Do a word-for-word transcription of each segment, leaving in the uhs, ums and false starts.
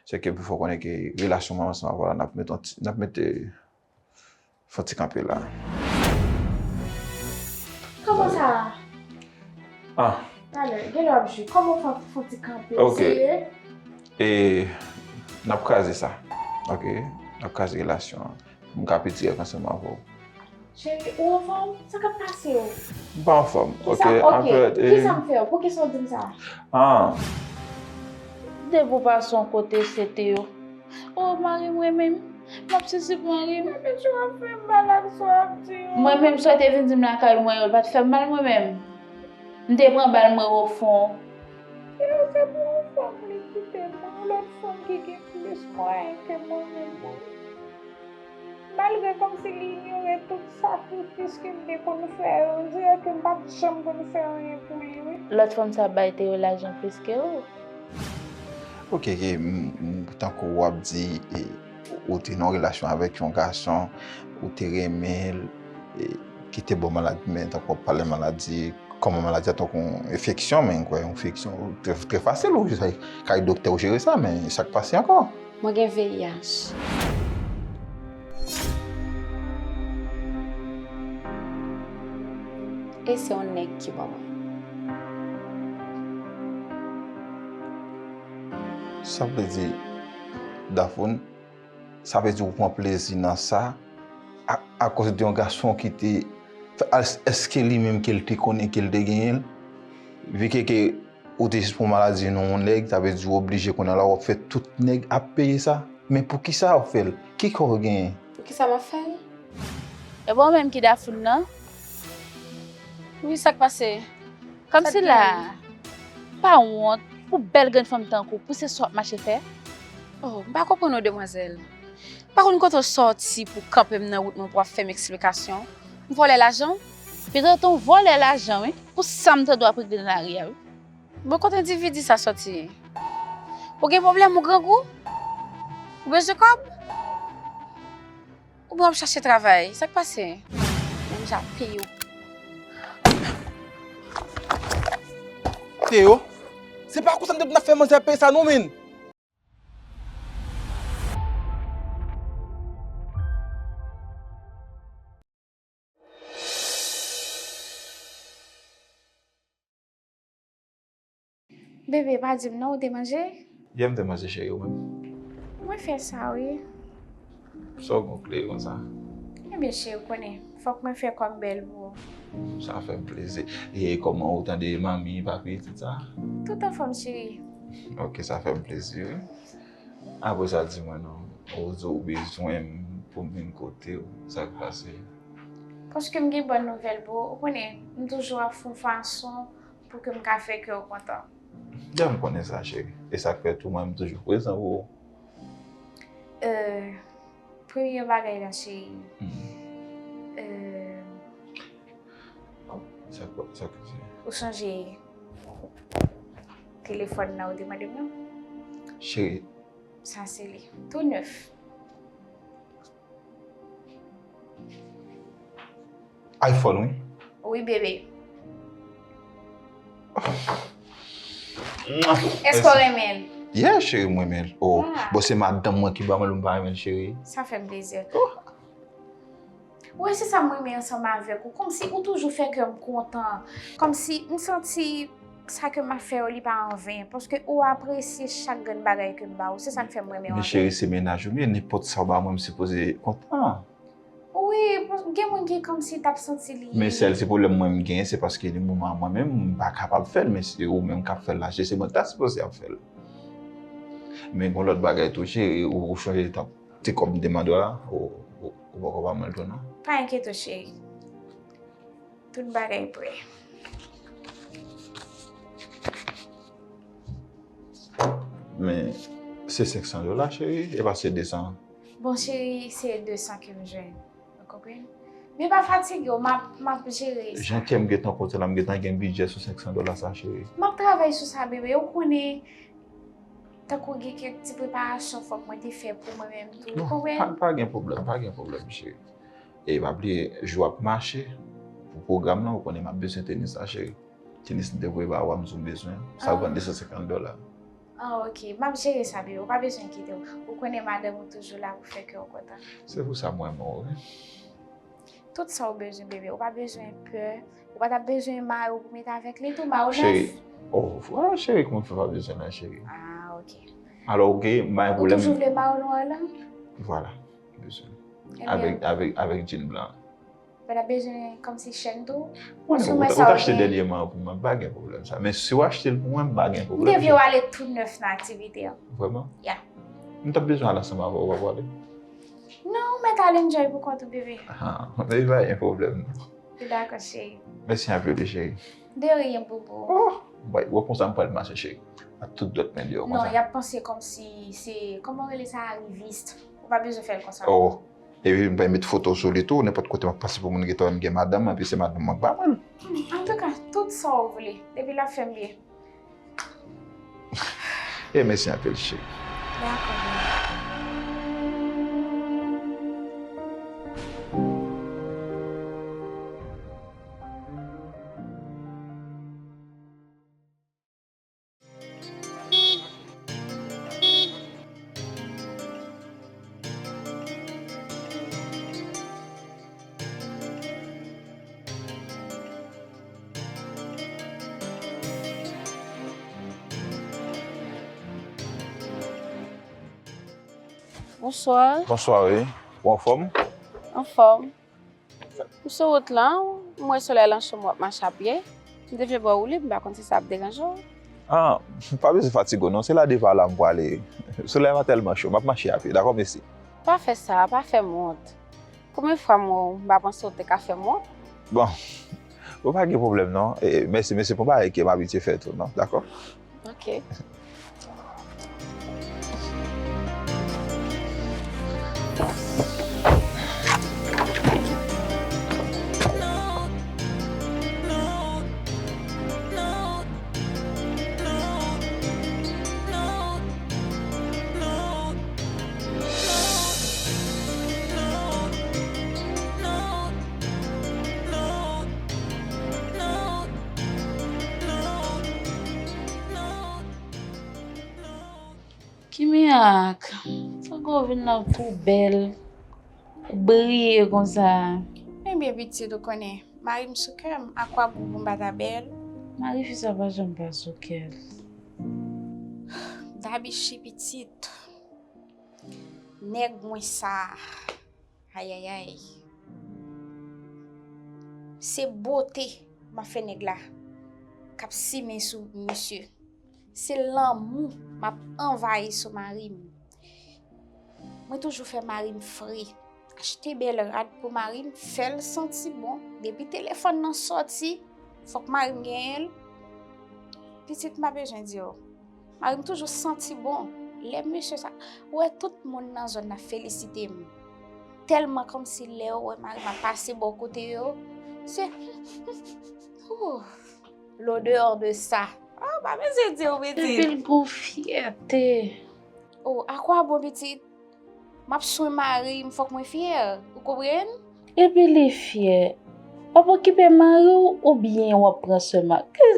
Se ke pou fè w konnen ke relasyon mwen ansanm avè w la, n ap mete yon ti, n ap mete, fè yon ti kanpe la. Kòman sa? Ah, Talè, genlè w ap jwe. Kòman w fè fè yon ti kanpe? Ok. Serye? E n ap kraze sa. Ok? N ap kraze relasyon an. M ka pi dirèk ansanm avè w. Cheri, ou anfòm? Sa k ap pase w? M pa anfòm. Ok, Kisa, ok, anfèt, eh, kisa m fè w? Poukisa w di m sa? Ah, Depi w pase yon kote, se Teo. O, mari m renmen m. M ap sezi pou mari m. Epi w ap fè m mal ak sa w ap di yo. Mwen menm, sa w te vin di m lakay mwen yo, l pa t fè m mal mwen menm. M te pran bal mwen o fon. Yo, se pou yon fanm li kite m, yon lòt fanm ki gen plis mwayen ke mwen menm. Malgre kòmsi li inyore tout sakrifis ke m te konn fè yo, on dirè ke m pa t janm konn fè anyen pou li, wi. Lòt fanm sa bay Teo lajan plis ke ou. Ok, ok, m- m- tankou w ap di, e, ou te nan yon relasyon avèk yon gason, ou te renmen l, e, ki te ba w maladi, men tankou w ap pale maladi, kòman maladi a tankou yon enfeksyon, men kwè, yon enfeksyon, trè, trè fasil, ou jis al kay doktè ou jere sa, men sa k pase ankò? Mwen gen V I H. E se yon nèg ki ban mwen. Sa vle di, Dafoun, sa vle di ou pran plezi nan sa, a, akoz de yon gason ki te, èske li menm ke l te konnen ke l te genyen l, vi ke, ke ou te jis pran maladi nan yon nèg, sa vle di ou oblije kounye a la w ap fè tout nèg ap peye sa. Men poukisa w ap fè l? Ki kò w genyen? Poukisa m ap fè l? E pa ou menm ki Dafoun nan? Wi, sa k pase? Kòmsi la, pa wont, pou bèl grenn fanm tankou, pou se sa w ap mache fè? Oh, m pa konprann ou, demwazèl. M pa konn kote w sòti pou kanpe m nan wout mwen pou w ap fè m eksplikasyon. M vòlè lajan w? Petèt ou vòlè lajan, wi. Pou sa m tande w ap regle nan lari a, wi. Bon, kote endividi sa sòti? Ou gen pwoblèm, ou grangou? Ou bezwen kòb? Oubyen w ap chache travay? Sa k pase? Menm jan ap peye w. Teo, se pa konsa m te di n ap fè manzè peye sa non, menn. Bebe, pa di m non, ou te manje? Yè m te manje, cheri, ou menm? Mwen fè sa, wi. Sa w gon kle konsa? Ebyen, cheri, ou konnen, fòk mwen fè kò m bèl pou ou. Sa fè m plezi. E kòman ou tande manmi, papi, tout sa? Tout anfòm, cheri. Ok, sa fè m plezi, wi. Apre sa, di mwen non, ou di ou bezwen m pou m vin kote w, sa k pase? Paske m gen bòn nouvèl pou ou. Ou konnen, m toujou ap fè yon fason pou ke m ka fè kè w kontan. Dja m konnen sa, cheri. E sa k fè tou mwen, m toujou prezan pou ou. Euh, premye bagay la, cheri. Hmm. Euh, Sa k, sa k, cheri? Ou sonje telefòn nan ou te mande m nan? Cheri. Sa se li. Tou nèf. iPhone, wi. Wi, bebe. Èske w renmen l? Yeah, cheri, m renmen l. Oh, Ah. Bon, se madanm mwen ki ban mwen l, m pa renmen l, cheri. Sa fè m plezi. Ou wè, se sa m renmen ansanm avèk ou. Kòmsi ou toujou fè kè m kontan. Kòmsi m santi sa ke m ap fè yo, li pa anven. Paske ou apresye chak grenn bagay ke m ba ou. Se sa k fè m renmen w Men anpil. Cheri, se mennaj ou m ye, nenpòt sa w ba mwen, m sipoze kontan. Wi, gen moun ki kòmsi t ap santi li. Men sèl ti pwoblèm mwen m genyen, se paske nan moman an mwen menm, m pa kapab fè l, men se ou menm k ap fè l la, cheri, se mwen k ta sipoze ap fè l. Men gon lòt bagay tou, cheri, ou, ou chonje tan ti kòb m te mande w la, ou, ou, ou poko ba mwen l tou non. Pa enkyete w, cheri. Tout bagay prè. Men se senk san dola, cheri, e pa se de san. Bon, cheri, se de san ke m jwenn. Ou konprann? Men pa fatige w, m ap, m ap jere sa. Jan kè m gentan kontan la, m gentan gen bidjè sou senk san dola sa, cheri. M ap travay sou sa, bebe. Ou konnen, tankou gen kèk ti preparasyon fòk mwen te fè pou mwen menm tou. Ou Non, konprann? Pa, pa gen pwoblèm, pa gen pwoblèm, cheri. E pa bliye, jou ap mache, pou pwogram nan, ou konnen m ap bezwen tenis la, cheri. Tenis m te voye ba ou a, m di w m bezwen. Sa Ah. vann de san senkant dola. Ah, ok. M ap jere sa, bebe. Ou pa bezwen enkyete w. Ou konnen madanm ou toujou la pou fè kè w kontan. Se pou sa m renmen w, wi. Tout sa ou bezwen, bebe. Ou pa bezwen pè. Ou pa t ap bezwen mayo pou mete avèk li tou, mayo nèf. Cheri, oh, vwala, cheri, kòman fè pa bezwen la, cheri? Ah, ok. Alò, ok, m pa gen pwoblèm. Ou toujou vle mayo nwa la? Vwala, bezwen. Ebyen. Avèk, avèk, avèk djin blan. Ou pa t ap bezwen kòmsi chèn tou? Ou konnen, ou t achte dènye mayo pou mwen, m pa gen pwoblèm sa. Men si w achte l pou mwen, m pa gen pwoblèm. M te vle w ale tou nèf nan aktivite an. Vrèman? Ya. M t ap bezwen al ansanm avè w, w pa pale? Non, ou mèt al enjoy pou kont ou, bebe. Ah, men pa gen pwoblèm, non. Dakò, cheri. Mèsi anpil, wi, cheri. De rien, boubou. Oh, bay, wè konsa m pral mache, cheri. Ak tout dòt men deyò konsa. Non, y ap panse kòmsi se, kòman rele sa, arriviste. Ou pa bezwen fè l konsa. Oh. Epi m pral met foto sou li tou, nenpòt kote m ap pase pou moun gentan wè m gen madanm, epi se madanm mwen k ba mwen l. Hmm, antouka, tout sa w vle, depi l ap fè m byen. E mèsi anpil, cheri. Dakò, bebe. Bonswa. Bonswa, wi. Ou anfòm? Anfòm. Ou sou wout lan, m wè solèy lan cho, m w ap mache a pye. M te vle ba w woulib, m pa konn si sa ap deranje w. Ah, pa bezwen fatige w non, se la devan la m prale. Solèy lan tèlman cho, m ap mache a pye, dakò, mèsi. Pa fè sa, pa fè m wont. Konbyen fwa m wè w, m pa panse w te ka fè m wont. Bon, bon, pa gen pwoblèm non. E, mèsi, mèsi pou bagay ke m abitye fè tou non, dakò? Ok. Ki mirak? Sa k ou vin la, ou tou bèl, ou briye konsa. Ebyen, pitit, ou konnen, mari m sou kè m, a kwa bon pou m pa ta bèl? Mari fi sa pa janm pa sou kè l. Dabichi pitit, nèg mwen sa. Ayayay. Se bote m ap fè nèg la k ap simen sou misye. Se lanmou m ap anvayi sou mari m. Mwen toujou fè mari m fre. Achte bèl rad pou mari m, fè l santi bon. Depi telefòn nan sòti, fòk mari m genyen l. Pitit, m pa bezwen di w. Mari m toujou santi bon. Lè mesye sa, ou wè tout moun nan zòn nan felisite m. Tèlman kòmsi lè yo wè mari m ap pase bò kote yo, se, ouh, l'odeur de ça. Ah, pa bezwen di w, pitit. Epi l gon fyète. Oh, a kwa bon, pitit? M ap swen mari m, fòk mwen fyè. Ou konprann? Epi li fyè. W ap okipe mari w oubyen w ap pran swen mari?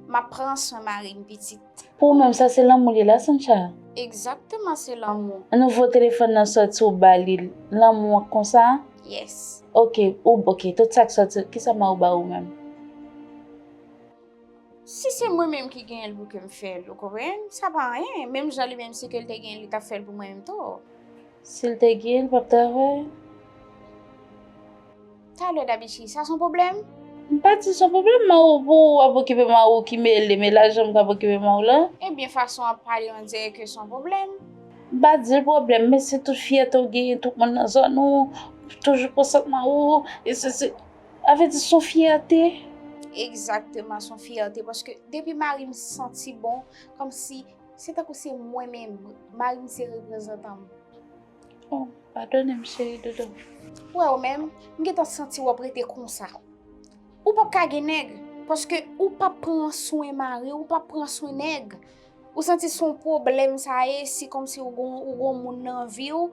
M ap pran swen mari m, pitit. Pou ou menm, sa se lanmou li la, Sancha? Egzakteman, se lanmou. Nouvo telefòn nan sòti, ou ba li, lanmou an konsa? Yes. Ok, ou, ok, tout sa k sòti, kisa mari w ba ou menm? Si se mwen menm ki genyen l pou ke m fè l, ou konprann? Sa pa anyen. Menm jan li menm, si ke l te genyen l, li t ap fè l pou mwen menm tou. Si l te genyen l, l p ap travay? Talè, Dabichi, sa se yon pwoblèm? M pa di se yon pwoblèm, mari w pou w ap okipe mari w ki mele, men lajan m k ap okipe mari w la. Ebyen, fason w ap pale, on dirè ke se yon pwoblèm. M pa di l pwoblèm, men se tout fyète w genyen, tout moun nan zòn ou toujou konsantre mari w, e se, se, sa vle di se yon fyète. Egzakteman, se yon fyète, paske depi mari m santi bon, kòmsi se tankou se mwen menm, mari m se reprezantan m. Oh, padone m, cheri doudou. Ou wè ou menm, m gentan santi w ap rete konsa. Ou p ap ka gen nèg, paske ou p ap pran swen mari, ou p ap pran swen nèg. Ou santi se yon pwoblèm sa ye, si kòmsi ou gon, ou gon moun nan vi w,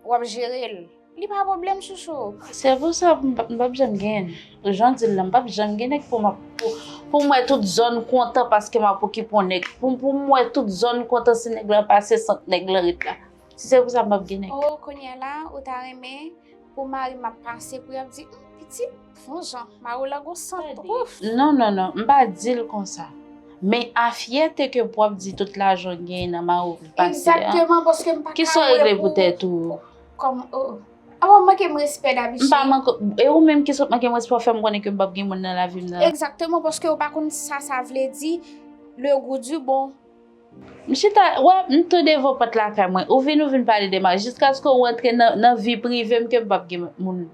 w ap jere l. Li pa pwoblèm, chouchou. Se pou sa m p ap, m p ap janm gen. Jan w di l la, m p ap janm gen nèg pou m ap, pou, Pou m wè tout zòn kontan paske m ap okipe yon nèg. Pou, pou m wè tout zòn kontan si nèg lan pase, sant nèg lan ret la. Si se pou sa, m p ap gen nèg. Oh, kounye a la, ou ta renmen pou mari m ap pase, pou y ap di, "Hmm, pitit, bon jan, mari w la gon sant, ouf." Non, non, non, m pa di l konsa. Men a fyète ke pou w ap di tout lajan w genyen nan mari w pase a. Egzakteman, paske m pa ka wè pou... Kisa w regle pou tèt ou? Kòm, oh. Awa, w manke m respè, Davichi. M pa manke, e ou menm ki sot manke m respè, w fè m konnen ke m p ap gen moun nan lavi m nan. Egzakteman, paske w pa konn sa sa vle di, le goût du bon. M chita, wè, m tou devan pòt lakay mwen. Ou vin, ou vin pale de mari. Jiskaske ou rantre nan, nan vi prive m ke m p ap gen moun.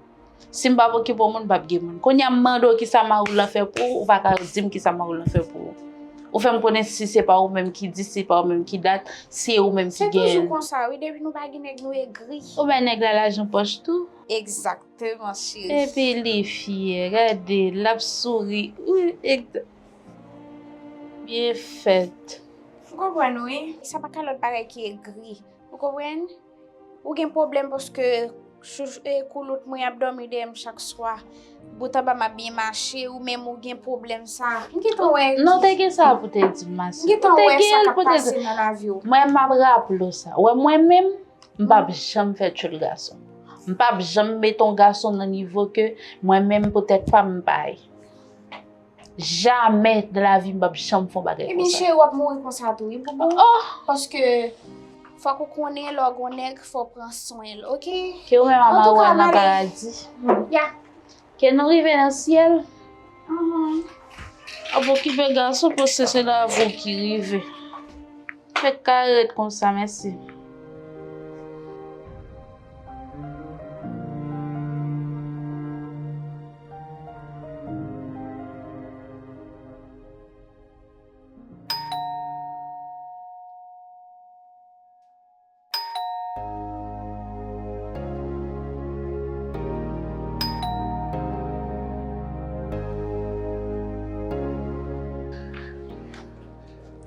Si m p ap okipe w moun, m p ap gen moun. Kounye a m mande w kisa mari w lan fè pou ou, ou pa ka di m kisa mari w lan fè pou ou. Ou fè m konnen si se pa ou menm ki di, si se pa ou menm ki dat, si se ou menm ki genyen l. Se toujou konsa, wi, depi nou pa gen nèg, nou egri. Ou bay nèg la lajan pòch tou. Egzakteman, cheri. Epi li fyè, gade, l ap souri. Wi, egzak-, byen fèt. Ou konprann, wi. Sa pa ka lòt bagay ki egri. Ou konprann? Ou gen pwoblèm paske chouch-, e, koulout mwen ap dòmi dèyè m chak swa. Bout anba m ap byen mache, ou menm ou gen pwoblèm sa. M gentan wè. Non, te gen sa pou te di m, ma sè. M gentan wè sa k ap pase nan lavi w. Mwen, m ap raple w sa. Wè, mwen menm, m p ap janm fè tchoul gason. M p ap janm met yon gason nan nivo ke mwen menm, poutèt pa m, m pa ye. Jamè de la vi m p ap janm fè yon bagay konsa. Ebyen, cheri, w ap mouri konsa tou, wi, boubou. Oh! Paske fòk ou konnen, lè w gon nèg, fò w pran swen l, oke? Ke ou menm a mari w al nan paradi. Ya. Ke nou rive nan syèl. Mhm. Ap okipe gason, paske se lavi w ki rive. Fèk ka ret konsa, mèsi.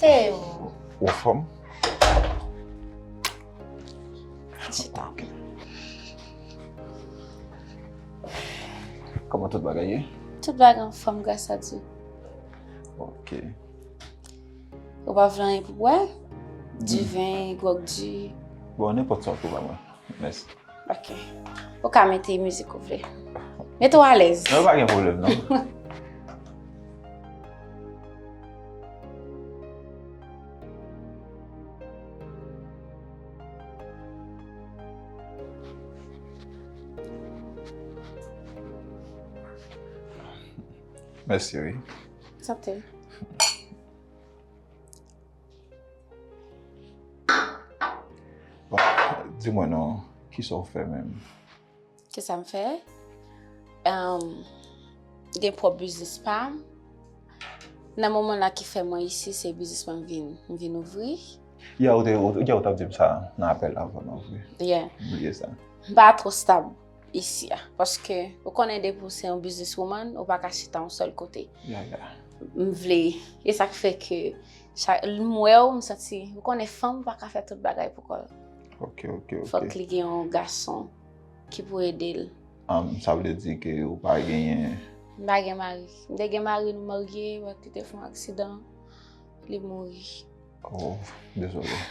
Teo. Ou anfòm? Chita. Kòman tout bagay ye? Tout bagay anfòm, gras a Dye. Ok. Ou pa vle anyen pou bwè? Diven, gwòg di? Bon, nenpòt sa w twouve ba mwen. Mèsi. Ok. Ou ka mete mizik ou vle. Mete w alèz. Non, pa gen pwoblèm, non. Mèsi, wi. Sante. Bon, di mwen non, kisa w fè menm? Kisa m fè? Em, gen pwòp biznis pa m. Nan moman la ki fè mwen isi, se biznis mwen m vin, m vin ouvri. Ya, ou te, ou, ya, ou t ap di m sa nan apèl la, vrèman vre. Yeah. M bliye sa. M pa twò stab isi a. Paske, ou konnen depi w se yon business woman, ou pa ka chita yon sèl kote. Ya, ya. M vle, e sa k fè ke, cha-, m wè w, m santi, ou konnen fanm pa ka fè tout bagay pou kò l. Ok, ok, ok. Fòk li gen yon gason ki pou ede l. Am, sa vle di ke ou pa genyen? M pa gen mari. M te gen mari, nou marye, but li te fè yon aksidan, li mouri. Oh, dezole.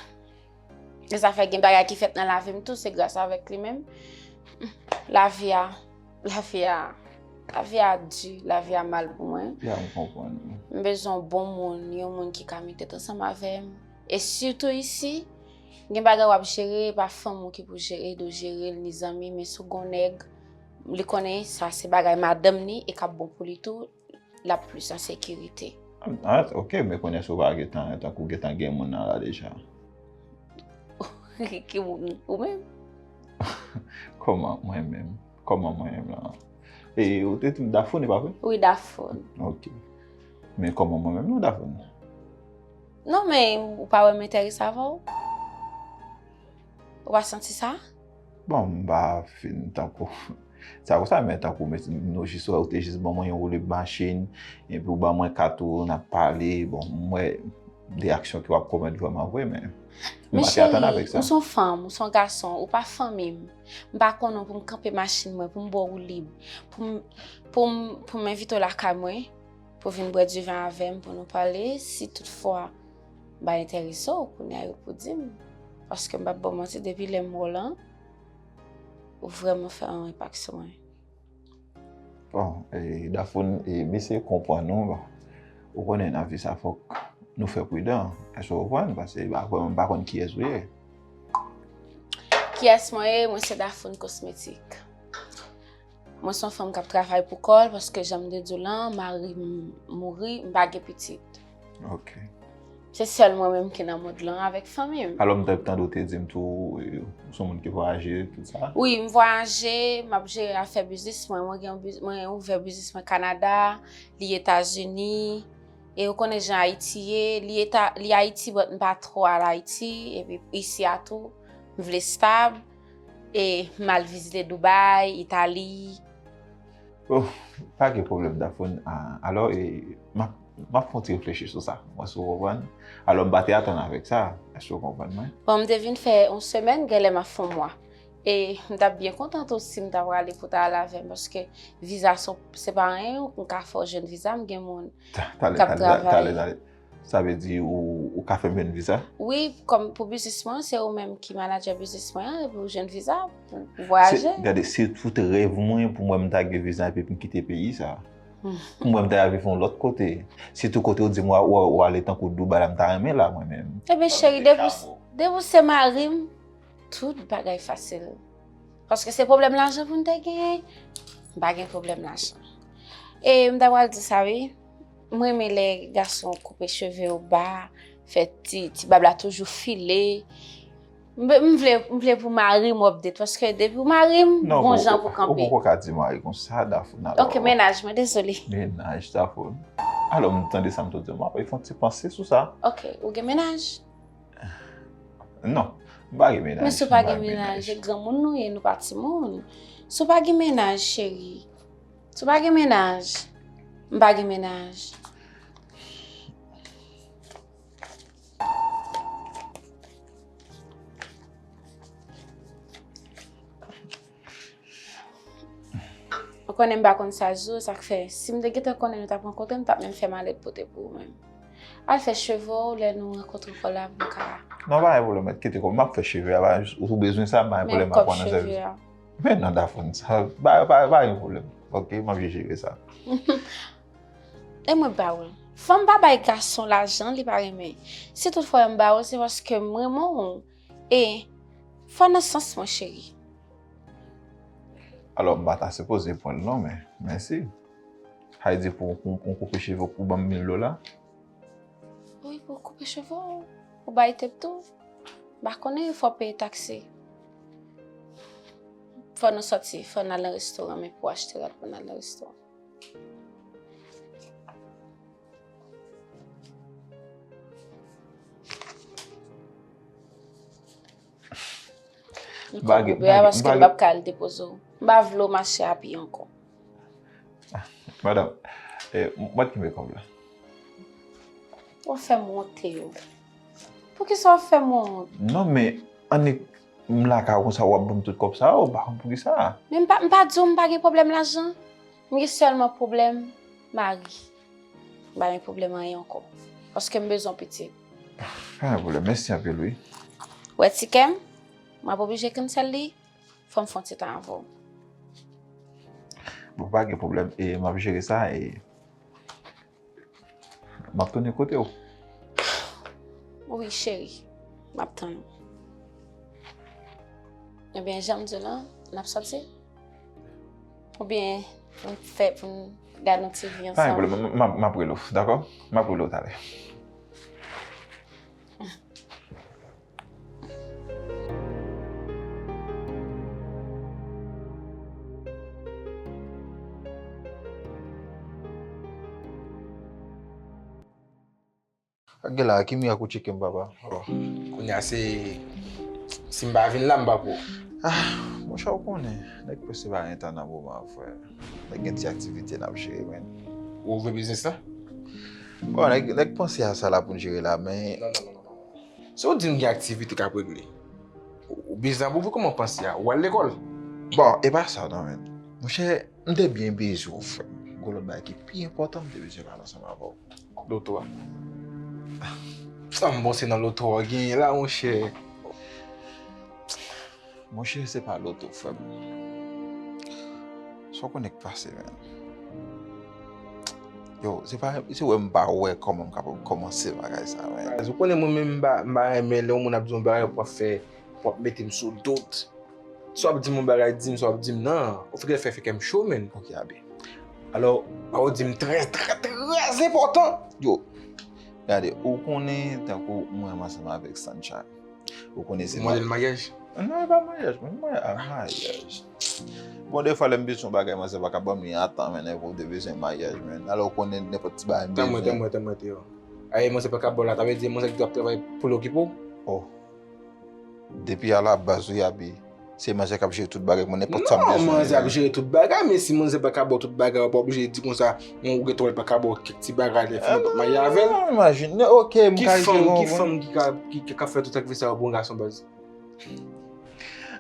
E sa fè gen bagay ki fèt nan lavi m tou, se gras avèk li menm. Lavi a, lavi a, lavi a di, lavi a mal pou mwen. Ya, m konprann. M bezwen yon bon moun, yon moun ki ka met tèt ansanm avè m. E sitou isi, gen bagay w ap jere, e pa fanm ou ki pou jere, dwe jere l, ni zanmi, men si w gon nèg, li konnen sa se bagay madanm ni e k ap bon pou li tou, l ap plis an sekirite. Ah, ok, men kounye a si w pa gentan, tankou gentan gen moun nan la deja. Ki moun? Ou menm? Kòman mwen menm? Kòman mwen menm lan? E ou te di m Daphone, e pa vre? Wi, Daphone. Ok. Men kòman mwen menm lan, Daphone? Non, men ou pa wè m enterese avè w? Ou pa santi sa? Bon, m pa fin tankou, sa konsa, men tankou, men nou jis wè, ou te jis ban mwen yon woulib machin, epi ou ban mwen kat ou, n ap pale, bon, m wè de aksyon ke w ap komèt vrèman vre, men m pa te atann avèk sa. Ou se yon fanm, ou se yon gason, ou pa fanmi m. M pa konnen w pou m kanpe machin mwen, pou m ba w woulib, pou m, pou m, pou m envite w lakay mwen. pou vin bwè diven avè m, pou nou pale, si toutfwa m pa enterese w, kounye a yo pou di m. Paske m p ap ba w manti, depi lè m wè w lan, ou vrèman fè yon enpak sou mwen. Bon, e, Daphne, e, m eseye konprann ou. Ou konnen nan vi sa fòk nou fè pridan. Èske w konprann? Paske m pa, m pa konn kiyès ou ye. Kiyès mwen ye? Mwen se Daphne Cosmétique. Mwen se yon fanm k ap travay pou kò l, paske jan m te di w lan, mari m mouri, m pa gen pitit. Ok. Se sèl mwen menm ki nan mond lan avèk fanmi m. Alò, m t ap tande w te di m tou, e, ou se yon moun ki vwayaje, tout sa. Wi, m vwayaje, m ap jere afè biznis mwen. Mwen gen yon biz-, mwen ouvè biznis mwen Kanada, li Etazini. E ou konnen jan Ayiti ye, li eta-, li Ayiti, but m pa twò al Ayiti, epi isi a tou, m vle stab, e m al vizite Dubai, Itali. Oh, pa gen pwoblèm, Daphne. Ah, alò, e, m ap, m ap fè yon ti reflechi sou sa. Mwen, si w konprann. Alò, m pa te atann avèk sa. Èske w konprann mwen? Bon, m te vin fè yon semèn, genlè m ap fè yon mwa. E m t ap byen kontan tou si m ta prale pou ta al avè m, paske viza se, se pa anyen, m ka fè w jwenn viza, m gen moun Ta-, talè, k ap talè, talè, travay. Talè. Sa vle di ou, ou ka fè m jwenn viza? Wi, kòm pou biznis mwen, se ou menm ki manadjè biznis mwen an, epi ou jwenn viza pou, pou vwayaje. Se, gade, se tout rèv mwen pou mwen m ta gen viza epi m kite peyi sa. Pou mwen m ta viv yon lòt kote. Sitou kote ou di m w a, w a, w ale tankou Dubai la, m ta renmen la mwen menm. Ebyen, cheri, depi w, depi w se mari m, tout bagay fasil. Paske se pwoblèm lajan pou n te genyen, m pa gen pwoblèm lajan. E m ta pral di sa, wi. Mwen renmen lè gason koupe cheve yo ba, fè ti, ti bab la toujou file. M, m vle, m vle pou mari m update, paske depi w mari m, gon jan pou kanpe. Non, ou poko ka di mari konsa, Daphne, alò. Ok, mennaj mwen, dezole. Mennaj, Daphne. Alò, m tande sa m t ap di, m ap fè yon ti panse sou sa. Ok, ou gen mennaj? Non, m pa gen mennaj. Men si w pa gen mennaj, e granmoun nou ye, nou pa timoun. Si w pa gen mennaj, cheri. Si w pa gen mennaj, m pa gen mennaj. Ou konnen m pa konn sa di w, sa k fè, si m te gentan konnen nou t ap rankontre, m t ap menm fè malèt pote pou ou menm. Al fè cheve w, lè nou rankontre ankò la, pou nou ka... Non, pa gen pwoblèm, mèt kite kòb. M ap fè cheve a, pa, ou bezwen sa, pa gen pwoblèm, m ap pran nan sèvis. Men non, Daphne, sa, pa, pa, pa gen pwoblèm. Ok, m ap jere sa. E mwen ba w l. Fanm pa bay gason lajan li pa renmen. Si tout fwa m ba w l, se paske m renmen w. E fò nan sans mwen, cheri. Alò, m pa ta sipoze pran l non, men mèsi. Sa vle di pou yon koupe cheve ou ban m mil dola? Wi, pou koupe cheve w, pou bay tip tou. M pa konnen, fò peye taksi. Fò nou sòti, fò n al nan restoran, men pou achte rad pou n al nan restoran. M kob oubyen a paske m p ap ka al depoze w. M pa vle w mache a pye ankò. Madanm, eh, mwen kenbe kòb la. W ap fè m wonte yo. Poukisa w ap fè m wont? Non, men annik m lakay ou konsa w ap ban m tout kòb sa yo, m pa konn poukisa. Men m pa, m pa di w m pa gen pwoblèm lajan. M gen sèlman pwoblèm mari. M pa gen pwoblèm anyen ankò. Paske m bezwen pitit. Pa gen pwoblèm, mèsi anpil wi. Wè ti kè m, m ap oblije cancel li, fò m fè yon ti tan avè w. Bon, pa gen pwoblèm, e m ap jere sa, e m ap tounen kote w. Wi, cheri, m ap tann ou. Ebyen, jan m di w lan, n ap sòti? Oubyen, pou n fè, pou n gade yon ti vi ansanm? Pa gen pwoblèm, m, m, m ap rele w, dakò? M ap rele w talè. Ak gen la, ki mirak ou tcheke m, papa? Oh. Kounye a se, si m pa vin la, m pa pou. Ah, monchè, ou konnen, nèg prese pa gen tan nan moman an, frè. Nèg gen ti aktivite n ap jere, men. Ou ouvri biznis la? Bon, nèg, nèg panse a sa la pou n jere la, men. Non, non, non, non, non. Si w di m gen aktivite k ap regle, ou, ou biznis ap ouvri, kòman w panse a? Ou al lekòl? Bon, e pa sa non, men. Monchè, m te byen bezwen w, frè m. Gon lòt bagay ki pi enpòtan m te bezwen pale ansanm avè w. Loto a. Sa m panse nan loto a genyen la, monchè. Monchè, se pa loto, frè m. Sa w konnen k pase, menn. Yo, se pa, se wè m pa wè kòman m kapab kòmanse bagay sa, menn. Ou konnen mwen menm, m pa, m pa renmen lè yon moun ap di yon bagay, w ap fè, w ap mete m sou dout. Si w ap di m yon bagay, di m, si w ap di m nan. Ou fèk fè, fè kè m cho, menn. Ok, Abi. Alò, pa w di m trè, trè, trè enpòtan. Yo, gade, ou konnen tankou mwen ansanm avèk Sancha. Ou konnen se... Ou mande l maryaj? Non, e pa maryaj, mwen, mwen, a, maryaj. Bon, defwa, lè m bezwen yon bagay, manzè pa ka ban m li a tan, menn, pou te bezwen maryaj, menn. Alò, ou konnen nenpòt ti bagay m bezwen. Tanmwen, tanmwen, tanmwen, Théo. Aye, manzè pa ka ba w la, ta vle di manzè ki ap travay pou l okipe w? Oh. Depi a la baz, wi, Abi. Se manzè k ap jere tout bagay, mwen, nenpòt sa m bezwen. Non, manzè ap jere tout bagay, men si manzè pa ka ba w tout bagay, ou pa oblije di konsa, mwen, ou gen twòl pa ka ba w kèk ti bagay, lè fini w p ap marye avè l. Non, imajine, ok, m ka jere yon... Ki fanm, ki fanm ki ka, ki, ki ka fè tout sakrifis sa yo pou yon gason, baz?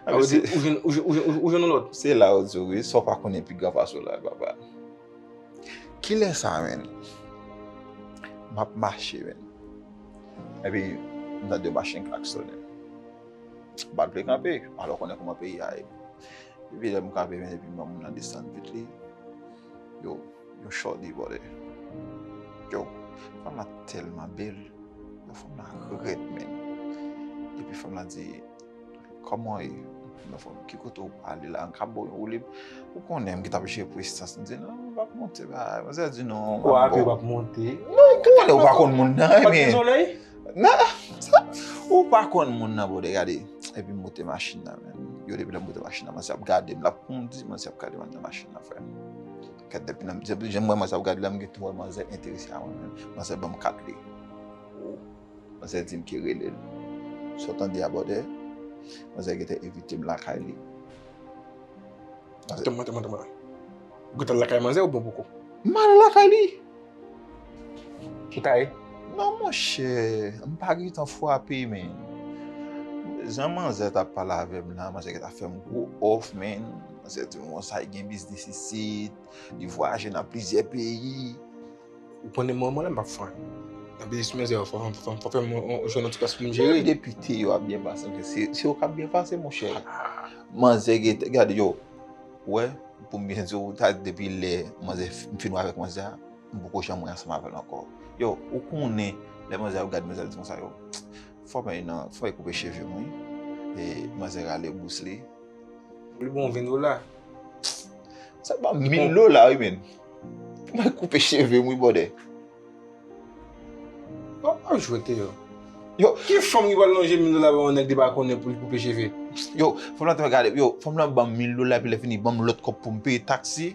A vle di, ou jwenn, ou jwenn, ou jwenn, ou jwenn yon lòt. Se la ou di wi, sa w pa konnen pi gran pase w la, papa. Kilè sa, menn? M ap mache, menn. Epi, m tande yon machin klaksonnen. M pa t vle kanpe, alò konnen kòman peyi a ye. Epi lè m kanpe, menn, epi m wè moun nan desann vit li. Yo, yo chòdi, brother. Yo, fanm lan tèlman bèl. Yo, fanm lan rèd, menn. Epi fanm lan di, kòman w ye? Mwen fè m, ki kote w prale la? M ka ba w yon woulib. Ou konnen m ki t ap jere prezistans. M di, non, m p ap monte, ba. Manzè di, non, m ap ba w. Ou ap monte? Non, ou konnen ou pa konn moun nan, men. Non, sa, ou pa konn moun nan, brother, gade. Epi m monte machin nan, menn. Yo, depi lè m monte machin nan, manzè ap gade m, l ap kondi, manzè ap gade m anndan machin nan, frè. Kèt, depi lè m, depi jan m wè manzè ap gade la, m gentan wè manzè enterese a mwen, menn. Manzè ban m kat li. Manzè di m ki rele l. Sa w tande a, brother? Manzè gentan envite m lakay li. Manzè... Tanmwen, tanmwen, tanmwen. Ou gentan al lakay manzè oubyen w poko? M al lakay li. Ou ta ye? Non, monchè, m pa gentan frape, menn. Jan manzè t ap pale avè m la, manzè gentan fè m gwo òf, menn. Manzè di m konsa, li gen biznis isit, li vwayaje nan plizyè peyi. Ou konnen mwen, mwen la, m p ap fè anyen. Nan biznis mwen, se fò, fò, fò, fò fè m yon, yon, jwenn yon ti plas pou m jere. Depi Théo ap byen pase, se, se ou k ap byen pase, monchè. Manzè gentan, gade, yo, wè, pou m byen di w, ta, depi lè manzè f-, m fin wè avèk manzè a, m poko janm wè ansanm avè l ankò. Yo, ou konnen, lè manzè ap gade manzè, l di konsa, yo, fò m al nan, fò m al koupe cheve m, wi. E manzè rale bous li. Li bon ven dola. Sa ban m mil dola, wi, menn. Pou mwen koupe cheve m, wi, brother. Bon, w ap jwe, Théo. Yo. Ki fanm ki pral lonje mil dola ba yon nèg li pa konnen pou l koupe cheve? Yo, fanm lan te gade, yo, fanm lan ban m mil dola, epi lè fini, ban m lòt kòb pou m peye taksi.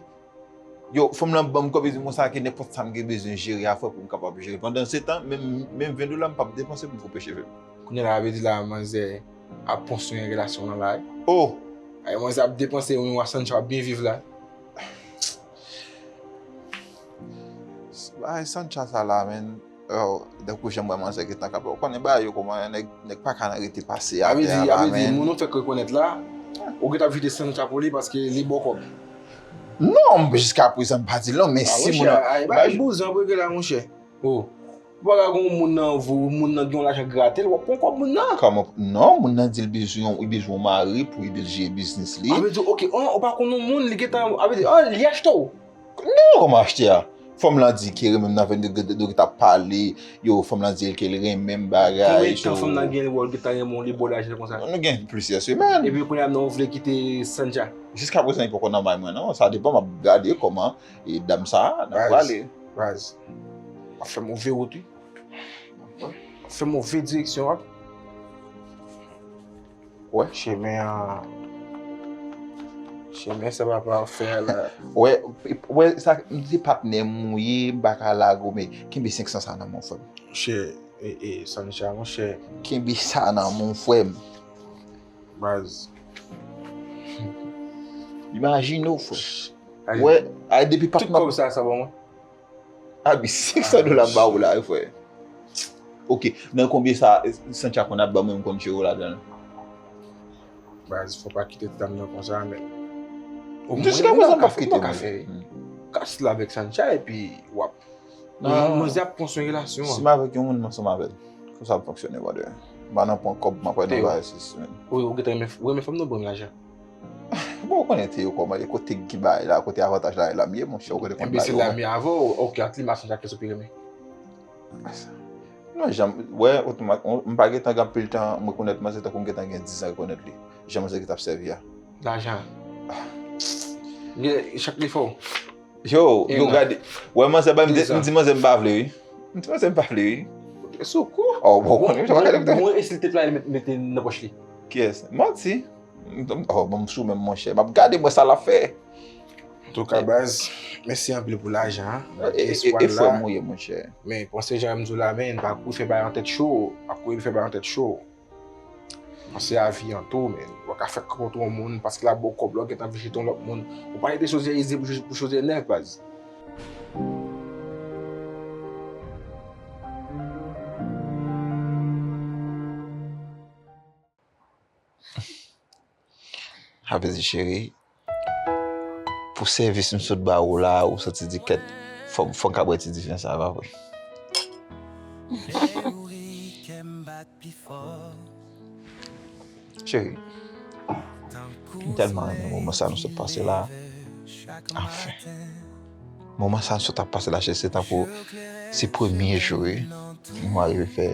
Yo, fanm lan ban m kòb, li di m konsa ke nenpòt sa m gen bezwen jere a, frè, pou m kapab jere. Pandan se tan, menm, menm ven dola m p ap depanse pou m koupe cheve m. Kounye a la, vle di la, manzè ap pran swen relasyon w lan la, wi. Oh! Ay, manzè ap depanse, wi, w a Sancha ap byen viv la. Ay, Sancha sa la, menn. Oh, tankou jan m wè manzè gentan kanpe. Ou konnen bagay yo kòman, nèg, nèg pa ka nan rete pase atè a la, menn. Sa vle di, sa vle di, moun ou fèk rekonèt la, ou gentan ap jete Sancha pou li paske li ba w kòb. Non, jiskaprezan m pa di l non, men si moun nan... Ay, bagay bouzan pou regle la, monchè. Oh. Ou pa ka gon moun nan vo, moun nan gen yon lajan grate l, w ap pran kòb moun nan. Kòman? Non, moun nan di l bezwen, li bezwen yon mari pou ede l jere biznis li. A vle di, ok, an, ou pa konn yon moun, li gentan, a vle di, an, li achte w. Non, kòman achte a? Fanm lan di ke renmen m nan ven de, de, de, de, de, t ap pale, yo, fanm lan di ke l renmen m bagay. Konbyen tan fanm nan gen wè l gentan renmen w, li ba w lajan konsa? Nou gen plizyè semèn. Epi kounye a, non, ou vle kite Sancha? Jiskaprezan, li poko nan may mwen, non. Sa depann, m ap gade kòman e dam sa a, n ap prale. Baz, w ap fè move wout, wi. W ap fè move direksyon, w ap... Wè. Chemen an, chemen sa papa ap fè a la. Wè, wè, sa, m di patnè m ou ye, m pa ka lage w, men kenbe senk san sa nan men w, frè m. Monchè, e, e, Sancha, monchè. Kenbe sa nan men w, frè m. Baz. Imajine w, frè. Wè, ay, depi patnè... Tout kòb sa, sa ban mwen. Abi, senk san dola m ba ou la, wi, frè. Ok, nan konbyen sa, Sancha konn ap ban mwen, m konn jere w ladan l? Baz, fò pa kite dam nan konsa, men. Jiskaprezan, m p ap kite l. kas la avèk Sancha epi w ap. Manzè ap konstwi relasyon an. Si m avèk yon moun, m ansanm avè l. Konsa ap fonksyone, brother. M pa nan pran kòb, m ap wè nan bagay sis semèn. Ou, ou gentan renmen, renmen fanm nan, ou renmen lajan? Bon, ou konnen Théo kòman li, kote ki bagay la, kote avantaj la, la m ye, monchè, ou konnen konn bagay yo. Enbesil la m ye avè w, ok, at li m ap chanje ak kè sou pi renmen. Non, jan m wè, otoma-, m pa gentan gen anpil tan m rekonèt manzè tankou m gentan gen diz an rekonèt li. Jan manzè gentan ap sèvi a. Lajan. Chak li fè w. Yo, yo gade. Wè manzè ba m di, m di manzè m pa vle wi. M di manzè m pa vle wi. Sou kou. Oh, bon, konnen, m pa gade. Bon, e si l te play mete nan pòch li? Kiyès? Manti. Oh, bon, m sou menm monchè. M ap gade mwen sa l ap fè. Antouka baz, mèsi anpil pou lajan an. E, e, e, e frè m ou ye monchè. Men panse jan m di w la, men pa kouri fè bagay an tèt cho, pa kouri fè bagay an tèt cho. Panse a vi an tou, men w ka fèk rankontre yon moun paske l ap ba w kòb la, w gentan vin jete yon lòt moun. Ou pa rete chozye ize pou, pou chozye nèf baz. Sa vle di cheri, pou sèvis m sot ba ou la, ou santi di kèt, fò, fò m ka bwè ti diven sa, pa vre? Cheri, m tèlman renmen moman sa nou sot pase la. Anfen. Moman sa nou sot ap pase la, cheri, se tankou se premye jou wi, nou arive fè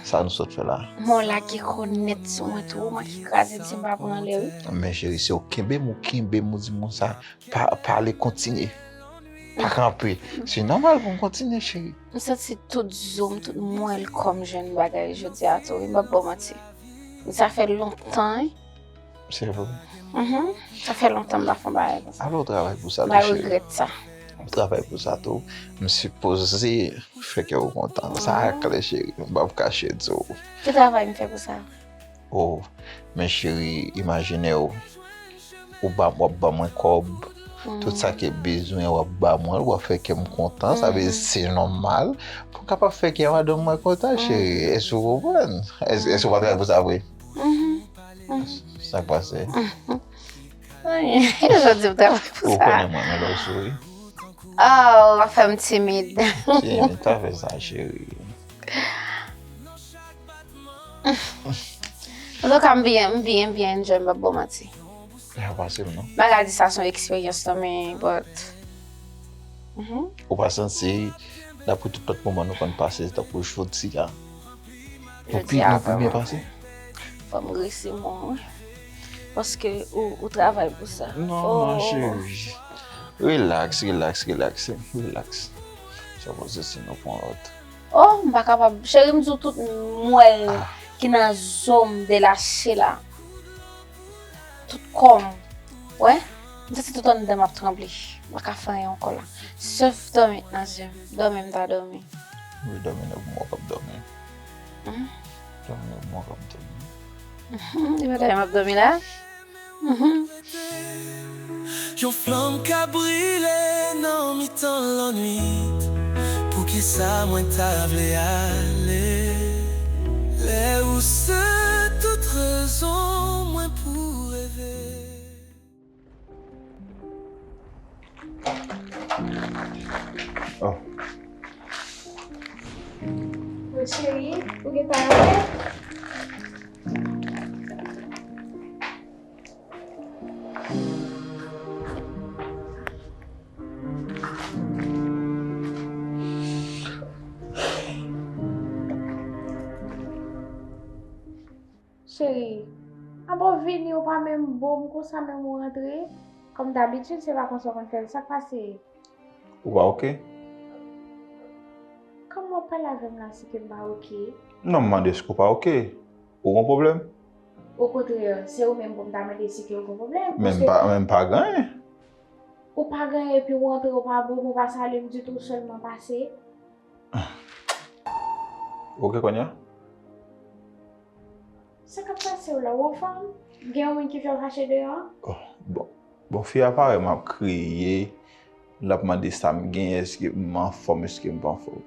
sa nou sot fè la. Mwen la ki kò nèt sou mwen tou, mwen ki kraze ti m pa pran anlè wi. Men cheri, se ou kenbe m, ou kenbe m, ou di m konsa, pa, pale, kontinye. Pa kanpe. Se nòmal pou m kontinye, cheri. M santi tout zo m, tout mwèl kò m jwenn bagay jodi a tou wi, m p ap ba w manti. Sa fè lontan wi. Se vre. Mhm. Sa fè lontan m pa fè yon bagay konsa. Alò travay pou sa tou, cheri. M pa regrèt sa. Travay pou sa tou. M sipoze fè kè w kontan. Sa a klè, cheri. M p ap kache di w. Ki travay m fè pou sa? Oh, men cheri, imajine w, ou ba, w ap ban mwen kòb. Tout sa ke bezwen, w ap ban mwen, w ap fè kè m kontan. Sa vle di se nòmal pou m kapab fè kè madanm mwen kontan, cheri. Èske w konprann? Èske, èske w pa travay pou sa vre? Mhm. Sa k pase? Anyen. Jodi m travay pou sa. Ou konnen mwen, men lè w souri. Oh, w ap fè m timid. Timid, pa fè sa, cheri. Antouka, m byen, m byen, m byen enjoy, m p ap ba w manti. E pa fasil, non. M pa ka di sa se yon eksperyans, non, men, but, mhm. Ou pa santi, dapre tout lòt moman nou konn pase, tankou jodi a, Ou pi, nou pi byen pase? Fò m resi mwen, wi. Paske ou, ou travay pou sa. Non, non, cheri. Relax, relax, relax, relax. Sa poze si nou pran lòt. Oh, m pa kapab. Cheri, m di w tout mwèl ki nan zo m delache la. Tout kò m. Wè? M santi tout anndan m ap tranble. M pa ka fè anyen ankò la. Sèf dòmi nan zye m. Dòmi m ta dòmi. Wi, dòmi nan pou mwen k ap dòmi. Hmm? Dòmi nan pou mwen k ap dòmi. Mhm, e pa dòmi m ap dòmi la? Mhm. Yon flanm ka brile nan mitan lannwit. Poukisa mwen ta vle ale? Lè ou se tout rezon mwen pou reve. Oh. Mon cheri, ou gentan ale? Cheri, apa w vini, ou pa menm bo m konsa, menm ou rantre? Kòm dabitid, se pa konsa w konn fè l. Sa k pase? Ou pa oke? Kòman w ap pale avè m la si ke m pa oke? Non, m mande èske w pa oke. Ou gon pwoblèm? Okontrè, se ou menm pou m ta mande si ke w gon pwoblèm. Men m pa, men m pa gen anyen. Ou pa gen anyen epi w rantre, ou pa bo m, ou pa salye m ditou, w sèlman pase. Oke, kounye a? Sa k ap pase w la, ou anfòm? Gen yon moun ki fè w fache deyò a? Oh, bon. Bon, fi a pa wè m ap kriye, l ap mande sa m genyen, èske m anfòm, èske m pa anfòm.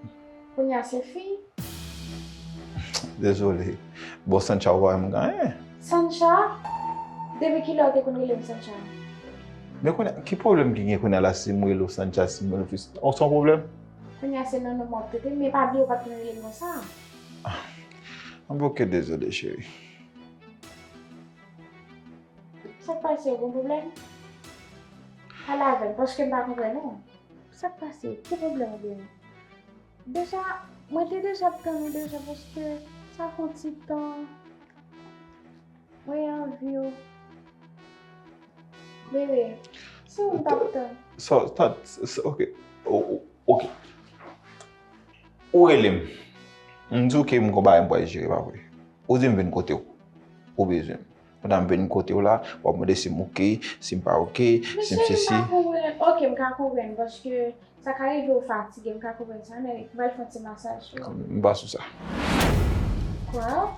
Kounye a se fi. Dezole. Bon, Sancha, ou pa wè m gen anyen. Sancha? Depi kilè w te konn rele m Sancha? Men kounye a, ki pwoblèm ki gen kounye a la si m rele w Sancha, si m rele w Fis? Ou se yon pwoblèm? Kounye a se non non m ap trete, men pa bliye ou pa t konn rele m konsa. Anben, oke, dezole, cheri. Sa k pase, ou gen pwoblèm? Pale avè m, paske m pa konprann ou. Sa k pase? Ki pwoblèm ou genyen? Deja, mwen te deja ap tann ou deja, paske sa fè yon ti tan. Mwen anvi w. Bebe, se ou m t ap tann. Sa, sa, sa, oke. O, o, oke. Ou rele m. M di w ke m gon bagay m pral jere, pa vre? Ou di m vin kote w. Ou bezwen m. Pandan m vin kote w la, w ap mande si m oke, si m pa oke, si m sesi. Oke, m ka konprann, paske sa ka rive ou fatige, m ka konprann sa, men m pral fè yon ti masaj. M pa sou sa. Kwa?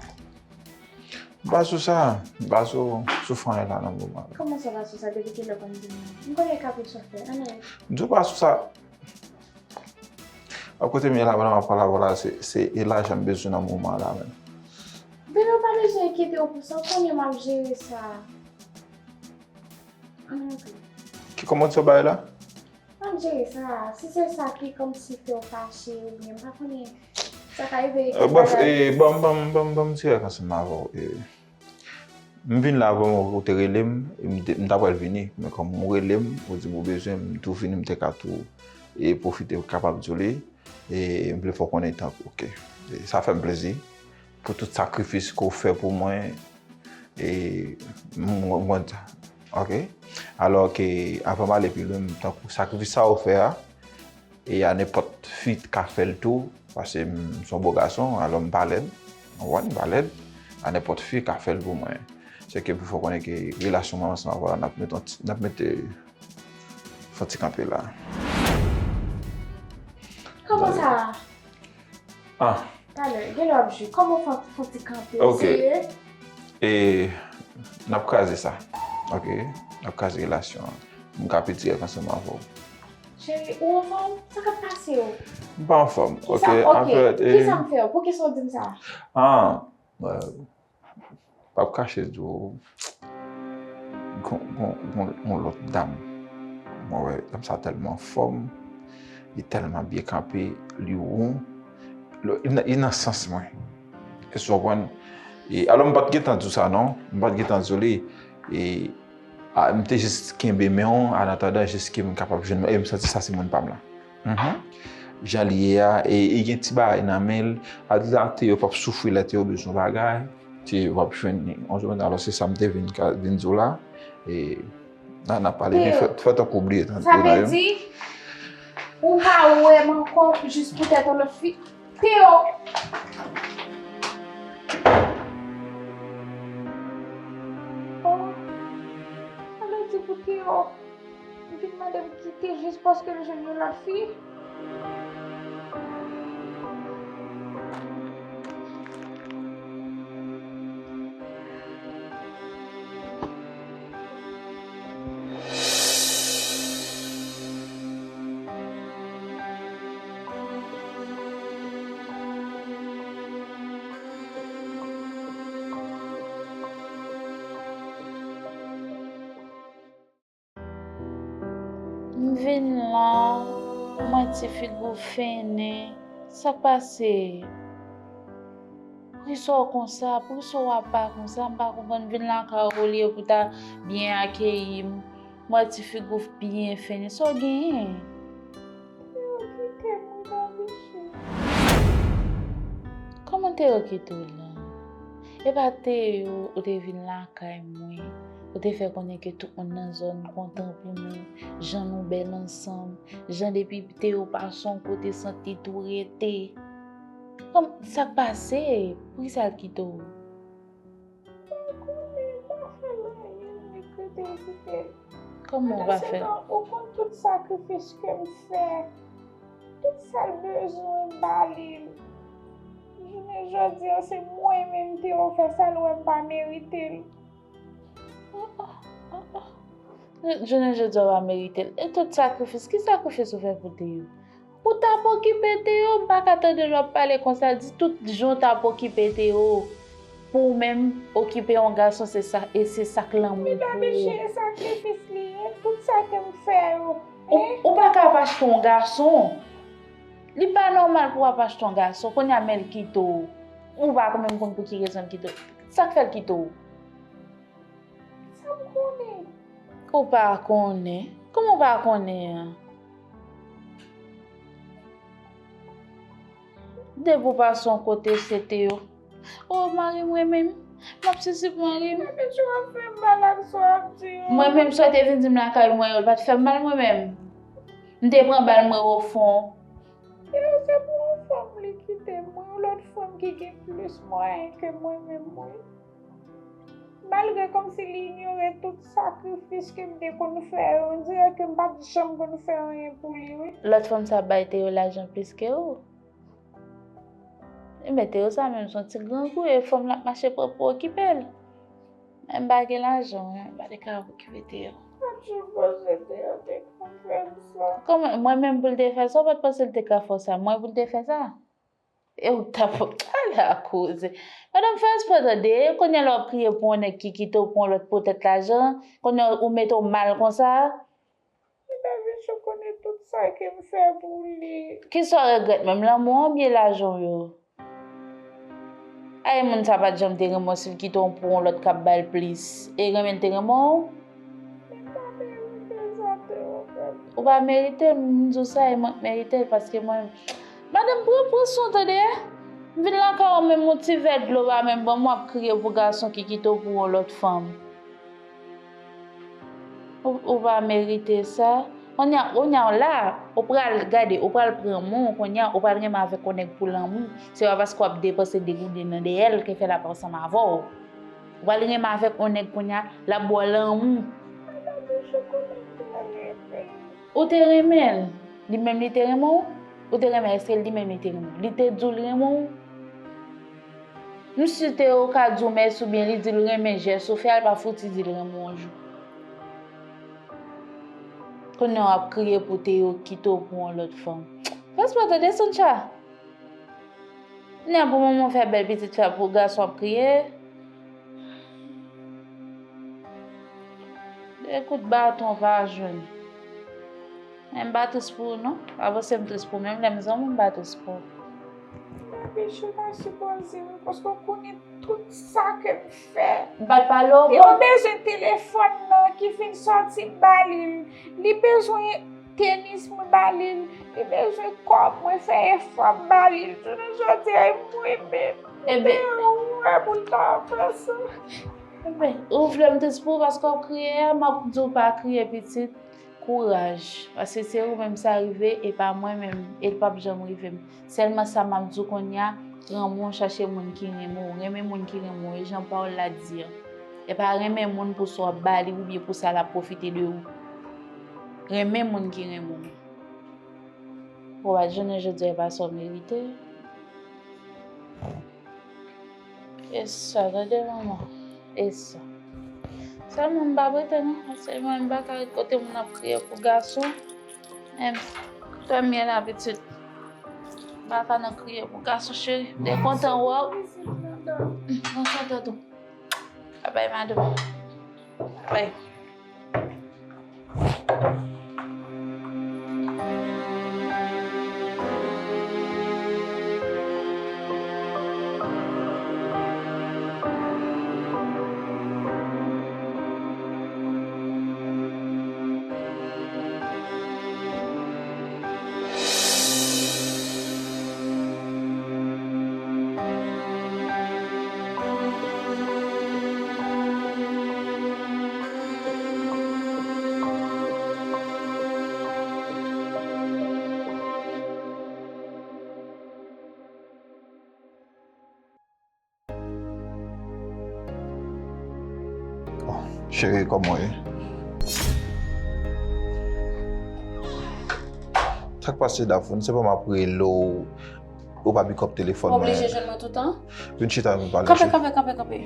M pa sou sa. M pa sou, sou fanm la nan moman la. Kòman sa pa sou sa? Depi kilè w konn di m? M konnen kaprisyon fè. Ann ale. M di w pa sou sa. Akote m ye la, pandan m ap pale avè w la, se, se e lajan m bezwen nan moman la menm. Bebe, ou pa bezwen enkyete w pou sa, ou konnen m ap jere sa. Ann rantre. Ki kòman w di sa w bay la? M ap jere sa. Si se sa ki kòmsi fè w fache oubyen m pa konnen, sa ka rive. Bwèf, ban m, ban m, ban m, ban m dirèk ansanm avè w. M vin la avan ou te rele m, e m te, m ta pral vini, men kòm ou rele m, ou di m ou bezwen m, m tou vini, m te ka tou e pwofite kapab di w li, e m vle fè w konnen tankou, oke. E sa fè m plezi pou tout sakrifis ke w fè pou mwen, e m, m, m konn sa, oke. Alò ke, avan m ale pi lwen, m tankou sakrifis sa ou fè a, e a nenpòt fi ka fè l tou, paske m se yon bo gason, alò m pa lèd, ou konprann, m pa lèd, a nenpòt fi ka fè l pou mwen. Se ke pou fè w konnen ke relasyon mwen ansanm avè w la, n ap met yon ti, n ap met, eh, fè yon ti kanpe la. Kòman sa? Ah. Talè, genlè w ap jwe. Kòman fè, fè yon ti kanpe? Ok. Serye? E n ap kraze sa. Ok? N ap kraze relasyon an. M ka pi dirèk ansanm avè w. Cheri, ou anfòm? Sa k ap pase w? M pa anfòm. Ok, Kisa, ok. Anfèt, e Kisa m fè w? Poukisa w di m sa? Ah, euh, p ap kache di w, gon, gon, gon, gon lòt dam. Mwen wè, dam sa tèlman anfòm, li tèlman byen kanpe, li won, li, li nan, li nan sans mwen. Èske w konprann? E, alò, m pa t gentan di w sa, non. M pa t gentan di w li. E, a, m te jis kenbe men w, an atandan, jis ke m kapab jwenn, e m santi sa se moun pa m la. Mhm. Jan li ye a, e, e gen ti bagay nan men l, adilate yo p ap soufri lè te yo bezwen bagay, te yo p ap jwenn li. On jounen, alò, se sa m te vin, ka, vin di w la. E, nan, nan pale, men fè, fè tankou w bliye, tande. Sa vle di, ou pa wè m ankò jis poutèt yon lòt fi? Teo! Oh, sa vle di pou Teo, li vin mande m kite jis paske l jwenn yon lòt fi? M vin la, ou mwen ti figi w fennen. Sa k pase? Poukisa w konsa? Poukisa w apa konsa? M pa konprann. Vin lakay ou olye pou ta byen akeyi m. M wè ti figi w byen fennen. Sa w genyen? Teo kite m wi, Babiche. Kòman Teo kite w la? E pa Teo, ou te vin lakay mwen. Ou te fè konnen ke tout moun nan zòn kontan pou nou. Jan nou bèl ansanm. Jan depi Teo pase yon kote, santi tou rete. Kòm, sa k pase? Poukisa l kite w? M pa konnen, m pa fè l anyen, m ret rete kite l. Kòman w pa fè? Pandan se tan, ou konn tout sakrifis ke m fè, tout sa l bezwen, m ba li l. Jounen jodi a, se mwen menm Teo fè sa, l wè m pa merite l. Jounen jodi a, w pa merite l. E tout sakrifis, ki sakrifis ou fè pou Teo? Ou t ap okipe Teo, m pa ka tande lè w ap pale konsa, di tout jan w t ap okipe Teo. Pou ou menm, okipe yon gason, se sa, e se sa k lanmou pou ou. Medam, e sakrifis li ye. Tout sa ke m fè yo. Ou, ou pa ka ap achte yon gason. Li pa nòmal pou w ap achte yon gason. Kounye a men l kite w. Ou pa menm konn pou ki rezon l kite w. Sa k fè l kite w? Sa m konnen? Ou pa konnen? Kòman w pa konnen an? Depi w pase yon kote, se te yo. O, mari m renmen m. M ap sisi pou mari m. Mwen menm, si w ap fè m mal ak sa w ap di yo. Mwen menm, si w te vin di m lakay mwen, yo, l pa t fè m mal mwen menm. M te pran bal mwen o fon. Yo, se pou yon fanm li kite m, yon lòt fanm ki gen plis mwayen ke mwen menm, wi. Malgre kòmsi li inyore tout sakrifis ke m te konn fè yo, on dirè ke m pa t janm konn fè anyen pou li, wi. Lòt fanm sa bay Théo lajan plis ke ou. Ebyen, Théo sa menm se yon ti grangou, e fanm l ap mache pran pou okipe l. Men m pa gen lajan, wi, m pa te ka okipe Théo. Mwen toujou panse Théo te ka fè m sa. Kòman, mwen menm pou l te fè sa, ou pa t panse l te ka fè w sa? Mwen pou l te fè sa? E ou t ap, ala koze. Madanm, fè espre tande, kounye a la w ap kriye pou yon nèg ki kite w pou yon lòt poutèt lajan, kounye a ou mete w mal konsa. Li pa vin sou konnen tout sa ke m fè pou li. Kisa w regrèt menm, lanmou an oubyen lajan w yo? Ay, moun sa pa t janm te renmen w si l kite w pou yon lòt k ap ba l plis. E renmen l te renmen w? Li pa merite sa, Théophile. Ou pa merite l, m di w sa, e mwen k merite l, paske mwen, madanm, pran, pran swen w tande. M vin lakay ou, menm yon ti vè dlo pa menm ban m, w ap kriye pou gason ki kite w pou yon lòt fanm. Ou, ou pa merite sa. Kounye a, kounye a la, ou pral gade, ou pral pran moun, kounye a, ou pral renmen avèk yon nèg pou lanmou. Se pa paske w ap depanse de gouden nan dèyè l ke fè l ap ansanm avè w. Ou pral renmen avèk yon nèg kounye a, l ap ba w lanmou. Ou te renmen l. Li menm li te renmen w? Ou te renmen, èske li menm li te renmen w? Li te di w l renmen w? M si Théo ka di w mèsi oubyen li di l renmen jès ou fè a, l pa fouti di l renmen w yon jou. Kounye a w ap kriye pou Théo kite w pou yon lòt fanm. Fè espre tande, Sancha. Kounye a pou manman w fè bèl pitit fè pou gason ap kriye. De kout baton pa jwenn. Men m pa tris pou ou non. Pa panse m tris pou ou, menm lè m zanmi w, m pa tris pou ou. Mwen bezwen pa sipoze wi, paske w konnen tout sa ke m fè. M pa t pale w. E w bezwen telefòn nan ki fin sòti m ba li l. Li bezwen tenis mwen ba li l. Li bezwen kòb mwen fè efò m ba li l. Jounen jodi a, e mwen menm. Ebyen, ou wè pou l ta fè sa. Ebyen, ou vle m tris pou ou paske w ap kriye a, m ap di w pa kriye pitit. Kouraj, paske se ou menm sa rive, e pa mwen menm, e l p ap janm rive m. Sèlman sa m ap di w kounye a, pran moun, chache moun ki renmen w, renmen moun ki renmen w, e jan pawòl la di an. E pa renmen moun pou sa w ap ba li oubyen pou sa l ap pwofite de ou. Renmen moun ki renmen w. Ou pa jounen jodi a, e pa sa w merite. E sa, tande manman. E sa. Sèlman m pa prete non, paske mwen m pa ka ret kote moun ap kriye pou gason. Menm, fè m byen la pitit. M pa ka nan kriye pou gason cheri. M te kontan wè w. Pran swen tèt ou. Babay madanm. Babay. Oh, cheri, kòman w ye? Sa k pase, Daphoun? Se pa m ap rele w, ou pa pick up telefòn mwen. Ou oblije jwenn mwen toutan? Vin chita, nou pale. Kanpe, kanpe, kanpe, kanpe.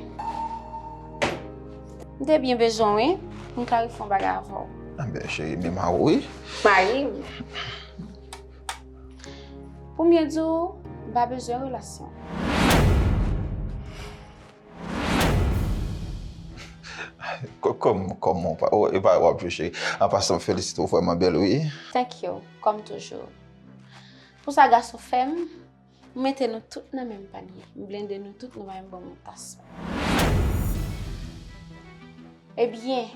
M te byen bezwen w, wi. M ka rive fè yon bagay avè w. Anben, cheri, men mari w, wi. Mari m. Pou m byen di w, m pa bezwen relasyon. Kòman, kòman, pa, oh, e pa w ap jwe, cheri. An pasan, m felisite w, vrèman bèl, wi. Thank you, kòm toujou. Pou sa gason fè m, m mete nou tout nan menm panye. M blende nou tout, nou pa menm ban m yon tas. Ebyen,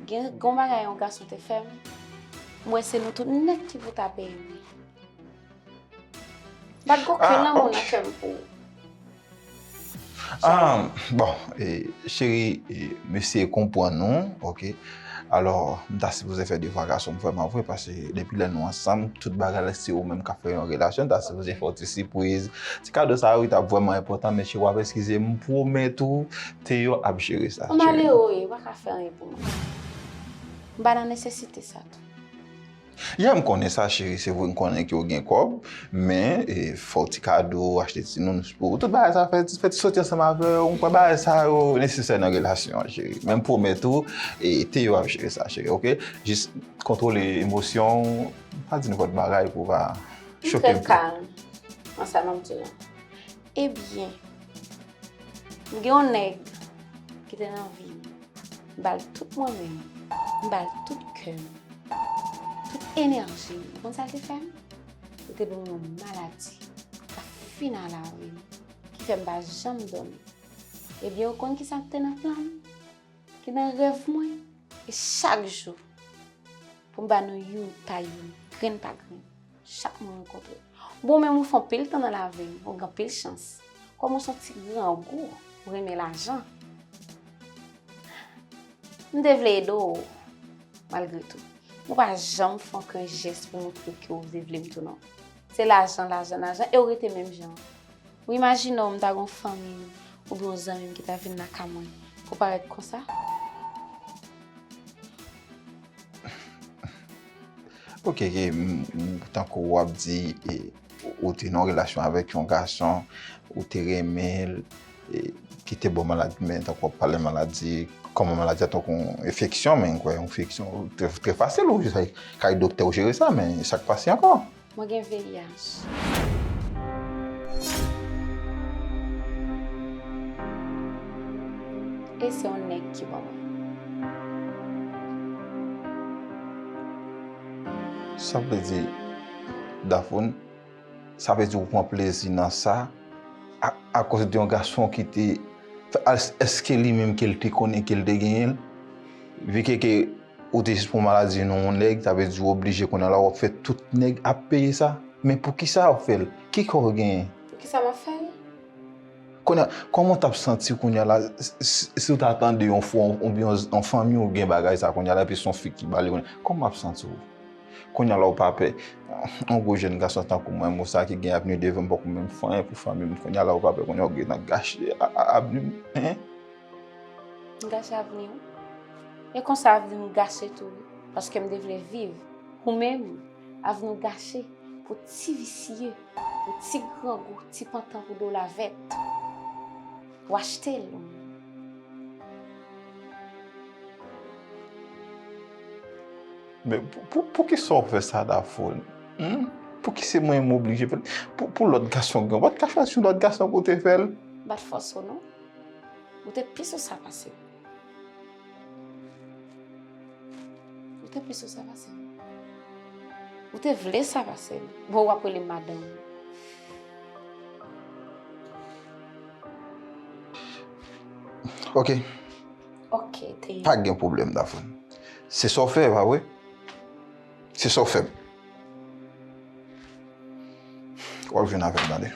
gen gon bagay yon gason te fè m, m wè se nou tout nèt ki pou ta peye m li. M pa t gon ken lanmou nan kè m pou ou. Ah, bon, e, cheri, e, m eseye konprann ou, oke. Alò, m ta sipoze fè devwa gason m vrèman vre, paske depi lè nou ansanm, tout bagay la se ou menm k ap fè yon relasyon, m ta sipoze fè yon ti sipriz. Ti kado sa yo, wi, t ap vrèman enpòtan, men cheri, w ap eskize m, m pwomèt ou, Teyo ap jere sa, cheri. Ou malere, ou pa ka fè anyen pou mwen. M pa nan nesesite sa tou. Ya, m konnen sa, cheri, se vre, m konnen ke w gen kòb, men, e, fè w ti kado, achte ti nounours pou ou. Tout bagay sa, fè, fè ti soti ansanm avè w, m kwè bagay sa yo nesesè nan relasyon an, cheri. Men m pwomèt ou, e, Teyo ap jere sa, cheri, oke? Jis kontwole emosyon w, pa di nenpòt bagay pou w pa choke m. M trè kalm nan sa m ap di w la. Ebyen, m gen yon nèg ki te nan vi m. M ba l tout mwen menm. M ba l tout kè m. Tout enèji m. Ou konn sa l te fè m? Li te ban m yon maladi k ap fini a lavi m, ki fè m pa janm dòmi. Ebyen, ou konn ki sa k te nan plan m? Ki nan rèv mwen? E chak jou, pou m ba nou youn pa youn, grenn pa grenn, chak mwen rankontre. Bon, menm ou fè anpil tan nan lavi m, ou gen anpil chans. Kòm ou se yon ti grangou, ou renmen lajan. M te vle ede w, malgre tou. Ou pa janm fè okenn jès pou montre ke w te vle m tou, non. Se lajan, lajan, lajan, e w rete menm jan. Ou imajine w, m ta gen yon fanmi m, oubyen yon zanmi m ki ta vin lakay mwen, pou w parèt konsa? Oke, oke, m, m, tankou w ap di, e, ou te nan yon relasyon avèk yon gason, ou te renmen l, e, ki te ba w maladi, men tankou w ap pale maladi, kòman maladi a, tankou yon enfeksyon, men m kwè yon enfeksyon trè, trè fasil, ou jis al kay doktè ou jere sa, men sa k pase ankò? Mwen gen V I H. E se yon nèg ki ban mwen. Sa vle di, Daphoune, sa vle di ou pran plezi nan sa, a, akoz de yon gason ki te, èske li menm ke l te konnen ke l te genyen l? Vi ke, ke ou te jis pran maladi nan yon nèg, sa vle di ou oblije kounye a la w ap fè tout nèg ap peye sa? Men poukisa w ap fè l? Ki kò w genyen? Poukisa m ap fè l? Kounye a, kòman w t ap santi w kounye a la, si, si, si w ta tande yon fwa, oubyen yon, yon fanmi w gen bagay sa kounye a la, epi se yon fi ki ba li kounye a, kòman w ap santi w? Kounye a la w pa pè. Yon gwo jèn gason tankou mwen, menm sa ki gen avni devan m, poko menm fè anyen pou fanmi m. Kounye a la w pa pè, kounye a w gentan gache a, a, avni m, en? M gache avni w? E konsa avni m gache tou, wi. Paske m te vle viv. Ou menm, avni w gache pou ti visye, pou ti grangou, ti pantan pou do lavèt. Ou achte l. Men pou, pou, poukisa w fè sa, Daphoune? Hmm? Pouki se mwen m oblije fè l? Pou, pou lòt gason gen, w pa t ka chwazi yon lòt gason pou w te fè l? M pa t fòse w, non. Ou te pi sou sa pase m. Ou te pi sou sa pase m. Ou te vle sa pase m. Bon, w ap rele m madanm. Oke. Oke, te. Pa gen pwoblèm, Daphoune. Se sa w fè, pa vre? Se sa w fè m. W ap jwenn avè m, tande.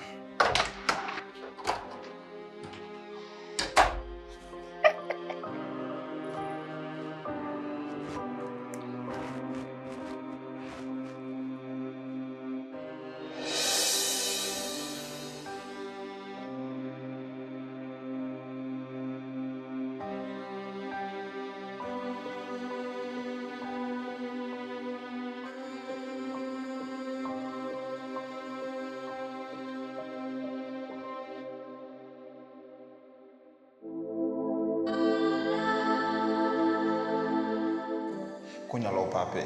Kounye a la w pa pè.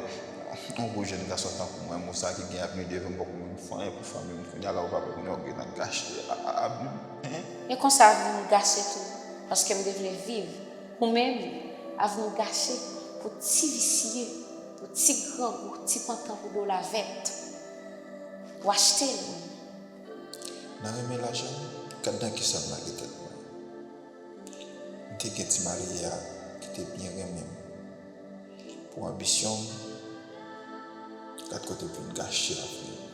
Yon gwo jèn gason tankou mwen, menm sa ki gen avni devan m, poko menm fè anyen pou fanmi m. Kounye a la w pa pè, kounye a w gentan gache a, a, avni m, en? E konsa avni m gache tou. Paske m te vle viv. Ou menm, avni w gache pou ti visye, pou ti grangou, ti pantan pou dola vèt. Ou achte l. Nan renmen lajan, gad nan kisa m lage tèt mwen. M te gen ti marye a ki te byen renmen m. Pou anbisyon m, gad kote m vin gache avni m.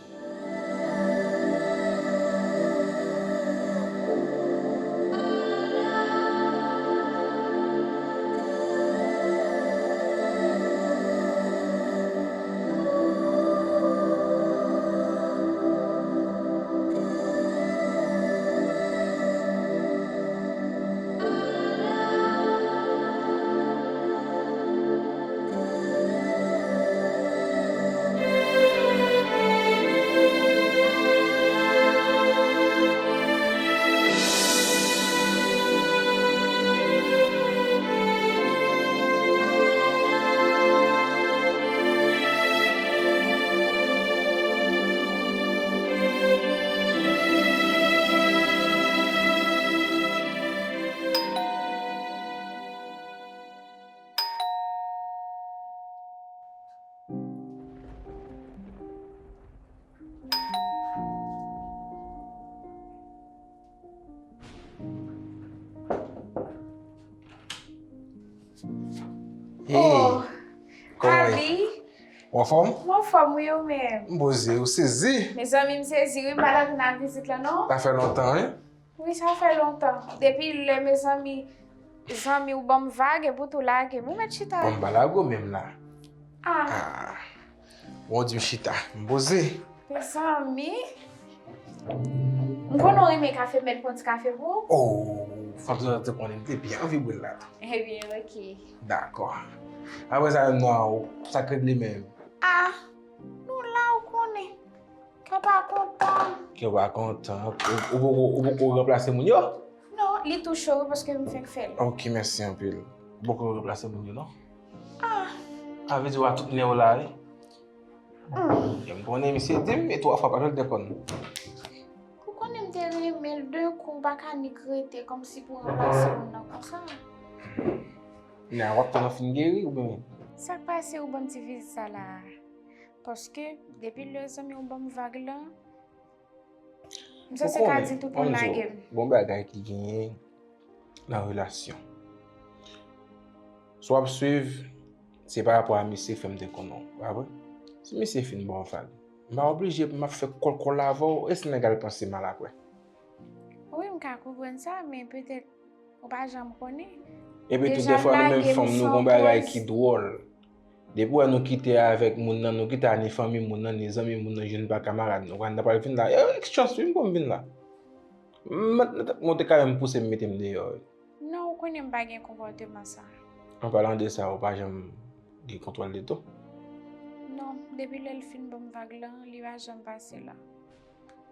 Hey, oh, kòman w ye? Abi? Ou anfòm? M anfòm, wi, ou menm? M poze, ou sezi? Mezanmi, m sezi, wi, m pa t atann a vizit lan, non. Sa fè lontan, wi. Wi, sa fè lontan. Depi lè mezanmi, zanmi w ban m vag, epi w tou lage m. Ou mèt chita. Bon, m pa lage w menm la. Ah. Ah. Bon, w di m chita. M poze. Mezanmi. M konnen w renmen kafe, m mèt pran ti kafe pou ou. Oh, fanm sa te konnen m te byen anvi bwè l la tou. Ebyen, oke. Dakò. Apre sa, menm non, sa k regle menm. Ah, nou la, ou konnen. Kè w pa kontan. Kè w pa kontan. Ou, ou poko, ou poko ranplase moun yo? Non, li tou cho wi, paske m fenk fè l. Ok, mèsi anpil. Ou poko ranplase moun yo, non? Ah. A vle di w a tout nè w la, wi. Hmm. E m konnen misye di m, e twa fwa pa jwenn telefòn. Ou konnen m te renmen l, de kou m pa ka nik rete kòmsi pou ranplase moun nan konsa. Nè a w ap tann an fin geri oubyen? Sa k pase ou ban m ti vizit sa la a? Paske, depi lè zanmi w ban m vag lan, m sanse ka di tout moun lage m. Bon bagay ki genyen nan relasyon. Si w ap swiv, se pa rapò a misye k fè m te konnen w, pa vre? Si misye fin ba w vag, m pa oblije pou m ap fè kòlkòl avè w, e si nèg la al panse mal apre? Wi, m ka konprann sa, men petèt ou pa janm konnen. Epi tou, dèfwa nou menm fanm, nou gon bagay ki dwòl. Depi w wè nou kite avèk moun nan, nou kite a ni fanmi moun nan, ni zanmi moun nan, jwenn pa kamarad nou. N ap pral vin la. E, chans wi m pou m vin la. M, mwen te ka menm pouse m mete m deyò wi. Non, ou konnen m pa gen konpòteman sa. An palan de sa, ou pa janm gen kontwòl de tou? Non, depi lè l fin ban m vag lan, li pa janm pase la.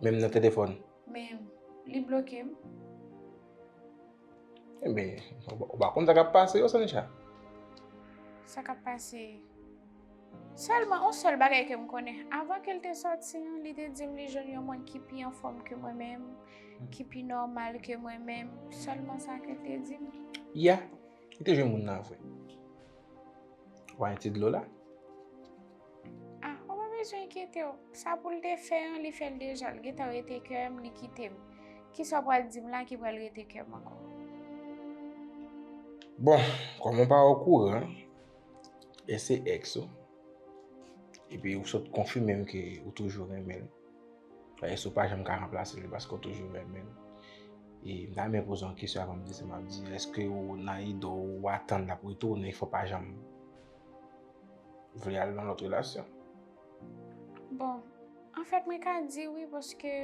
Menm nan telefòn? Men, li bloke m. Enben, ou pa, ou pa konn sa k ap pase yo, Sancha? Sa k ap pase? Sèlman, yon sèl bagay ke m konnen. Avan ke l te sòti an, li te di m li jwenn yon moun ki pi anfòm ke mwen menm, ki pi nòmal ke mwen menm. Sèlman sa ke l te di m. Ya, li te jwenn moun nan vre. Ou pa gen ti dlo la? Ah, ou pa bezwen enkyete w. Sa pou l te fè an, li fè l deja. L gentan rete kè m, li kite m. Kisa w pral di m la ki pral rete kè m ankò? Bon, kòm ou pa okouran, e se èks ou. Epi ou sot konfime m ke ou toujou renmen l. Paske si w pa janm ka ranplase li, paske w toujou renmen l. E m ta renmen poze yon kesyon avan m di sa m ap di. Èske ou nan ide w, w atann l ap retounen, fò w pa janm vle al nan lòt relasyon? Bon, anfèt, mwen ka di wi, paske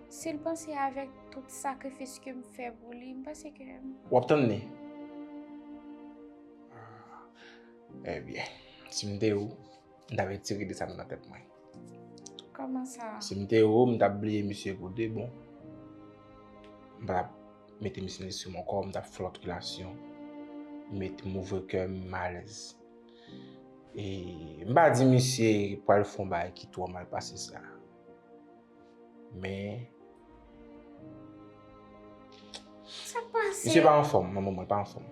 si l panse avèk tout sakrifis ke m fè pou li, m panse ke m... W ap tann li? Ah, ebyen, si m te ou, m ta retire ide sa nan tèt mwen. Kòman sa? Si m te ou, m t ap bliye misye pou de bon. M pa t ap mete misye nan lespri m ankò, m t ap fè lòt relasyon. Met m ouvri kè m, m alèz. E m pa di misye pral fè yon bagay ki twò mal pase sa. Men, Sa k Misye pase? Pa anfòm nan moman, li pa anfòm.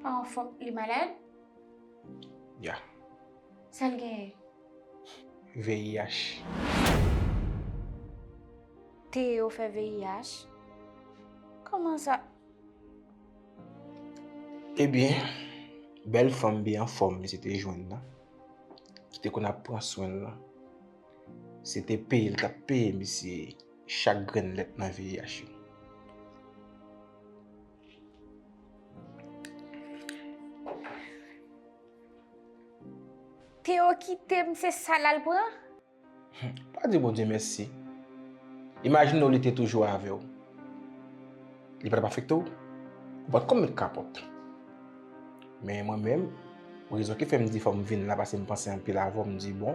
Pa anfòm, li malad? Ya. Sa l genyen? V I H. Teo fè V I H? Kòman sa? Ebyen, bèl fanm byen anfòm misye te jwenn nan, ki te konn ap pran swen l lan, se te peye l t ap peye misye chak grenn lèt nan V I H yo. Teo kite m, se sa l al pran? Pa di Bondye mèsi. Imajine w li te toujou avè w. Li pa t ap afekte w? Ou pa t konn met kapòt. Men mwen menm, rezon ki fè m di fò m vin la, paske m panse anpil avè w, m di bon,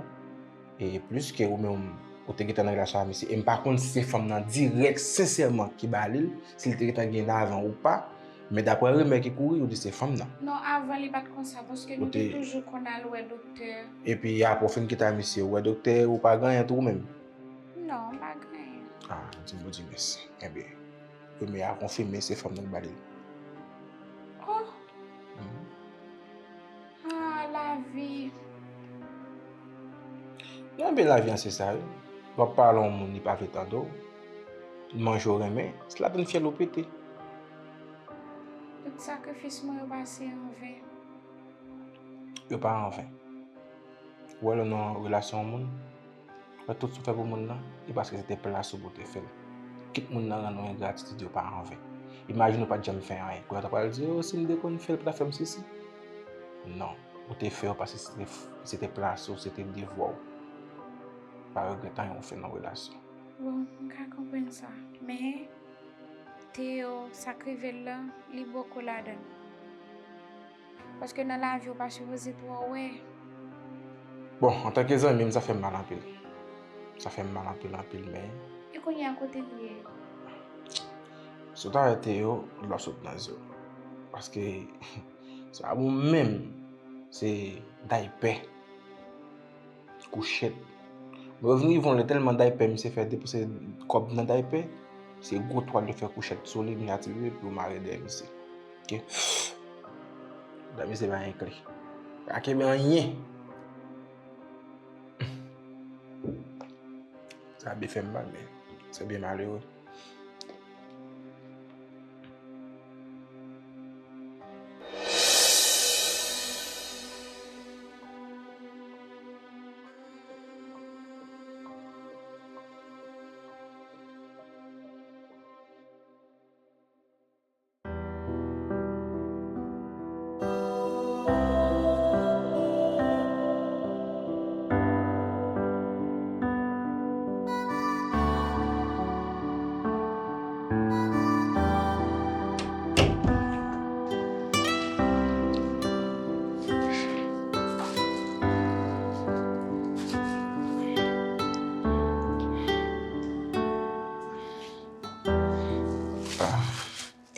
e plis ke ou menm ou te gentan nan relasyon ak misye, e m pa konn si se fanm nan dirèk, sensèman, ki ba li l, si l te gentan gen l avan ou pa, men daprè rimè ki kouri, yo di se fanm nan. Non, avan li pa t konsa, paske nou te toujou konn al wè doktè. Epi apre w fin kite ak misye, ou wè doktè, ou pa gen anyen tou ou menm? Non, m pa gen anyen. Ah, di Bondye mèsi. Ebyen, rimè a konfime se fanm nan ki ba li l. Oh! Ah, lavi. Nan byen lavi an se sa wi. W ap pale yon moun li pa vle tande w. Li manje w renmen, se lapenn fyèl ou pete. Tout sakrifis mwen yo pase anven. Yo pa anven. Ou wè lè w nan relasyon yon moun, wè tout sa w fè pou moun nan, e paske se te plas ou pou w te fè l. Kit moun nan rann ou engratitid yo pa anven. Imajine w pa t janm fè anyen. Kounye a w ta pral di, oh, si m te konn fè l, pa ta fè m sesi. Non, ou te fè yo paske se te, se te plas ou, se te devwa w. Pa regrèt anyen ou fè nan relasyon. Bon, m ka konprann sa. Men, Teo, sa k rive l lan, li boko ladan l. Paske nan lavi ou pa sipoze twò wè. Bon, antanke zanmi m, sa fè m mal anpil. Sa fè m mal anpil, anpil, men. E kounye a kote l ye? Si w ta wè Teo, dlo sot nan zye w. Paske sa pou menm, se daypè, kouchèt. Mwen vin rive yon lè tèlman daypè misye fè depanse kòb nan daypè, se gwo twal yo fè kouchèt sou li, misye atire pou yo mare dèyè misye. Ok? Dèyè misye pa gen kle. Pa kenbe anyen. Sa byen fè m mal, men se byen malere.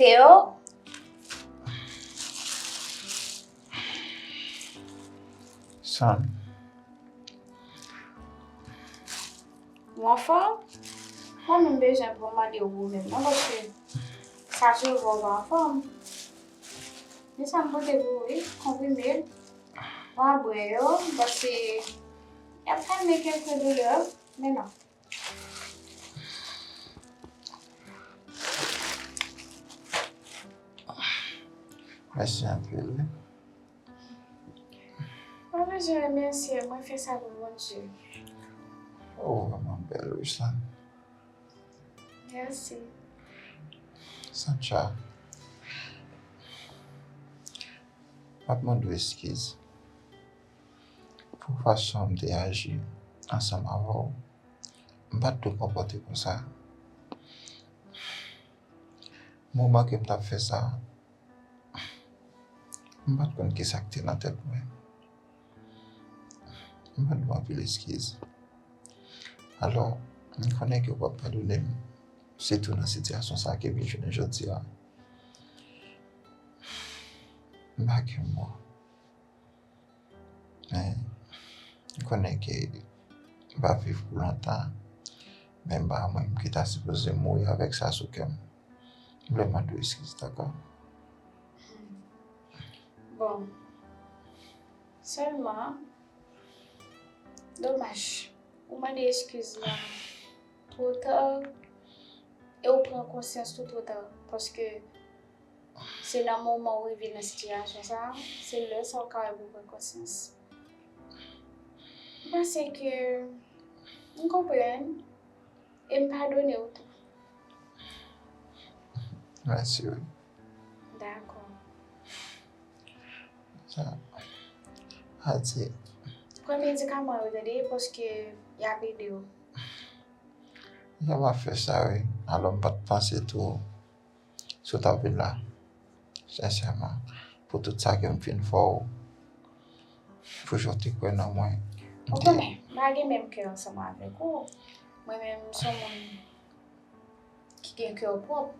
Teo? San. Ou anfòm? Mwen menm bezwen pou mande ou menm non, paske sa sou ou pa anfòm. Men sa m pote pou ou wi, konprime. W a bwè yo, paske y ap kalme kèk doulè, men non. Mèsi anpil wi. Pa bezwen remèsye, mwen fè sa pou Bondye. Ou vrèman bèl wi sa. Mèsi. Sandra, m ap mande w eskiz pou fason m te aji ansanm avè w. M pa t dwe konpòte konsa. Moman ke m t ap fè sa, m pa t konn kisa k te nan tèt mwen. M mande w anpil eskiz. Alò, m konnen ke w p ap padone m, sitou nan sitiyasyon sa ke m vin jounen jodi a. M pa gen mo. Men, m konnen ke m p ap viv pou lontan, men m pa wè mwen menm ki ta sipoze mouri avèk sa sou kè m. M vle mande w eskiz, dakò? Bon, sèlman, domaj, ou mande eskiz la two ta, e ou pran konsyans tou two ta, paske se nan moman ou rive nan sitiyasyon sa a, se lè sa a ou ka wè pou pran konsyans. M panse ke m konprann e m padone w tou. Mèsi wi. Dakò. Sa, Adi. Pran medikaman yo tande, paske y ap ede w. Jan m ap fè sa wi. Alò m pa t panse tou si w t ap vin la. Sensèman, pou tout sa ke m fin fè w, pou jan w te kwè nan mwen. Ou konnen, m pa gen menm kè ansanm avèk ou. Mwen menm, m se yon moun ki gen kè pwòp.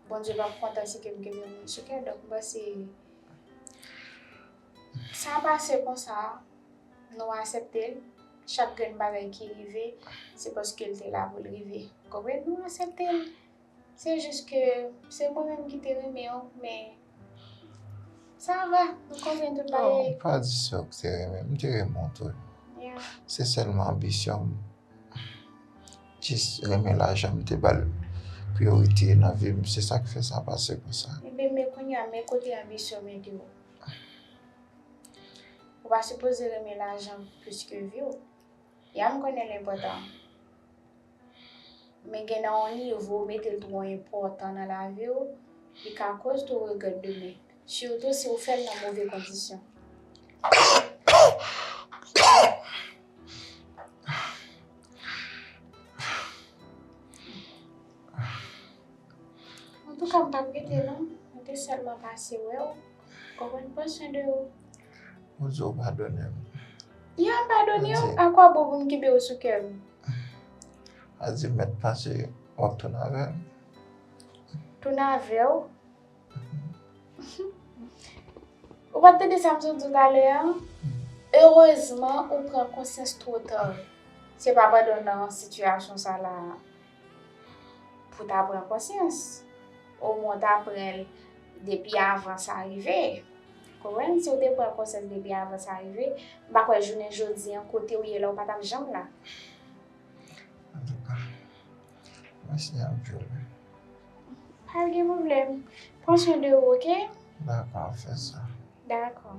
Bondye p ap kontan si ke m kenbe yon moun sou kè. Donk, m panse sa pase konsa, nou aksepte l. Chak grenn bagay ki rive, se paske l te la pou l rive. Konprann? Nou aksepte l. Se jis ke se mwen menm ki te renmen w, men sa va, nou konprann tout bagay. Non, pa di sa w te renmen m, m te renmen w tou. Yeah. Se sèlman anbisyon m. Jis renmen lajan m te ba l priyorite nan vi m, se sa k fè sa pase konsa. Ebyen, men kounye a, men kote anbisyon mete w. Ou pa sipoze renmen lajan plis ke vi w. Ya, m konnen l enpòtan. Men gen nan yon nivo, ou mete l twò enpòtan nan lavi w, li ka koz tou regrèt demen. Sitou si w fè l nan move kondisyon. Antouka, m p ap rete non. Mwen te sèlman pase wè w. Konprann, pran swen de ou. Ou di w padone m. Ya, m padone w. A kwa bon pou m kenbe w sou kè m? Adi mèt pase w ap tounen avè m. Tounen avè w? Ou pa t tande sa m sot di w talè a? Erezman, ou pran konsyans twò ta. Se pa pandan w nan sitiyasyon sa la pou w ta pran konsyans. Omwen w ta pran l depi avan sa rive. Konprann? Si w te pran konsyans depi avan sa rive, m pa kwè jounen jodi a, kote w ye la, ou pa t ap janm la. Antouka, mèsi anpil wi. Pa gen pwoblèm. Pran swen de ou, oke? Dakò, fè sa. Dakò.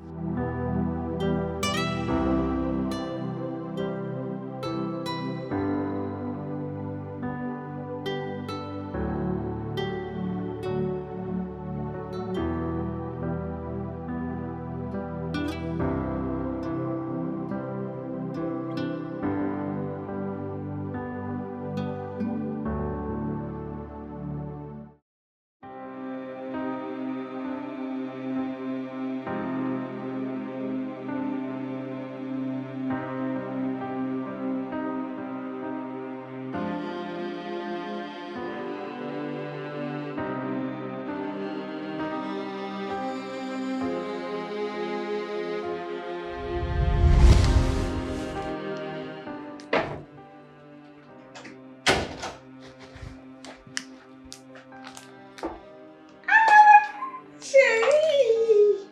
Ah, cheri!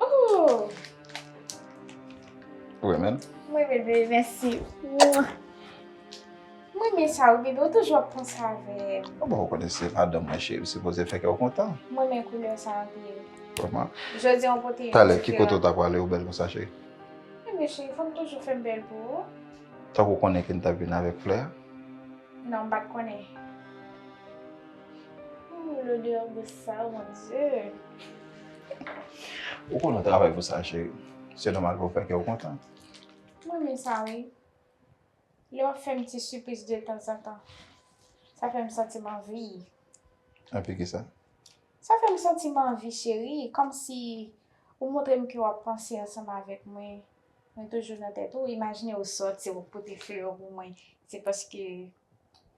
Oh! Ou renmen l? Mwen bebe, mèsi. Mwen renmen sa, wi, bebe, ou toujou ap panse avè m. Bon, ou konnen se madanm mwen, cheri, m sipoze fè kè w kontan. Mwen renmen koulè sa anpil. Vrèman? Jodi a, ou pote yon Talè, ki kote w ta prale, ou bèl konsa, cheri? Ebyen, cheri, fò m toujou fè m bèl pou ou. Tankou w konnen ke m t ap vin avèk flè a? Non, m pa t konnen. Ooh, lodè gous sa, mon Dieu. Ou konnen w travay pou sa, cheri. Se nòmal pou w fè kè w kontan. Mwen renmen sa, wi. Lè w ap fè m ti sipriz de tanzantan, sa fè m santi m anvi. Anvi kisa? Sa fè m santi m anvi, cheri, kòmsi ou montre m ke w ap panse ansanm avèk mwen. Mwen toujou nan tèt ou. Imajine w sòti, w pote flè pou mwen. Se paske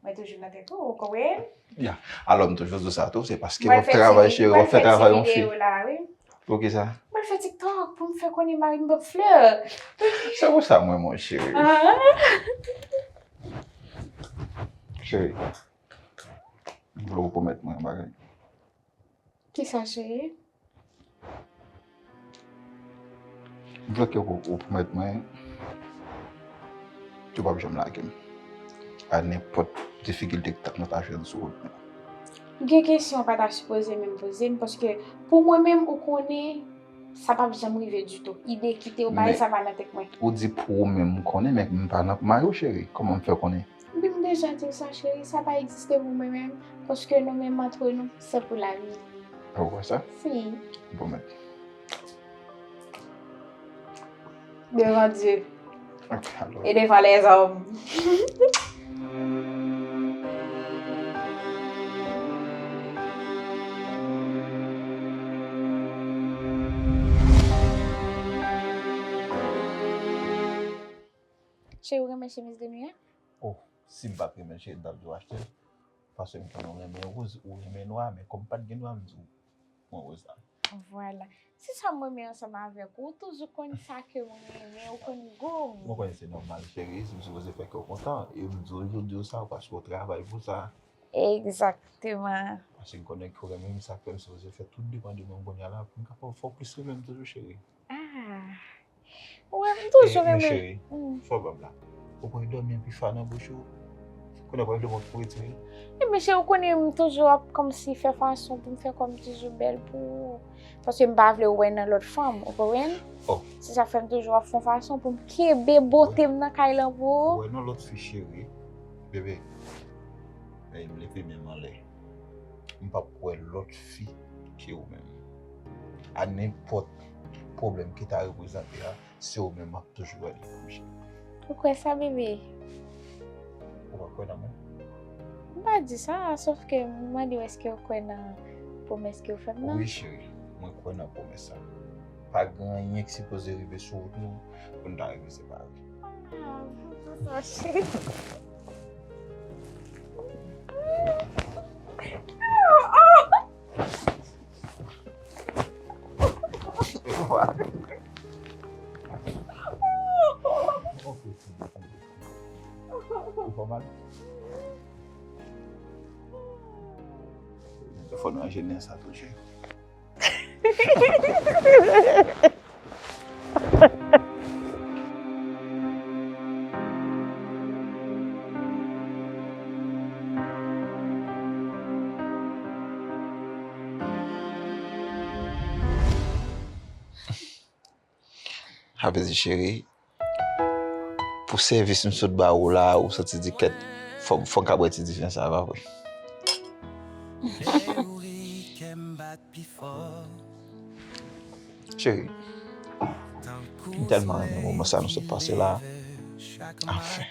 mwen toujou nan tèt ou, ou konprann? Ya. Alò, m toujou di w sa tou, se paske w ap travay, cheri, w ap fè travay yon fi. Poukisa? Mwen fè TikTok pou m fè konnen mari m ban m flè. Se pou sa mwen, mon cheri. Cheri. M vle w pwomèt mwen yon bagay. Kisa, cheri? M vle ke w, w pwomèt mwen ke w p ap janm lage m a nenpòt difikilte k ta, mwen ta jwenn sou wout mwen. Gen kesyon w pa ta sipoze menm poze m, paske pou mwen menm, ou konnen, sa p ap janm rive ditou. Ide kite w bay, men sa pa nan tèt mwen. Ou di pou ou menm, m konnen, men m pa nan mayo, cheri. Kòman m fè konnen? Ebyen, m deja di w sa, cheri, sa pa egziste pou mwen menm, paske nou menm antre nou, se pou lavi. Ou kwè sa? Si. Bon, men. Devan Dye. Ok, alò. E devan lèzòm. Cheri, ou renmen chemiz de nuit a? Oh, si m pa t renmen l, cheri, m t ap di w achte l. Paske m konnen w renmen woz, ou renmen nwa, men kòm pa t gen nwa, m di w pran woz la. Vwala. Se sa m renmen ansanm avèk ou. Ou toujou konn sa ke mwen renmen, ou konn gou m. Mwen konnen se nòmal, cheri, m sipoze fè kè w kontan. E m di w, jodi w sa, paske w travay pou sa. Egzakteman. Paske m konnen ke w renmen m, sa fè m sipoze fè tout depandeman m kounye a la, pou m kapab fè w plis renmen m toujou, cheri. Ah. Ou wè, m toujou renmen. E, men cheri, sa w ban m la. Ou konn dòmi anpil fwa nan bouch ou. Konnen w pral vle mwen pou retire l. E men cheri, ou konnen m toujou ap kòmsi fè fason pou m fè kò m toujou bèl pou ou. Paske m pa vle w wè nan lòt fanm, ou konprann? Oh. Se sa k fè m toujou ap fè yon fason pou m kenbe bote m nan kay lan pou ou. Ou wè nan lòt fi, cheri. Bebe. Ey, m leve men m anlè. M p ap wè lòt fi ke ou menm. A nenpòt pwoblèm ki ta reprezante a, se ou menm m ap toujou wè li kòm cheri. Ou kwè sa, bebe? Ou pa kwè nan mwen? M pa di sa, sòf ke m mande w èske ou kwè nan pwomès ke ou fè m nan? Wi, cheri, mwen kwè nan pwomès sa. Pa gen anyen ki sipoze rive sou wout nou pou n ta rive separe. Ah, m ap fè sa, cheri. Ou fè mal? Fò nou ranje nen sa tou, cheri. Sa vle di, cheri, pou sèvis m sot ba ou la, ou santi di kèt, fò, fò m ka bwè ti diven sa, pa vre? Cheri, m tèlman renmen moman sa nou sot pase la. Anfen.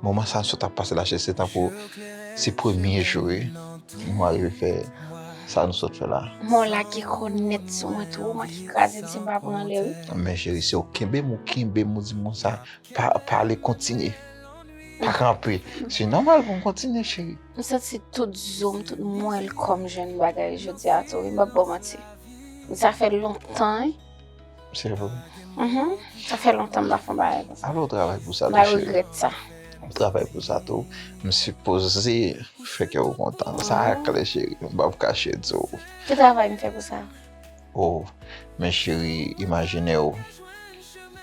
Moman sa nou sot ap pase la, cheri, se tankou se premye jou, wi, nou arive fè sa nou sot fè la. Men w lage kò nèt sou mwen tou, ou manke kraze ti m pa pran anlè, wi. Men cheri, se ou kenbe m, ou kenbe m, ou di m konsa, pa, pale, kontinye. Pa kanpe. Se nòmal pou m kontinye, cheri. M santi tout zo m, tout mwèl kò m jwenn bagay jodi a tou, wi, m p ap ba w manti. Sa fè lontan, wi. Se vre? Mhm. Sa fè lontan m pa fè yon bagay konsa. Alò, w travay pou sa tou, cheri. M pa regrèt sa. W travay pou sa tou. M sipoze fè kè w kontan. Sa a klè, cheri. M p ap kache di w. Ki travay m fè pou sa? Oh, men cheri, imajine w,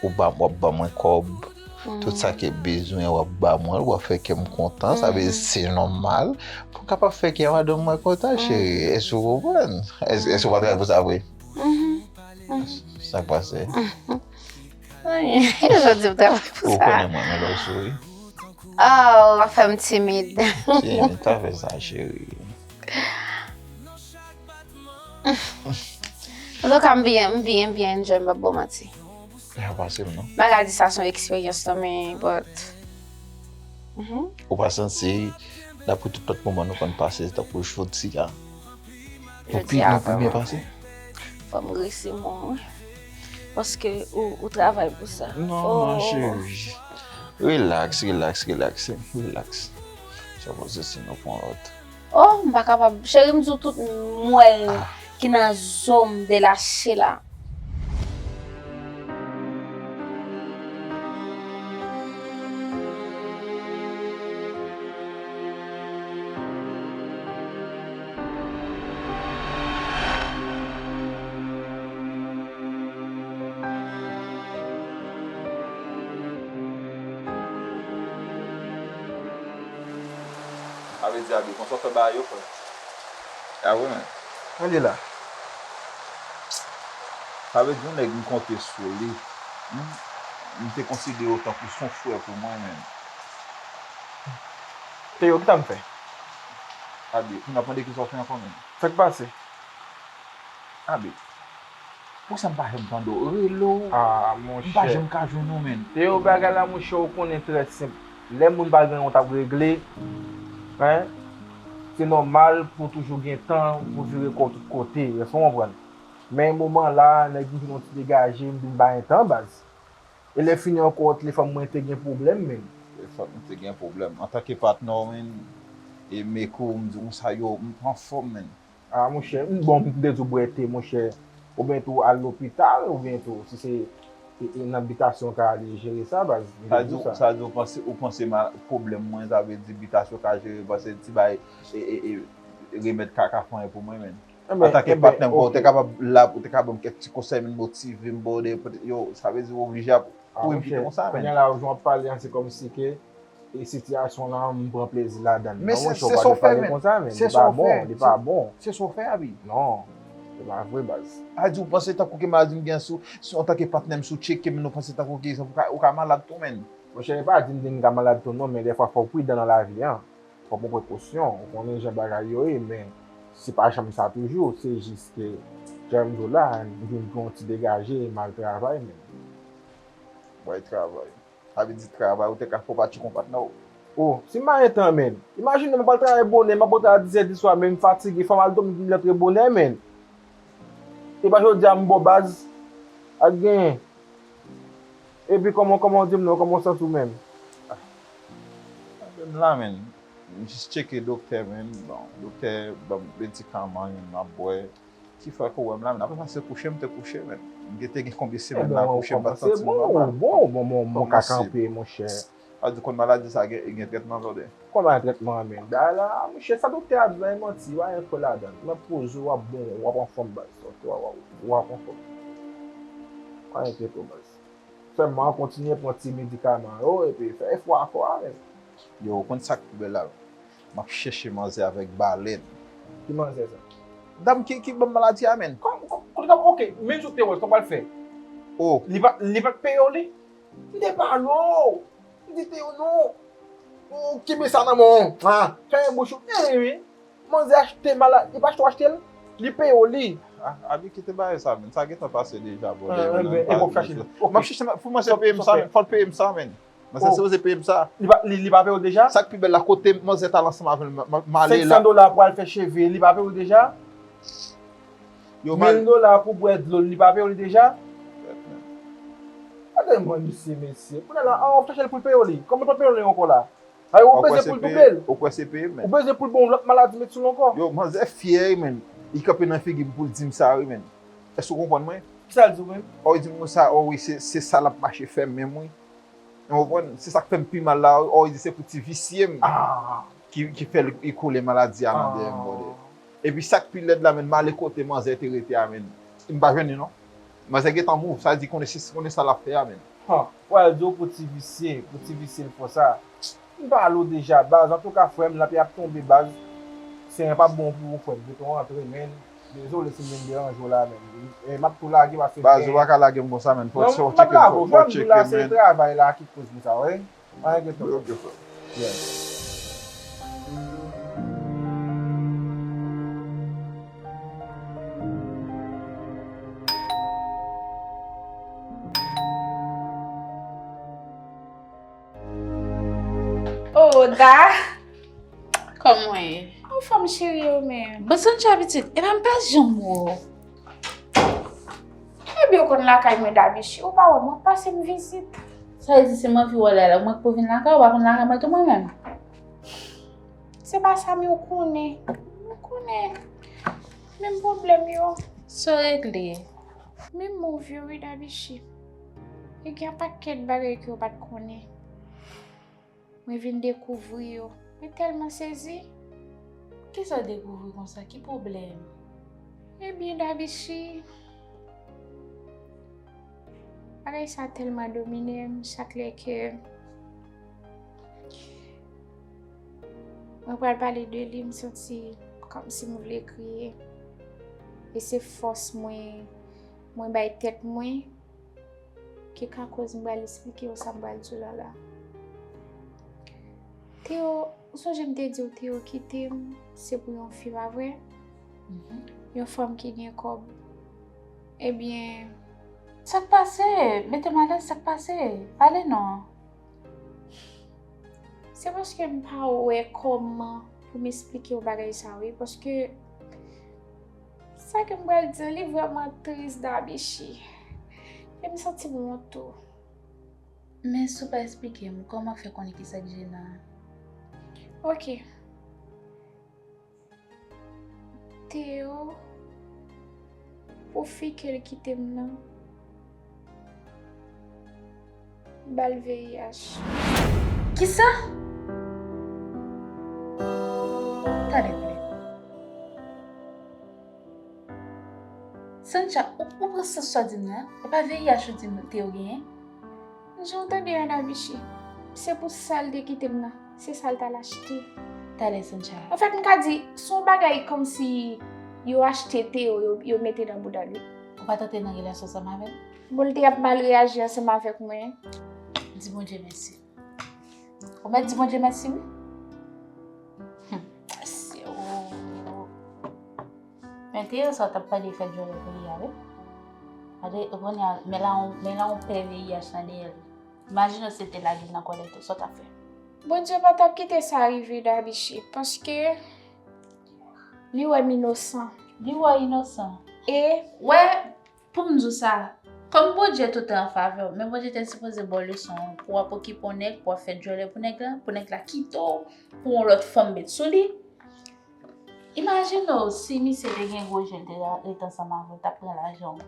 ou ba, w ap ban mwen kòb. Tout sa ke bezwen, w ap ban mwen, w ap fè kè m kontan. Sa vle di se nòmal pou m kapab fè kè madanm mwen kontan, cheri. Èske w konprann? Èske, èske w pa travay pou sa vre? Mhm. Sa k pase? Anyen. Yo di m travay pou sa. Ou konnen mwen, men lè w souri. Oh, w ap fè m timid. Timid, pa fè sa, cheri. Antouka, m byen, m byen, m byen enjoy, m p ap ba w manti. Sa pa fasil, non. M pa ka di sa se yon eksperyans, non, men, but, mhm. Ou pa santi, dapre tout lòt moman nou konn pase, tankou jodi a, nou pi, nou pi byen pase? Fò m resi mwen, wi. Paske ou, ou travay pou sa. Non, non, cheri. Relax, relax, relax, relax. Sa poze si nou pran lòt. Oh, m pa kapab. Cheri, m di w tout mwèl ki nan zo m delache la. Sa vle di, Abi, konsa w fè bagay yo, frè? A wi, men. Ann li la. Sa vle di, yon nèg m konte sou li. M, m te konsidere w tankou se yon frè pou mwen, men. Teo, ki sa m fè? Abi, kounye a w ap mande kisa w fè ankò, men. Sa k pase? Abi, poukisa m pa janm tande w? Rele w, ah, m pa janm ka jwenn ou, men. Teo, bagay la, monchè, ou konnen trè senp. Lè moun pa gen yon t ap regle, en, se nòmal pou w toujou gen tan pou w vire kò w tout kote, èske w konprann? Men moman la, nèg m vin yon ti degaje, m vin pa gen tan, baz. E lè fini ankò, telefòn mwen te gen pwoblèm, men. Telefòn mwen te gen pwoblèm. Antanke patnè w, men, e Meko, m di w konsa, yo, m pa anfòm, men. Ah, monchè, m, bon, m te di w bwè te, monchè. Oubyen tou al lopital, oubyen tou, si se, e, e nan bitasyon w ka ale jere sa, baz, m te di w sa. Sa di w panse, ou panse ma-, pwoblèm mwen, sa vle di bitasyon ka jere, panse ti bay, e, e, e, remèd ka, ka fè anyen pou mwen, men. Antanke patnè m, ou te kapab la, ou te ka ban m kèk ti konsèy, men motive m, bòdè, yo, sa vle di ou oblije ap kouri m kite konsa, men. Kounye a la, jan w ap pale an, se kòmsi ke e sitiyasyon lan, m pran plezi ladan l. Men se sa w fè, men. Se sa w fè. Li pa bon, li pa bon. Se sa w fè, Abi. Non, se pa vre, baz. A di w panse tankou ke maladi m gen sou, sou, antanke patnè m sou tcheke m, nou panse tankou ke ou ka, ou ka malad tou, men. Monchè, e pa di m di m ka malad tou, non, men dèfwa fò w pridan nan lavi an. Fò w pran prekosyon, ou konnen jan bagay yo ye, men se pa janm sa toujou, se jis ke, jan m di w la, m vin pran yon ti degaje, m al travay, men. Bay travay. Sa vle di travay, ou te ka fè w pa tcheke yon patnè w. Oh, si m pa gen tan, men. Imajine m ap al travay bonè, m ap al travay a dis è di swa, men m fatige, fò m al dòmi pou m rantre bonè, men. E pa jodi a m bò baz, ak genyen. Epi kòman, kòman w di m non, kòman w santi w menm? Ah, m la, men. M jis tcheke doktè, men. Bon, doktè ban m medikaman, men, m ap bwè. Ki fè ke w wè m la, men apre sa se kouche m te kouche, men. M te gen konbyen semèn la kouche, m pa t santi m nòmal. Bon, bon, bon, bon, ou ka kanpe, monchè. A di konn maladi sa gen, gen trètman, brother? Kòman trètman an, men? Bagay la, monchè, sa doktè a di la, e manti, pa gen fè ladan l. Nan poze w, w ap bon, w ap anfòm, baz. W ap, w ap, w ap anfòm. Pa gen trètman, baz. Sèlman kontinye pran ti medikaman yo, epi fè efò a kò a, men. Yo, ou konn sa k pi bèl la? M ap chèche manzè avèk balèn. Ki manzè sa? Dam ki, ki ban m maladi a, men. Kòm, kòm, kòm, ok, men sou te wè, sa w pral fè? Oh. Li pa, li pa t peye w li? M te pale w. M di Teo non. Ou kenbe sa nan men w. Ha, fèmen bouch ou. Men wi. Manzè achte maladi, li pa achte w achte l. Li peye w li. Ah, Abi, kite bagay sa, men. Sa gentan pase deja, brother. Ah, enben, e w ap chache l. M ap chache pou manzè peye m sa, men. Fò l peye m sa, men. Manzè sipoze peye m sa. Li pa, li, li pa peye w deja? Sa k pi bèl la, kote manzè t al ansanm avè l, m, m, m ale la. Senk san dola pou al fè cheve, li pa peye w deja? Yo, mil dola pou bwè dlo, li pa peye w li deja? Gade mwen, misye, mesye. Kounye a la, an, w ap chache l pou l peye w li. Kòman l pa peye w li ankò la? Ay, ou bezwen pou l double l. Ou kwè se peye m, men? Ou bezwen pou l ba w lòt maladi met sou l ankò? Yo, manzè fyè, men. Li kanpe nan figi m pou l di m sa, wi, men. Èske w konprann mwen? Kisa l di w menm? O, li di m konsa, o wi, se, se sa l ap mache fè menm, wi. Ou konprann? Se sa k fè m pi mal la, o, li di se pou ti visye m ki, ki fè l, li kole maladi a nan dèyè m, brother. Epi sa k pi lèd la, men, m ale kote manzè te rete a, men. M pa jwenn li, non. Manzè gentan move, sa di konnen se, konnen sa l ap fè a, men. Han, pral di w pou ti visye, pou ti visye l fè sa. M pale w deja, baz. Antouka, frè m, l ap, y ap tonbe, baz. Senyè p ap bon pou ou, frè m. Rete w antre, men. Dezole si m vin deranje w la, men. E, m ap tou lage, paske baz, ou pa ka lage m konsa, men. Fò w tcheke m, fò w tcheke m, men. Non, m p ap lage w, frè m, di w la, se travay la ki koz m sa, wi. Pa enkyete w. Ok, frè. Yes. Oh, Da! Kòman w ye? Anfòm, cheri, ou menm? Bon, Suncha pitit, epa m pa janm wè w. Ebyen, ou konn lakay mwen, Dabichi, ou pa wè m, w ap pase m vizit. Sa vle di si m anvi wè w la, la, mwen k pou vin lakay ou, w pa konn lakay mwen tou mwen menm? Se pa sa, men ou konnen. Ou konnen. Menm pwoblèm yo. Sa w regle? Menm move yo, wi, Dabichi. E gen yon pakèt bagay ke w pa t konnen. Mwen vin dekouvri yo. Mwen tèlman sezi. Kisa w dekouvri konsa? Ki pwoblèm? Ebyen, Dabichi, bagay sa tèlman domine m, chak lè ke Mwen pral pale de li, m santi kòmsi m vle kriye. E se fòs mwen, mwen bay tèt mwen, ki ka koz m pral esplike w sa m pral di w la la. Théo, ou sonje m te di w Théo kite m, se pou yon fi, pa vre? Yon fanm ki gen kòb. Ebyen, sa k pase? Mete m alèz, sa k pase? Pale non. Se paske m pa wè kòman pou m esplike w bagay sa, wi, paske sa ke m pral di, li vrèman tris, Dabichi. E m santi m wont tou. Men si w pa esplike m, kòman fè konnen ki sa k jenan an? Oke. Théo, pou fi ke l kite m nan, ba l V I H. Kisa? Talè, talè. Sancha, ou, ou pran sans sa w di m nan? E pa V I H ou di m Théo genyen? Jan w tande a, Dabichi, se pou sa l te kite m nan, se sa l t al achte. Talè, Sancha. Anfèt, m ka di, se yon bagay kòmsi yo achte Théo, yo, yo mete nan bouda l, wi. Ou pa tante nan relasyon ansanm avè l? Bon, l te ap mal reyaji ansanm avèk mwen. Di Bondye mèsi. Ou mèt di Bondye mèsi, wi. Hum, mèsi, oh. Men Théo sa w t ap pale fè djòlè pou li a, wi. Gade, kounye a, men la on, men la on pè V I H nan dèyè l. Imajine w si l te lage l nan kòlèt ou, sa w t ap fè? Bondye pa t ap kite sa rive, Dabichi, paske li wè m inosan. Li wè w inosan. E wè, pou m di w sa, kòm Bondye tout an favè w, men Bondye te sipoze ba w leson an, pou w ap okipe yon nèg, pou w ap fè djòlè pou nèg la, pou nèg la kite w, pou yon lòt fanm met sou li. Imajine w, si misye te gen gwo je, l te rete ansanm avè w, l t ap pran lajan w,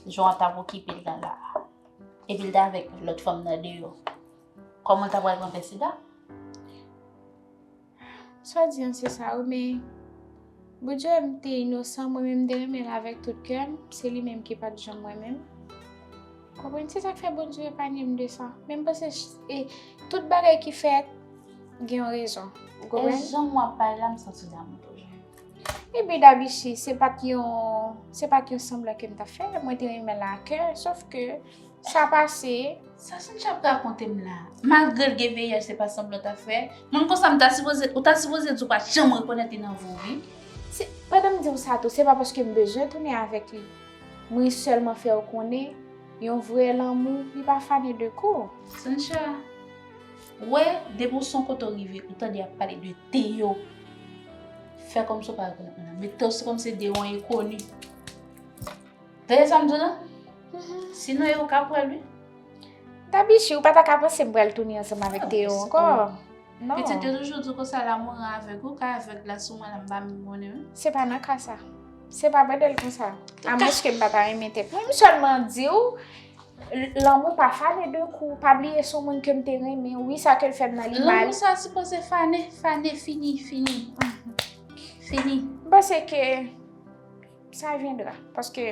jan w t ap okipe l nan la a, epi l t avèk lòt fanm nan deyò, kòman l ta pral pran pè sida? Sa w di an se sa wi, men Bondye wè m te inosan, mwen menm m te renmen l avèk tout kè m, se li menm ki pa t janm renmen m. Konprann? Se sa k fè Bondye epanye m de sa. Men m panse ch-, e, tout bagay ki fèt, gen yon rezon. Ou konprann? E jan w ap pale la, m santi w damou toujou. Epi Dabichi, se pa t yon, se pa t yon sanblan ke m t ap fè, mwen te renmen l a kè, sòf ke sa pase. Sa Sancha ap rakonte m la? Malgre l gen V I H, se pa sanblan w t ap fè. Moun konsa m ta sipoze, ou ta sipoze di w pa t janm rekonèt li nan vi w, wi. Se, pandan m di w sa tou, se pa paske m bezwen tounen avèk li. Mwen sèlman fè w konnen, yon vrè lanmou, li pa fane de kou. Sancha, wè, depi w son kote w rive, ou tande y ap pale de Théo. Fè kòmsi w pa rekonèt moun nan. Mete w se kòmsi de yon enkoni. Tande sa m di w la? Sinon, e ou k ap wè l, wi. Dabichi, ou pa ta ka panse m pral tounen ansanm avèk Théo ankò. Non. Pitit yo toujou di konsa, lanmou avèg, ou ka avèg la sou mwen la, m pa menm konnen menm. Se pa nan ka sa. Se pa bredèl konsa. Amwenske m pa ta renmen tèt mwen, m sèlman di w, l-, lanmou pa fane de kou, pa bliye se yon moun ke m te renmen, wi, sa ke l fè m nan li mal. Lanmou sa sipoze fane, fane, fini, fini. Fini. M panse ke ça viendra, paske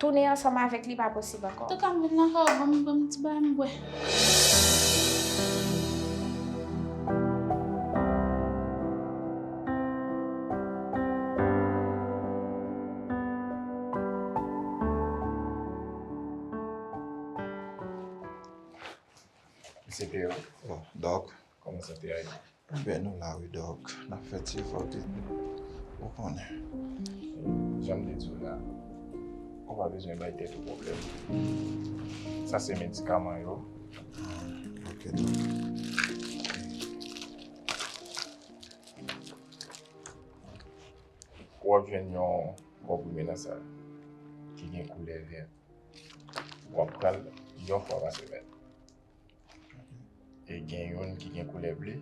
tounen ansanm avèk li pa posib ankò. Antouka, m vin nan kay ou, ban m, ban m ti bagay m bwè. Mesye Théo. Oh, Dòk. Kòman sante a ye? Ebyen, nou la wi, Dòk. N ap fè ti efò, ou konnen. Jan m te di w la, ou pa bezwen bay tèt ou pwoblèm. Sa se medikaman yo. Ah, ok, Dòk. W ap jwenn yon konprime nan sa ki gen koulè vè. W ap pran l yon fwa pa semèn. E gen youn ki gen koulè ble,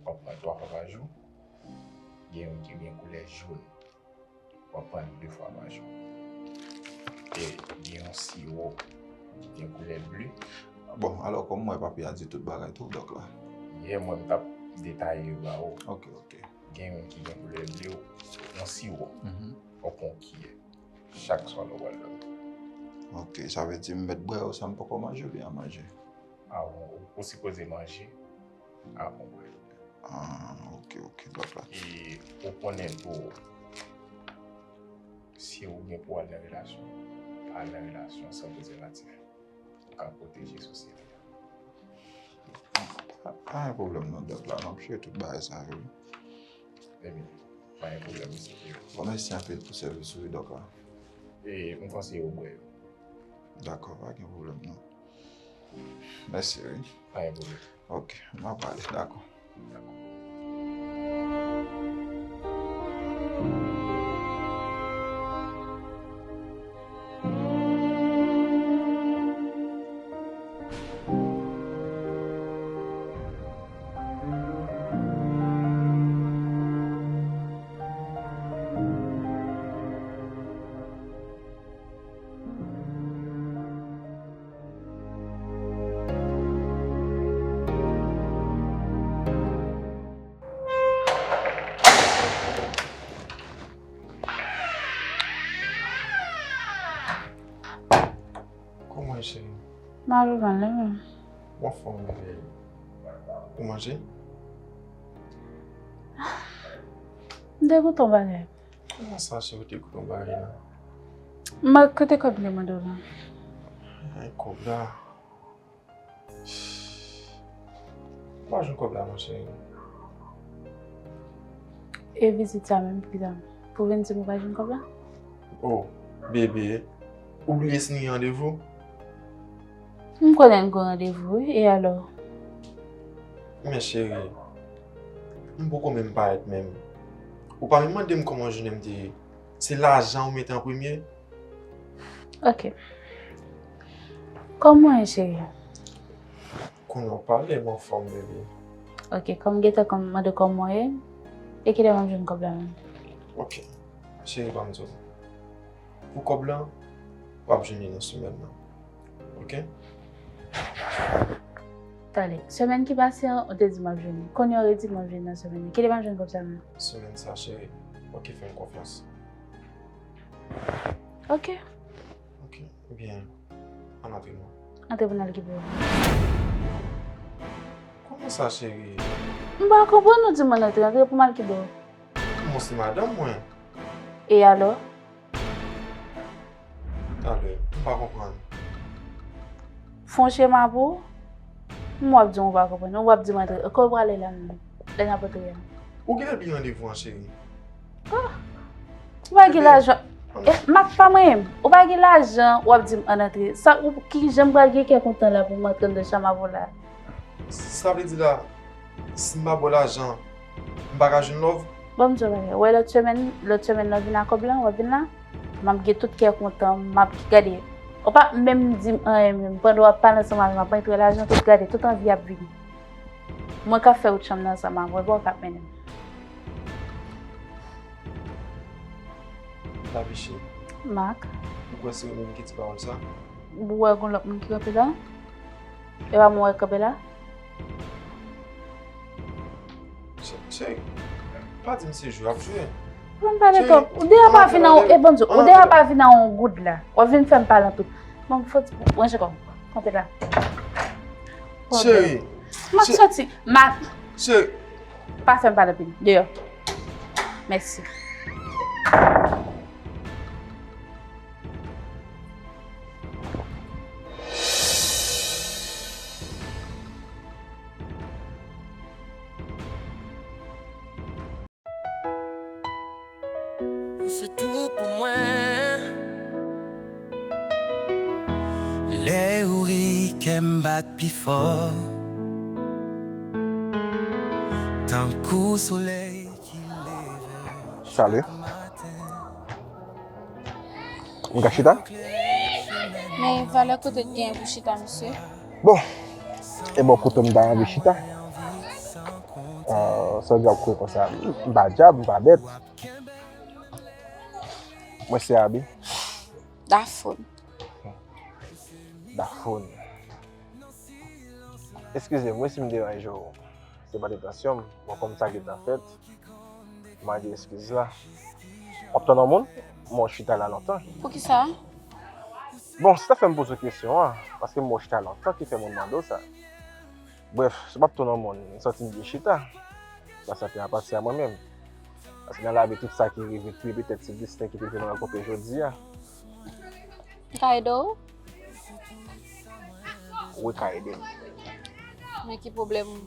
w ap pran twa fwa pa jou. Gen youn ki gen koulè jòn, w ap pran de fwa pa jou. E gen yon siwo ki gen koulè ble. Bon, alò, kòm m wè papye a di tout bagay tou, dòk la. Yè, mwen, m t ap detaye yo ba ou. Ok, ok. Gen youn ki gen koulè ble, yon siwo, mhm, ou pran yon kiyè. Chak swa lè w pral dòmi. Ok, sa vle di m mèt bwè yo san m poko manje oubyen an manje? Avan, ou, ou sipoze manje avan w bwè. Ah, ok, ok, dòk la. E ou konnen tou, si ou gen pou al nan relasyon, pa al nan relasyon san prezèvatif. Ou ka pwoteje sosyete a. Pa, pa gen pwoblèm non, dòk la, m ap jere tout bagay sa yo. Ebyen, pa gen pwoblèm, mesye Jerry. Bon, mèsi anpil pou sèvis ou, wi, dòk la. E m konseye w bwè yo. Dakò, pa gen pwoblèm non. Mèsi, wi. Pa gen pwoblèm. Ok, m ap ale, dakò. Dakò. Kòman w ye, cheri? Mwen pa mal, e ou menm? Mwen anfòm, bebe. Ou manje? M te goute yon bagay. Kòman sa, cheri, ou te goute yon bagay la? M kote kòb m te mande w lan? Ay, kòb la. M pa jwenn kòb la, monchè. E vizit sa menm, kisa? Pou vin di m ou pa jwenn kòb la? Oh, bebe, ou bliye si n gen randevou? M konnen n gen randevou, wi, e alò? Men cheri, m poko menm parèt menm. Ou pa menm mande m kòman jounen m te ye. Se lajan ou mete an premye. Ok. Kòman w ye, cheri? Kounye a w pale, m anfòm, bebe. Ok, kòm m gentan kòm, mande kòman w ye, e kilè m ap jwenn kòb la menm? Ok. Cheri, ban m di w. Pou kòb la, w ap jwenn li nan semèn nan. Ok? Tande, semèn ki pase an, ou te di m ap jwenn li. Kounye a w redi m ap jwenn li nan semèn nan. Kilè m ap jwenn kòb sa menm? Semèn sa, cheri. Ok, fè m konfyans. Ok. Ok, ebyen, ann antre non. Antre pou n al ki bò? Kòman sa, cheri? M pa konprann, ou di m ann antre, antre pou m al ki bò? Kòman se madanm mwen? E alò? Talè, m pa konprann. Fè yon chema pou ou. M w ap di m ou pa konprann. Ou ap di m antre. Kote w prale la menm? Lè n ap antre a. Ou genlè bliye randevou an, cheri. Ah! Ou pa gen lajan. Eh, Mak, pa manyen m. Ou pa gen lajan, w ap di m ann antre. Sa, ou, kijan m pral gen kè kontan la pou m antre anndan chanm avè w la? Sa vle di la, si m pa ba w lajan, m pa ka jwenn love? Bon, m di w bagay. Ou wè lòt semèn, lòt semèn lè w vin ak kòb lan, w ap vin la, m ap gen tout kè kontan, m ap gade. Ou pa menm di m anyen menm. Pandan w ap pale ansanm avè m, m ap montre w lajan, tout gade, tout anvi ap vini. Mwen k ap fè wout chanm nan ansanm avè w, e pa w k ap mennen m. Labiche. Mak. Ou kwè se ou menm ki di pawòl sa? Ou wè gon lòt moun ki kanpe la? E pa mwen wè k kanpe la? Cheri, cheri, pa di m se jwe w ap jwe. Mwen pale twòp. Ou deja pa vin an, e bon Dye, ou deja pa vin an yon goud la. W ap vin fè m pale an tout. Bon, fò ranje kò w. Kanpe la. Cheri. Mak, sòti. Mak. Cheri. Pa fè m pale anpil. Deyò. Mèsi. Ou se tou pou mwen. Lè ou ri, kè m bat pi fò. Tankou solèy ki leve. Salut. M ka chita? Men valè kote w genyen pou chita, mesye? Bon, e bò kote m ta anvi chita. Ah, sa w di ap kwe konsa? M pa dyab, m pa bèt. Mwen se Abi. Dafòn. Dafòn. Eskize mwen si m deranje w. Se pa entansyon m. Bon, kòm sa gentan fèt, m a di eskiz la. W ap tann yon moun? Mwen chita la lontan. Poukisa? Bon, se ta fè m poze w kesyon an, paske m wè w chita lontan ki fè mwen mande w sa. Brèf, si w p ap tann yon moun, m santi m byen chita. Sa, sa te apati a mwen menm. Paske nan lavi, tout sa ki rive, pi petèt se desten ki te fè nou rankontre jodi a. M ka ede w? Ou ka ede m. Men ki pwoblèm ou?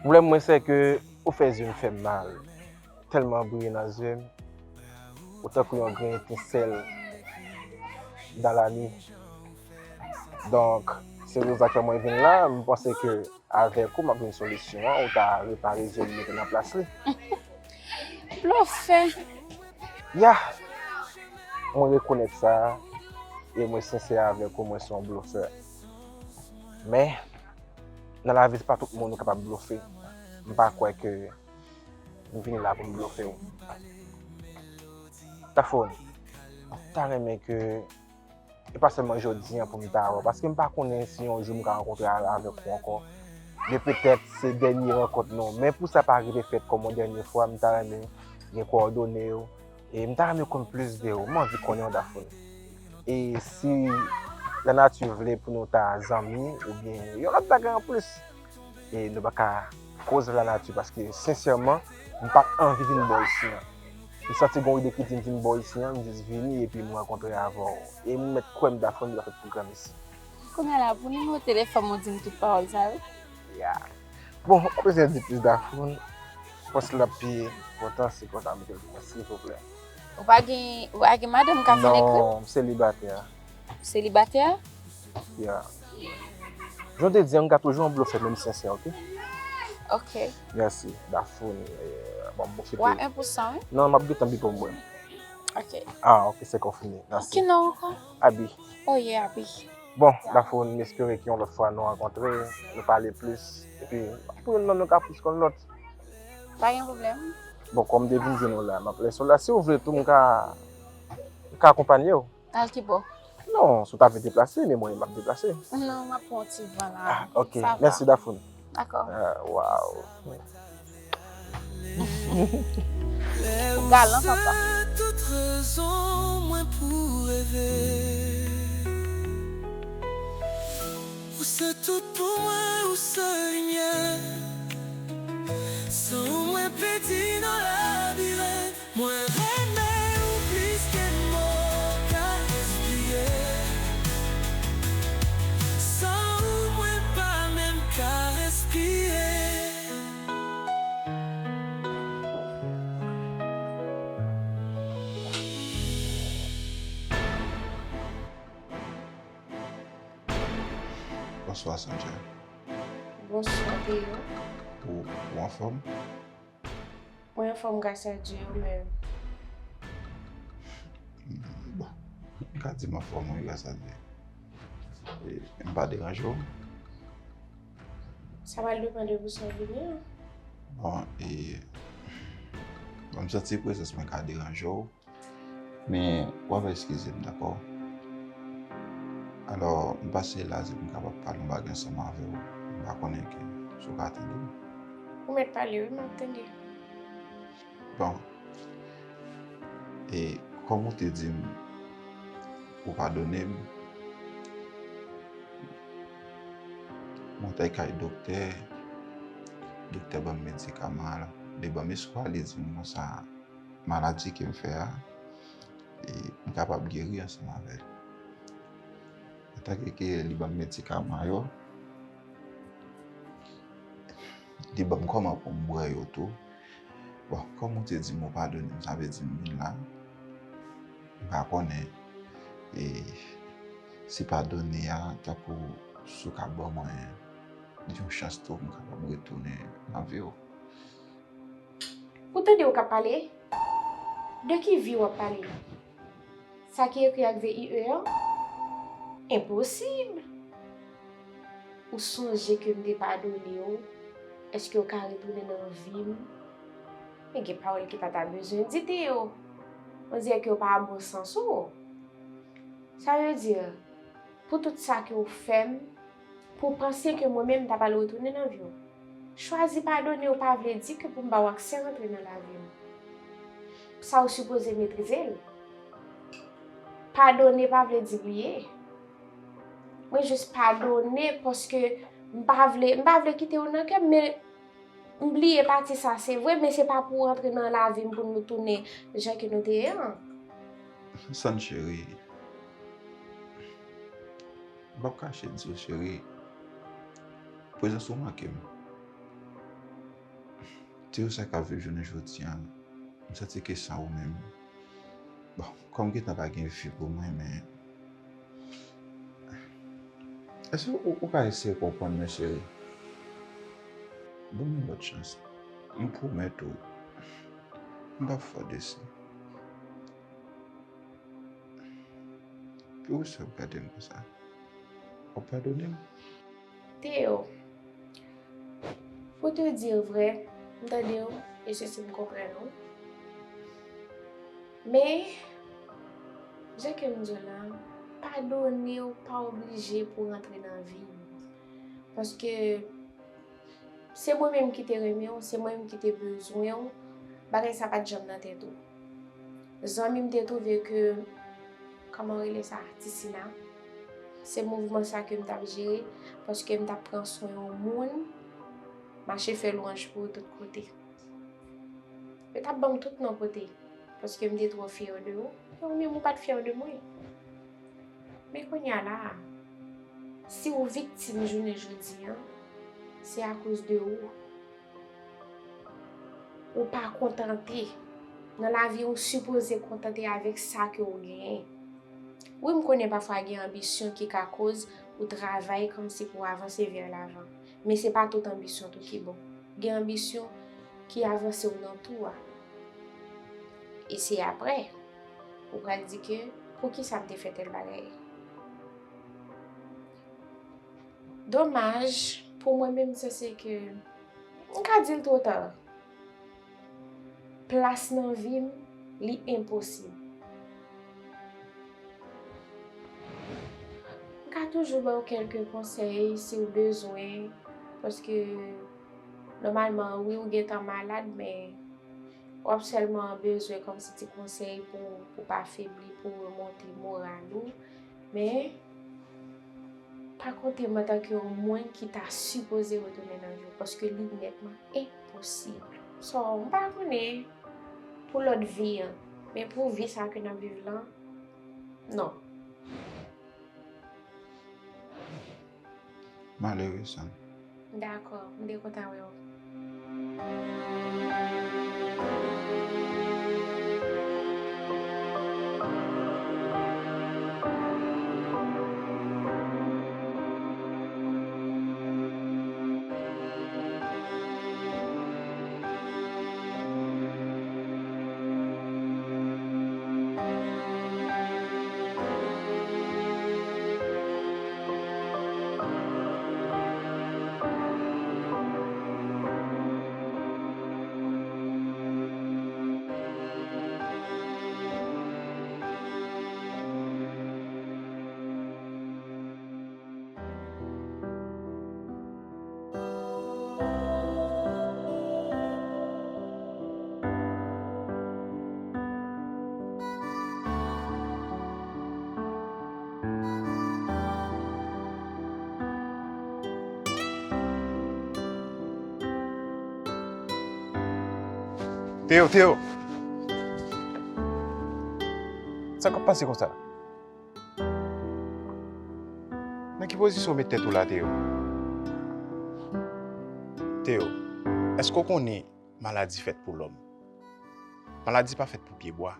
Pwoblèm mwen, se ke ou fè zye m fè m mal. Tèlman briye nan zye m. Ou tankou yon grenn etensèl dans la nuit. Donk, se rezon sa k fè mwen vin la. M panse ke avèk ou, m ap jwenn solisyon an. Ou ta repare zye m, mete nan plas li. Blofè! Ya! Mwen rekonèt sa. E mwen sensè avèk ou, mwen se yon blofè. Men, nan lavi, se pa tout moun ou kapab blofe. M pa kwè ke m vini la pou m blofe w. Dafon, m ta renmen ke, e pa sèlman jodi an pou m ta wè w, paske m pa konnen si yon jou m ka rankontre a- avèk ou ankò. Men petèt se dènye rankont nou. Men pou sa pa rive fèt kòm yon dènye fwa, m ta renmen gen kowòdone w. E m ta renmen konn plis de ou. M anvi konnen w, Dafon. E si lanati vle pou nou ta zanmi oubyen yon lòt bagay anplis, e nou pa ka koz lanati, paske sensèman, m pa t anvi vin bò isi an. M santi gon ide ki di m vin bò isi an, m jis vini epi m rankontre avè w. E m mèt kwè m, Dafon, nou pa fèt pou granmesi. Kounye a la, pou nimewo telefòn mwen, di m tout pawòl sa yo. Ya. Bon, ou pa bezwen di plis, Dafon. Pòs la pi enpòtan, se konsa m te di mwen, silvouplè. Ou pa gen, ou pa gen madanm ou ka vin ekri? Non, m selibatè. Selibatè? Ya. Jan w te di an, m ka toujou yon blofè, men m sensè, oke? Ok. Mèsi, Dafon. Bon, m pwofite. Wa en pou san, wi. Non, m ap gentan bipe w mwen. Ok. Ah, ok, se kon fini. Mèsi. Ki non ankò? Abi. Oh yeah, Abi. Bon, Dafon, m espere ke yon lòt fwa nou rankontre, nou pale plis. Epi, pou youn nan nou ka plis konn lòt. Pa gen pwoblèm. Bon, kòm m te vin di nou la, m ap lese w la. Si w vle tou, m ka, m ka akonpanye w. Al ki bò? Non, si w ta vle deplase, men mwen, m ap deplase. Non, m ap pran yon ti van la. Ah, ok. Mèsi, Dafon. Dakò. Ah, waw. Ou galan, papa. Tout rezon mwen pou reve. Ou se tout pou mwen, ou se limyè. San ou mwen pèdi nan labirent. Mwen renmen ou plis ke mo ka esplike. San ou mwen pa menm ka respire. Bonswa, Sandra. Bonswa, Theo. Ou, ou anfòm? Mwen anfòm, gras a Dye, ou menm? Bon, m ka di m anfòm, wi, gras a Dye. E, m pa deranje w? Sa pral depann de pou sa w vini an. Bon, e, bon, m santi prezans mwen ka deranje w. Men, w ap eskize m, dakò? Alò, m pase la, si m kapab pale yon bagay ansanm avè w. M pa konnen ke, si w ka tande m. Ou mèt pale, wi, m ap tande. Bon. E, kòm ou te di m, ou padone m, mwen t al kay doktè, doktè ban m medikaman, alò, li ban m espwa, li di m konsa, maladi ke m fè a, e m kapab geri ansanm avè l. Antanke ke li ban m medikaman yo, li ban m kòman pou m bwè yo tou. Bon, kòm ou te di m ou padone m, sa vle di m vin la. M pa konnen, e, si padone a, tankou si w ka ban mwen yon chans tou pou m kapab retounen nan vi w. Ou tande ou k ap pale? De ki vi w ap pale? Sa ki ekri ak V I E an? Enposib! Ou sonje ke m te padone w? Èske w ka retounen nan vi m? Men gen pawòl ki pa ta bezwen di, Theo. On dirè ke w pa a bon sans ou. Sa vle di, pou tout sa ke w fè m, pou w panse ke mwen menm m ta pral retounen nan vi w. Chwazi padone w pa vle di ke pou m ba w aksè rantre nan lavi m. Sa w sipoze metrize l. Padone pa vle di bliye. Mwen jis padone paske m pa vle, m pa vle kite w nan kè m, men M bliye pati sa, se vre, men se pa pou w antre nan lavi m pou nou tounen jan ke nou te ye an. San cheri, m p ap kache di w, cheri, prezans ou manke m. Teyou sa k ap viv jounen jodi a, m santi ke san ou menm. Bon, kòm gentan pa gen vi pou mwen, men èske ou, ou ka eseye konprann mwen, cheri? Ban m yon lòt chans. M pwomèt ou, m p ap fè w desi. Poukisa w ap gade m konsa? W ap padone m? Theo, pou te di vrè, m tande w, e se si m konprann ou. Men, jan ke m di w la, padone w pa oblije pou rantre nan vi m. Paske se mwen menm ki te renmen w, se mwen menm ki te bezwen w, bagay sa pa t janm nan tèt ou. Zanmi m te twouve ke, kòman w rele sa, Tisina, se mouvman sa ke m t ap jere, paske m t ap pran swen yon moun, mache fè lwanj pou yo tout kote. Yo t ap ban m tout non kote, paske m te twò fyè de ou, e ou menm ou pa t fyè de mwen. Men kounye a la a, si w viktim jounen jodi a, se akoz de ou. Ou pa kontante. Nan lavi, ou sipoze kontante avèk sa ke w genyen. Wi, m konnen pafwa gen anbisyon ki ka koz ou travay kòmsi pou w avanse vè lavan. Men se pa tout anbisyon tou ki bon. Gen anbisyon ki avanse w nan tou a. E se aprè, ou pral di ke, poukisa m te fè tèl bagay? Domaj, pou mwen menm, sa se ke, m ka di l twò ta. Plas nan vi m, li enposib. M ka toujou ba w kèlke konsèy si w bezwen, paske nòmalman, wi, ou gentan malad, men w ap sèlman bezwen kòmsi ti konsèy pou, pou pa febli, pou remonte moral ou. Men, pa konte m antanke yon moun ki ta sipoze retounen nan vi w, paske li nètman enposib. So, m pa konnen pou lòt vi an, men pou vi sa ke n ap viv lan, non. Malere sa. Dakò, m te kontan wè w. Theo, Theo! Sa k ap pase konsa? Nan ki pozisyon w met tèt ou la, Theo? Theo, èske w konnen maladi fèt pou lòm? Maladi pa fèt pou pyebwa.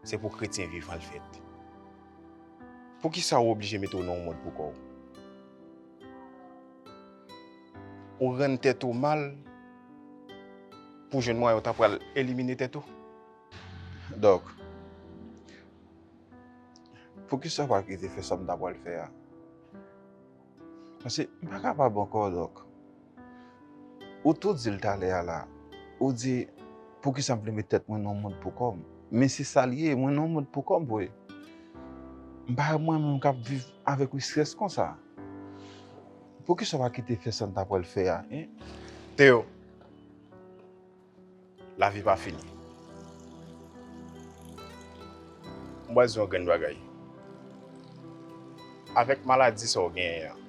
Se pou kretyen vivan l fèt. Poukisa w oblije mete w nan yon mond pou kò w? Ou rann tèt ou mal pou jwenn mwayen w ta pral elimine tèt ou? Dòk, poukisa w pa kite fè sa m ta pral fè a? Paske m pa kapab ankò, Dòk. Ou tou di l talè a la. Ou di, poukisa m vle met tèt mwen nan yon mond pou kò m? Men se sa l ye, mwen nan yon mond pou kò m vre. M pa wè mwen menm k ap viv avèk yon estrès konsa. Poukisa w pa kite fè sa n ta pral fè a, en? Theo, lavi pa fini. M pral di w yon grenn bagay. Avèk maladi sa w genyen an,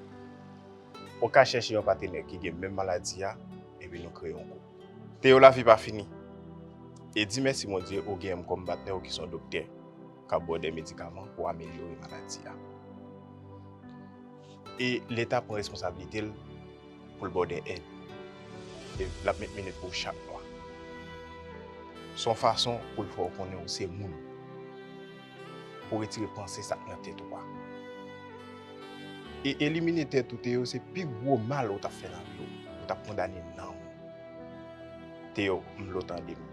ou ka chèche yon patenè ki gen menm maladi a, epi nou kreye yon koup. Teo, lavi pa fini. E di mèsi Bondye ou genyen m kòm patnè w ki se yon doktè k ap ba w de medikaman pou amelyore maladi a. E Leta pran responsablite l pou l ba w de èd. E l ap met minit pou w chak mwa. Se yon fason pou l fè w konnen ou se moun. Pou w retire panse sa k nan tèt ou a. E elimine tèt ou, Teo, se pi gwo mal ou t ap fè nan vi w. Ou t ap kondane nanm ou. Teo, m vle w tande m.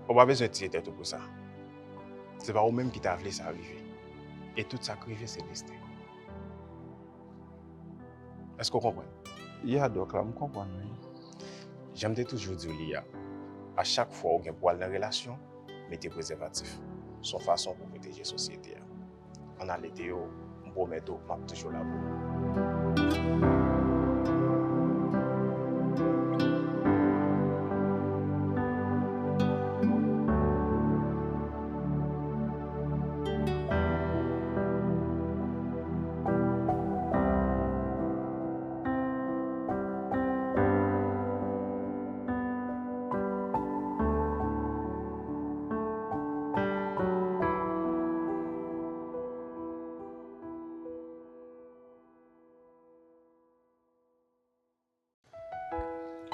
Ou pa bezwen tiye tèt ou pou sa. Se pa ou menm ki ta vle sa rive. E tout sa k rive, se desten. Èske w konprann? Ya, dòk la, m konprann, wi. Jan m te toujou di w li a, a chak fwa ou gen pou w al nan relasyon, mete prezèvatif. Se yon fason pou w pwoteje sosyete a. Ann ale, Teo, m pwomèt ou, m ap toujou la pou ou.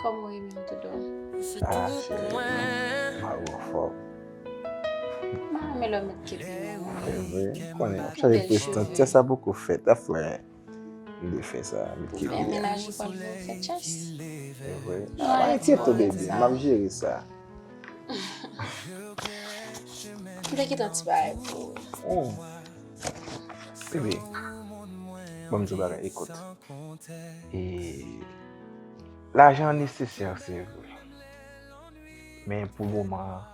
Kòman w ye menm, Dodo? Ah, cheri, m anfòm. M renmen lè w met kepon nan. E vre, m konnen w ap chache prestan. Tchès la poko fèt, afè, m te fè sa, met kepon. Bèl mennaj ou pral fè tchès. E vre. Mwen enkyete w, baby, m ap jere sa. M te kite yon ti bagay pou ou. Oh. Bebe, ban m di w bagay, ekout. E lajan an nesesè, se vre. Men pou moman an,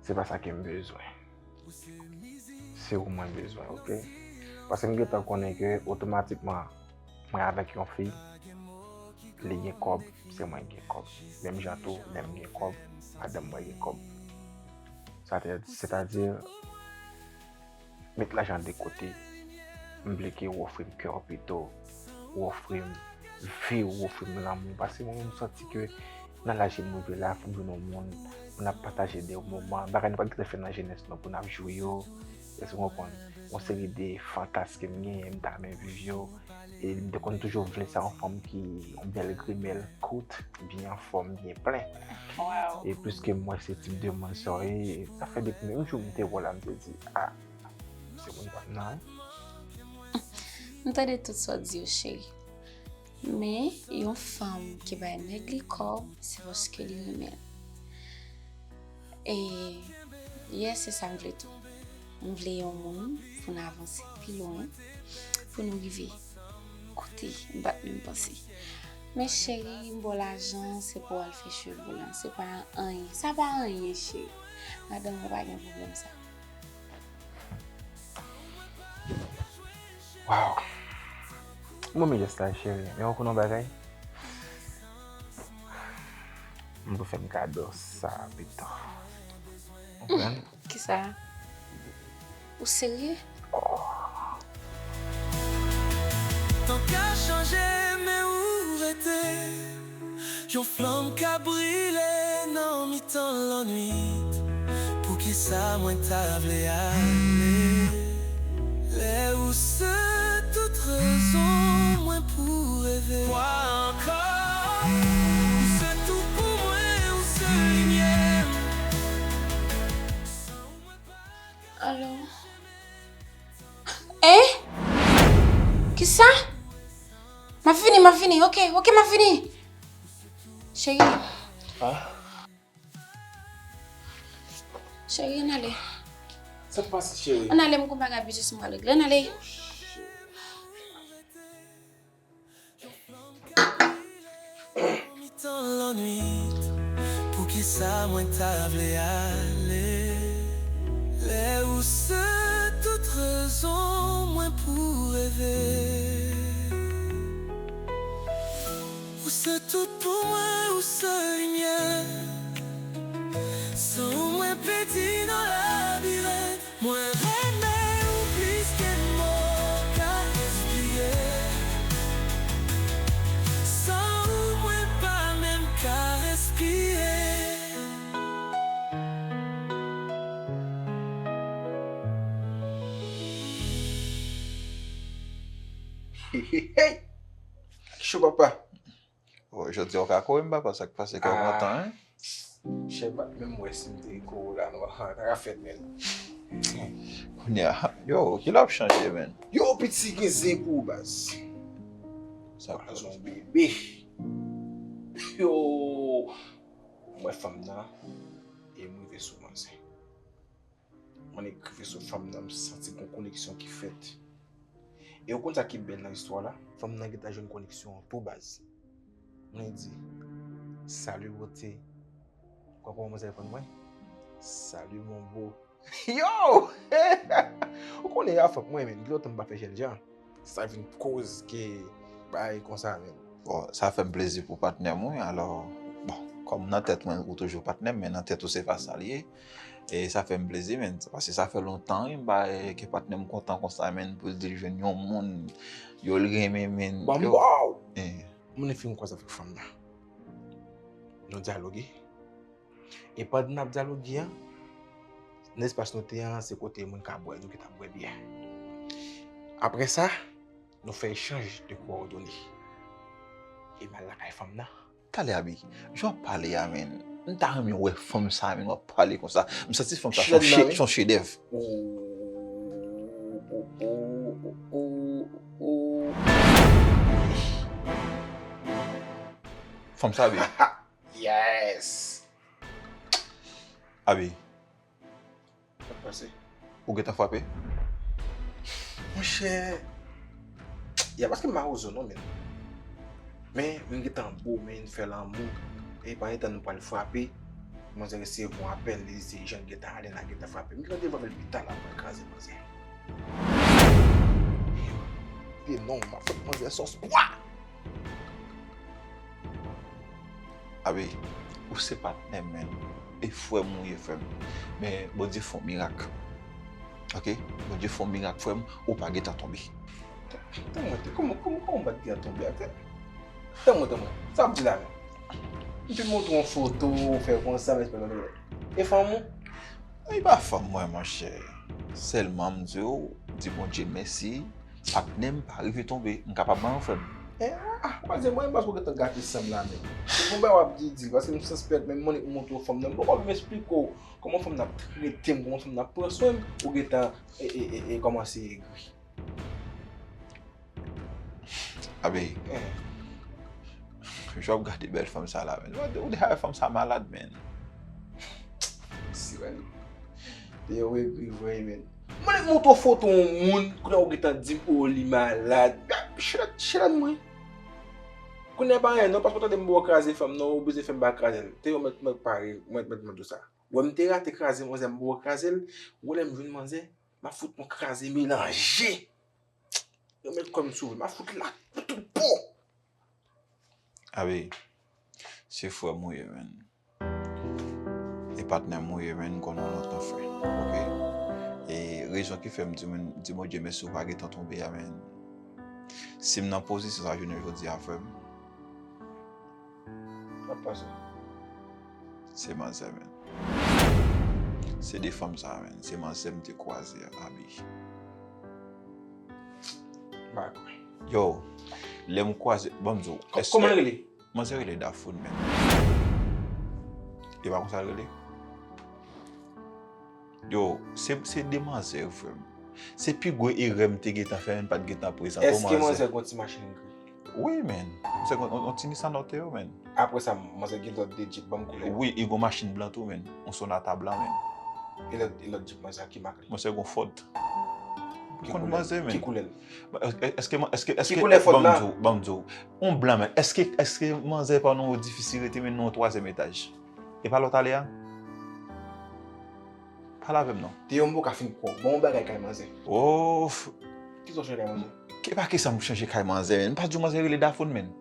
se pa sa ke m bezwen. Se ou mwen bezwen, oke? Paske m gentan konnen ke otomatikman, mwen avèk yon fi, li gen kòb, se mwen ki gen kòb. Menm jan tou, lè m gen kòb, madanm mwen gen kòb. Sa te, sètadi, met lajan de kote. M vle ke w ofri m kè w pito, w ofri m vi w, w ofri m lanmou. Paske mwen, m santi ke nan laj ke m rive la, fò m jwenn yon moun pou n ap pataje de moman, bagay nou pa t gentan fè nan jenès nou, pou n ap jwi yo. Èske w konprann? Yon seri de fantas ke m genyen, m ta renmen viv yo. E m te konn toujou vle sa, yon fanm ki, yon bèl grimèl, kout, byen anfòm, byen plen. Wow. E pliske m wè se tip de moun sa w ye, sa fè depi menm jou m te wè w la, m te di, ah, se moun pa m nan, wi. M tande tout sa w di yo, cheri. Men, yon fanm ki bay nèg li kòb, se paske li renmen l. E, yes, se sa m vle tou. M vle yon moun pou n avanse pi lwen, pou nou rive kote m pa t menm panse. Men cheri, m ba w lajan, se pou w al fè cheve w lan. Se pa anyen. Sa pa anyen, cheri. Madanm ou pa gen pwoblèm sa. Wow. Bon, men jès la, cheri. Men ou konn yon bagay? M pou fè m kado sa pito. Konprann? Kisa? Ou serye? Oh. Tan ka chanje, men ou rete. Yon flanm ka brile nan mitan lannwit. Poukisa mwen ta vle ale? Lè ou se tout rezon mwen pou reve. Kwa ankò? Ou se tout pou mwen, ou se limyè m. Alo? Eh? Kisa? M ap vini, m ap vini. Oke, oke, m ap vini. Cheri. Ah? Cheri, ann ale. Sa k pase, cheri? Ann ale, m gon bagay biznis m pral regle. Ann ale. Mitan lannwit, poukisa mwen ta vle ale? Lè ou se tout rezon mwen pou reve. Ou se tout pou mwen, ou se limyè. San ou mwen pèdi nan labirent. Mwen renmen ou plis ke mo ka eksplike. Hey, hey, hey. Ki cho papa? Jodi a w ka kore m papa, sa k pase kè w kontan, hein? Chè, m pa t menm wè si m te kore w la non papa, sa ka fèt menn. Kounye a, yo, kilè w ap chanje menn? Yo, piti gen zen pou ou baz. Sa k pase? Baz on bebe. Yo, m wè fanm nan e m rive sou manzè. Mwen rive sou fanm nan, m santi gon koneksyon ki fèt. E ou konn sa ki bèl nan istwa la? Fanm nan gentan jwenn koneksyon an tou baz. Mwen di, salut beauté. Ou konn kòman manzè reponn mwen? Salut mon beau. Yo! Ou konnen afè mwen menn, gen lontan m pa fè jènjan. Sa vin koz ke bagay konsa menn. Bon, sa fè m plezi pou patnè m wi. Alò, bon, kòm nan tèt mwen ou toujou patnè m, men nan tèt ou se pa sa l ye. E sa fè m plezi menn, paske sa fè lontan wi m pa ke patnè m kontan konsa menn, pou l di l jwenn yon moun, yo l renmen menn. Bon, yo, wow! Mwen fin kwaze avèk fanm nan. Nou dyaloge. E pandan n ap dyaloge an, nan espas nou te an, se kote moun ka bwè, nou gentan bwè byè. Apre sa, nou fè echanj de kowòdone. E m al lakay fanm nan. Talè Abi, jan w ap pale a menn, m ta renmen wè fanm sa menn, w ap pale konsa. M santi fanm sa se yon chedèv. Fanm sa Abi. Yes. Abi. Sa k pase? Ou gentan frape? Monchè, ya paske m pa wozo non menn. Men m gentan bo menn, fè lanmou. E pandan tan nou pral frape, manzè resevwa yon apèl, li di se Jean gentan ale, n a gentan frape. M gentan devan avè l pita la, pral kraze manzè. Pye non, m ap fè manzè sòs bwa! Abi, ou se patnè m menn, e frè m ou ye frè m. Men Bondye fè yon mirak. Ok? Bondye fè yon mirak frè m, ou pa gentan tonbe. Tann mwen, kòman kòman kòman m pa t gentan tonbe a? Tann mwen, tann mwen. Sa w ap di la menm? M te montre w yon foto, ou fè konsa, men se pa nan. E fanm ou? E pa fanm mwen monchè. Sèlman m di w, di Bondye mèsi. Patnè m pa rive tonbe, m kapab ban yon frè m. Eh, ah, ah, ou pa di mwen paske w gentan gate san m la menm. Se bon bagay w ap di, di l, paske m sispèk, men m annik montre w fanm nan. M poko menm esplike w kòman fanm nan ap trete m, kòman fanm nan ap pran swen m, ou gentan e, e, e, e kòmanse egri. Abi, eh, jan w ap gade bèl fanm sa la, menn. Ou, ou deja wè fanm sa malad, menn. Si wè l. Deyo egri vre, menn. Mwen montre w foto yon moun, kounye a ou gentan di m, o, li malad. Chèlad, chèlad mwen. Kounye a pa anyen non, paske w tande m ba w kraze fanm nan, ou bezwen fè m pa kraze l. Te yo mèt mèt pare, mwen mèt mande w sa. Wè m te rate kraze manzè, m ba w kraze l, wè lè m jwenn manzè, m ap fout yon kraze melanje. Yo mèt kò m sou vre, m ap fout la tout bon. Abi, se frè m ou ye, menn. E patnè m ou ye, menn, m konnen w lontan frè. Ok? E rezon ki fè m di, menn, di Bondye mèsi ou pa gentan tonbe a, menn. Si m nan pozisyon sa jounen jodi a, frè m. Sa k pase? Se manzè, menn. Se de fanm sa, menn. Se manzè m te kwaze a, Abi. M pa kwè. Yo, lè m kwaze, ban m di w. Kòman l rele? Manzè rele Dafoun menm. E pa konsa l rele? Yo, se, se de manzè yo, frè m. Se pi gwo erè m te gentan fè, m pa t gentan prezante w manzè. Èske manzè gon ti machin gri? Wi, menn. Manzè gon yon ti Nissan Altea, menn. Apre sa, manzè gen lòt de Jeep, ban m koulè. Wi, e gon machin blan tou, menn. Yon Sonata blan, menn. E lòt, e lòt Jeep manzè a, ki mak li? Manzè gon Ford. Ou konn manzè, menn. Ki koulè l? Èske, èske, èske, èske, ban m di w, ban m di w. Yon blan, menn. Èske, èske manzè pa nan yon edifis li rete, menn, nan yon twazyèm etaj? E pa lòt ale a? Pale avè m non. Te yon mo ka fin kwè w. Bon bagay kay manzè. Oh. Kisa w chanje kay manzè? Ke pa kisa m chanje kay manzè, menn. M pa di w manzè rele Dafoun, menn.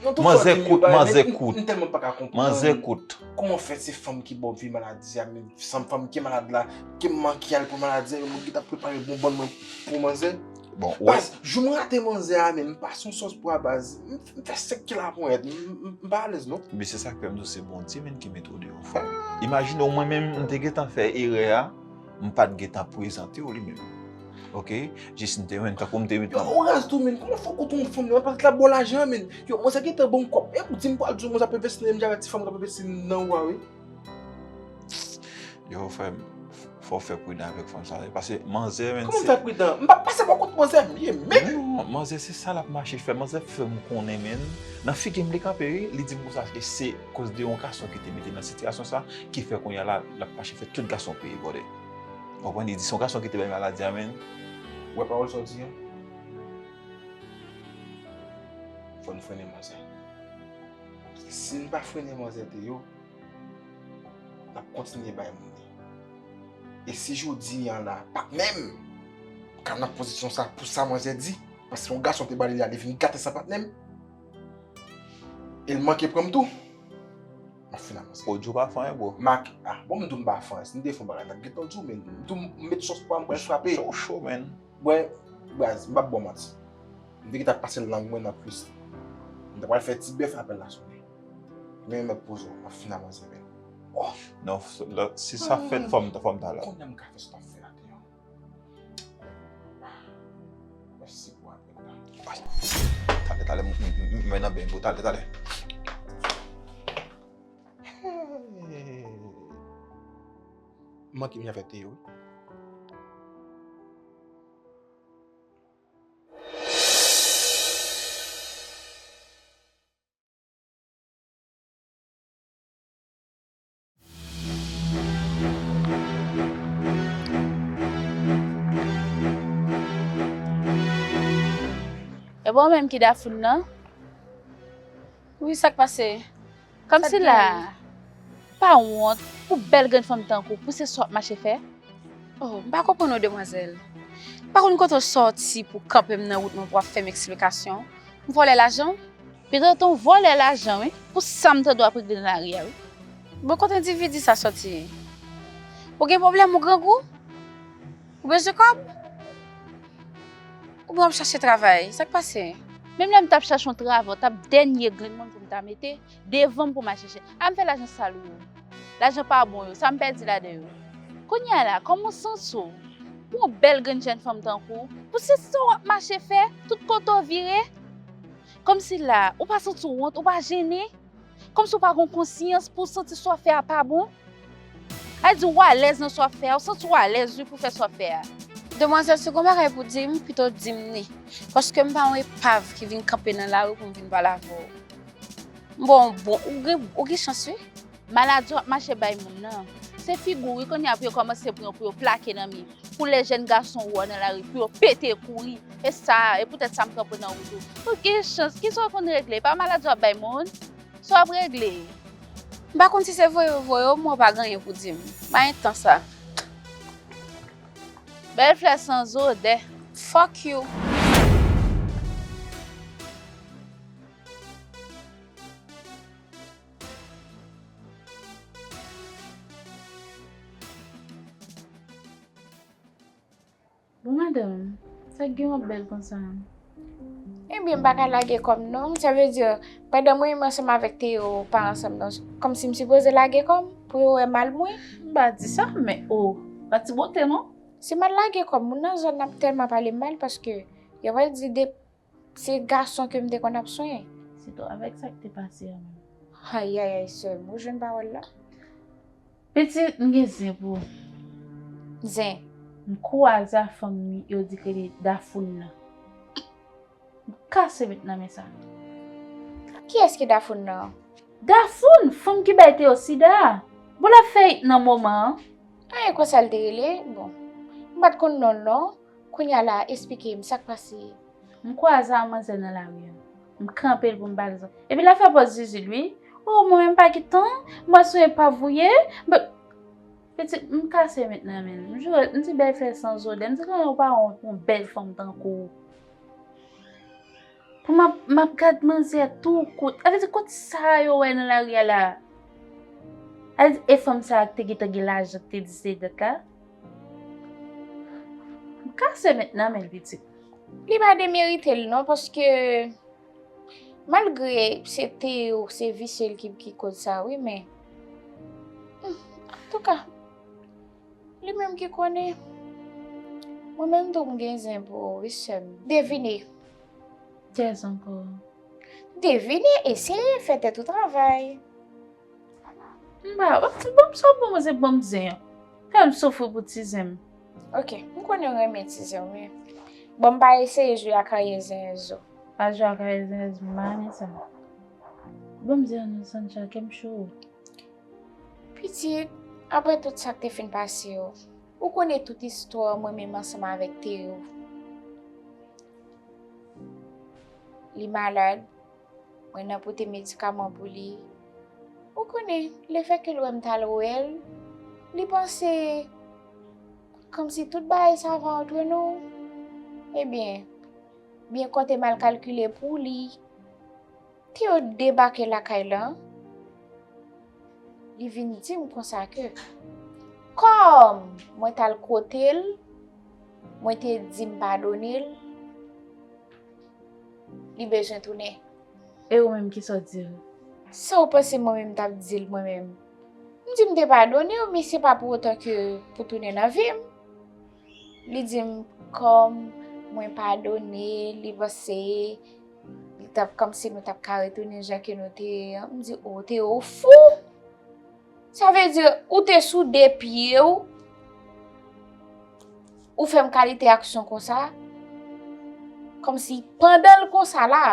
Manzè kout, manzè kout. M tèlman pa ka konprann. Manzè kout. Kòman fè se fanm ki ba w vye maladi a, men fanm ki malad la, ke m manke al pran maladi a, yo mwen ki t ap prepare bonbòn mwen pou manzè. Bon, baz, jou m rate manzè a, men m pase yon sòs pwa baz. M fè senk kila ponyèt. M pa alèz non. Bi se sa k fè m di w se Bondye menm ki mete w deyò, frè m. Imajine w mwen menm m te gentan fè erè a, m pa t gentan prezante w li menm. Ok, jis m te, men, tankou m te met. Yo, ou raz tou, men. Kòman fòk ou tou yon fanm, men? Paske l ap ba w lajan, men. Yo, manzè gentan ban m kòb. E, ou di m pral di w, manzè ap envesti nan m, m avèti fanm k ap envesti nan ou a, wi. Yo, frè m, fò w fè pridan avèk fanm sa, wi. Paske manzè, men, kòman m fè pridan? M pa pase bò kot manzè, m ye, men. Non, manzè, se sa l ap mache fè. Manzè fè m konnen, men. Nan figi m li kanpe, wi. Li di m konsa, e se koz de yon gason ki te mete l nan sitiyasyon sa, ki fè kounye a la, l ap mache fè tout gason peye, brother. Ou konprann? Li di se yon gason ki te bay maladi a, men. Ou wè pawòl sa w di an? Fò n frennen manzè. Si n pa frennen manzè Teo, n ap kontinye bay moun li. E si jodi an la, patnè m ka nan pozisyon sa pou sa manzè di, paske yon gason te ba li la, li vin gate sa patnè m, e l manke pran m tou, m ap fin ak manzè. Ou di w pa fè anyen, bro. Mak, ah, bon, m di w m pa fè anyen. Si m te fè yon bagay, m t ap gentan di w, men m di w m met sòs pwa, m pral frape. Show, show, man. Bwè, baz, m p ap ba w manti. M te gentan pase lang mwen nan kwis li. M ta pral fè ti bèf, apèl la sonnen. Men m mèt poze w, m ap fin ak manzè, men. Oh! Non, f-, lè, si sa fèt, fò m, fò m ta la. Konnen m ka fè sa w ap fè la, Teo. Mèsi pou apèl la. Ay, talè, talè, m, m, m, mwen nan ben, bro, talè, talè. Hey. Manke m avè Teo, wi. E bon menm ki Dafoun nan? Wi, sa k pase? Kòmsi la, pa wont, pou bèl grenn fanm tankou, pou se sa w ap mache fè? Oh, m pa konprann ou, demwazèl. M pa konn kote w sòti pou kanpe m nan wout mwen pou w ap fè m eksplikasyon. M vòlè lajan w? Petèt w vòlè lajan, wi, pou sa m tande w ap regle nan lari a, wi. Bon, kote endividi sa sòti? Ou gen pwoblèm, ou grangou? Ou bezwen kòb? Oubyen w ap chache travay? Sa k pase? Menm lè m t ap chache yon travay, w t ap dènye grenn moun pou m ta mete devan m pou m al chèche. A m fè lajan sal ou yo. Lajan pa bon yo, sa m pèdi ladan yo. Kounye a la, kòman w santi w? Pou yon bèl grenn jèn fanm tankou w, pou se sa w ap mache fè, tout kote w vire? Kòmsi la, ou pa santi w wont, ou pa jennen? Kòmsi w pa gon konsyans pou w santi sa w ap fè a pa bon? A di w alèz nan sa w ap fè a, ou santi w alèz wi pou w fè sa w ap fè a. Demwazèl, si w gon bagay pou w di m, pito w di m li. Paske m pa yon epav ki vin kanpe nan lari pou m vin pale avè w. M ba w yon bon, ou gen, ou gen chans wi. Maladi w ap mache bay moun nan. Se figi w wi kounye a pou yo kòmanse pran pou yo plake nan mi. Pou lè jèn gason ou wè w nan lari, pou yo pete kouri. E sa, e poutèt sa m kanpe nan wout ou. Ou gen chans, kisa w konn regle? Pa maladi w ap bay moun? Sa w ap regle? M pa konn si se voye yo voye w, men w pa gen anyen pou di m. M pa gen tan sa. Bèl flè san zodè. Fuck you. Bon, madanm, sa k gen w ap bèl konsa? Ebyen, m pa ka lage kò m non. Sa vle di, pandan mwen menm ansanm avèk Théo pa ansanm non, kòmsi m sipoze lage kò m pou yo wè mal mwen? M pa di sa, men o, pa ti bote non. Si m al lage kò m, moun nan zòn nan ap tèlman pale m mal paske yo pral di de se gason ke m te konn ap sonye. Sitou avèk sa k te pase a menm. Ayayay, sè m, ou jwenn pawòl la? Pitit, m gen zen pou ou. Zen? M kwaze a fanm yo di ke li Dafoun nan. M kase met nan men sa. Kiyès ki Dafoun nan? Dafoun, fanm ki bay Théo sida a. Bon, l ap fè it nan moman an. An, e konsa l te rele? Bon, m pa t konn non l non. Kounye a la, esplike m sa k pase. M kwaze a manzè nan lari a. M kanpe l pou m pale sa. Epi l ap fè pòz zizi l wi. O, mwen menm m pa gen tan. M wè se yon epav ou ye. M pa... Pitit, m kase met nan men l. M jure, m di bèl flè san zodè. M di kòman ou pa wont pou yon bèl fanm tankou w. Pou m ap, m ap gad manzè tou kout. A vle di kout sa yo wè nan lari a la. A vle di e fanm sa a ki te gentan gen lajan ki te di se dèt la. M kase met nan men l pitit. Li pa demerite l non, paske malgre se Théo, se visye l ki, ki koz sa wi, men, hmm, antouka, li menm ki konnen. Mwen menm tou m gen zen pou ou, wi, sè m. Devine. Kiyès ankò? Devine, eseye, fè tèt ou travay. M pa, bon, bon, sa w ban mwen se ban m zen an. Fè m soufri pou ti zen m. Ok, m konnen w renmen ti zen w, men bon, m pa eseye jwe ak raye zen zo. Pa jwe ak raye zen zo, m pa renmen sa. Ban m zen an non, Sancha, kè m cho. Pitit, apre tout sa k te fin pase yo, ou konnen tout istwa mwen menm ansanm avèk Teo. Li malad, mwen nan pote medikaman pou li. Ou konnen, lefètke lè m t al wè l, li panse kòmsi tout bagay sa va antre non. Ebyen, byen konte mal kalkile pou li. Teo debake lakay la, li vin di m konsa ke kòm mwen t al kote l, mwen te di m padone l, li bezwen tounen. E ou menm, kisa w di l? Sa w panse mwen menm m t ap di l mwen menm? M di m te padone w, men se pa pou otan ke pou tounen nan vi m. Li di m kòm mwen padone, li panse li t ap kòmsi nou t ap ka retounen jan ke nou te ye an. M di, o, Teo, ou fou! Sa vle di ou te sou de pye w, ou fè m kalite aksyon konsa, kòmsi pandan l konsa la,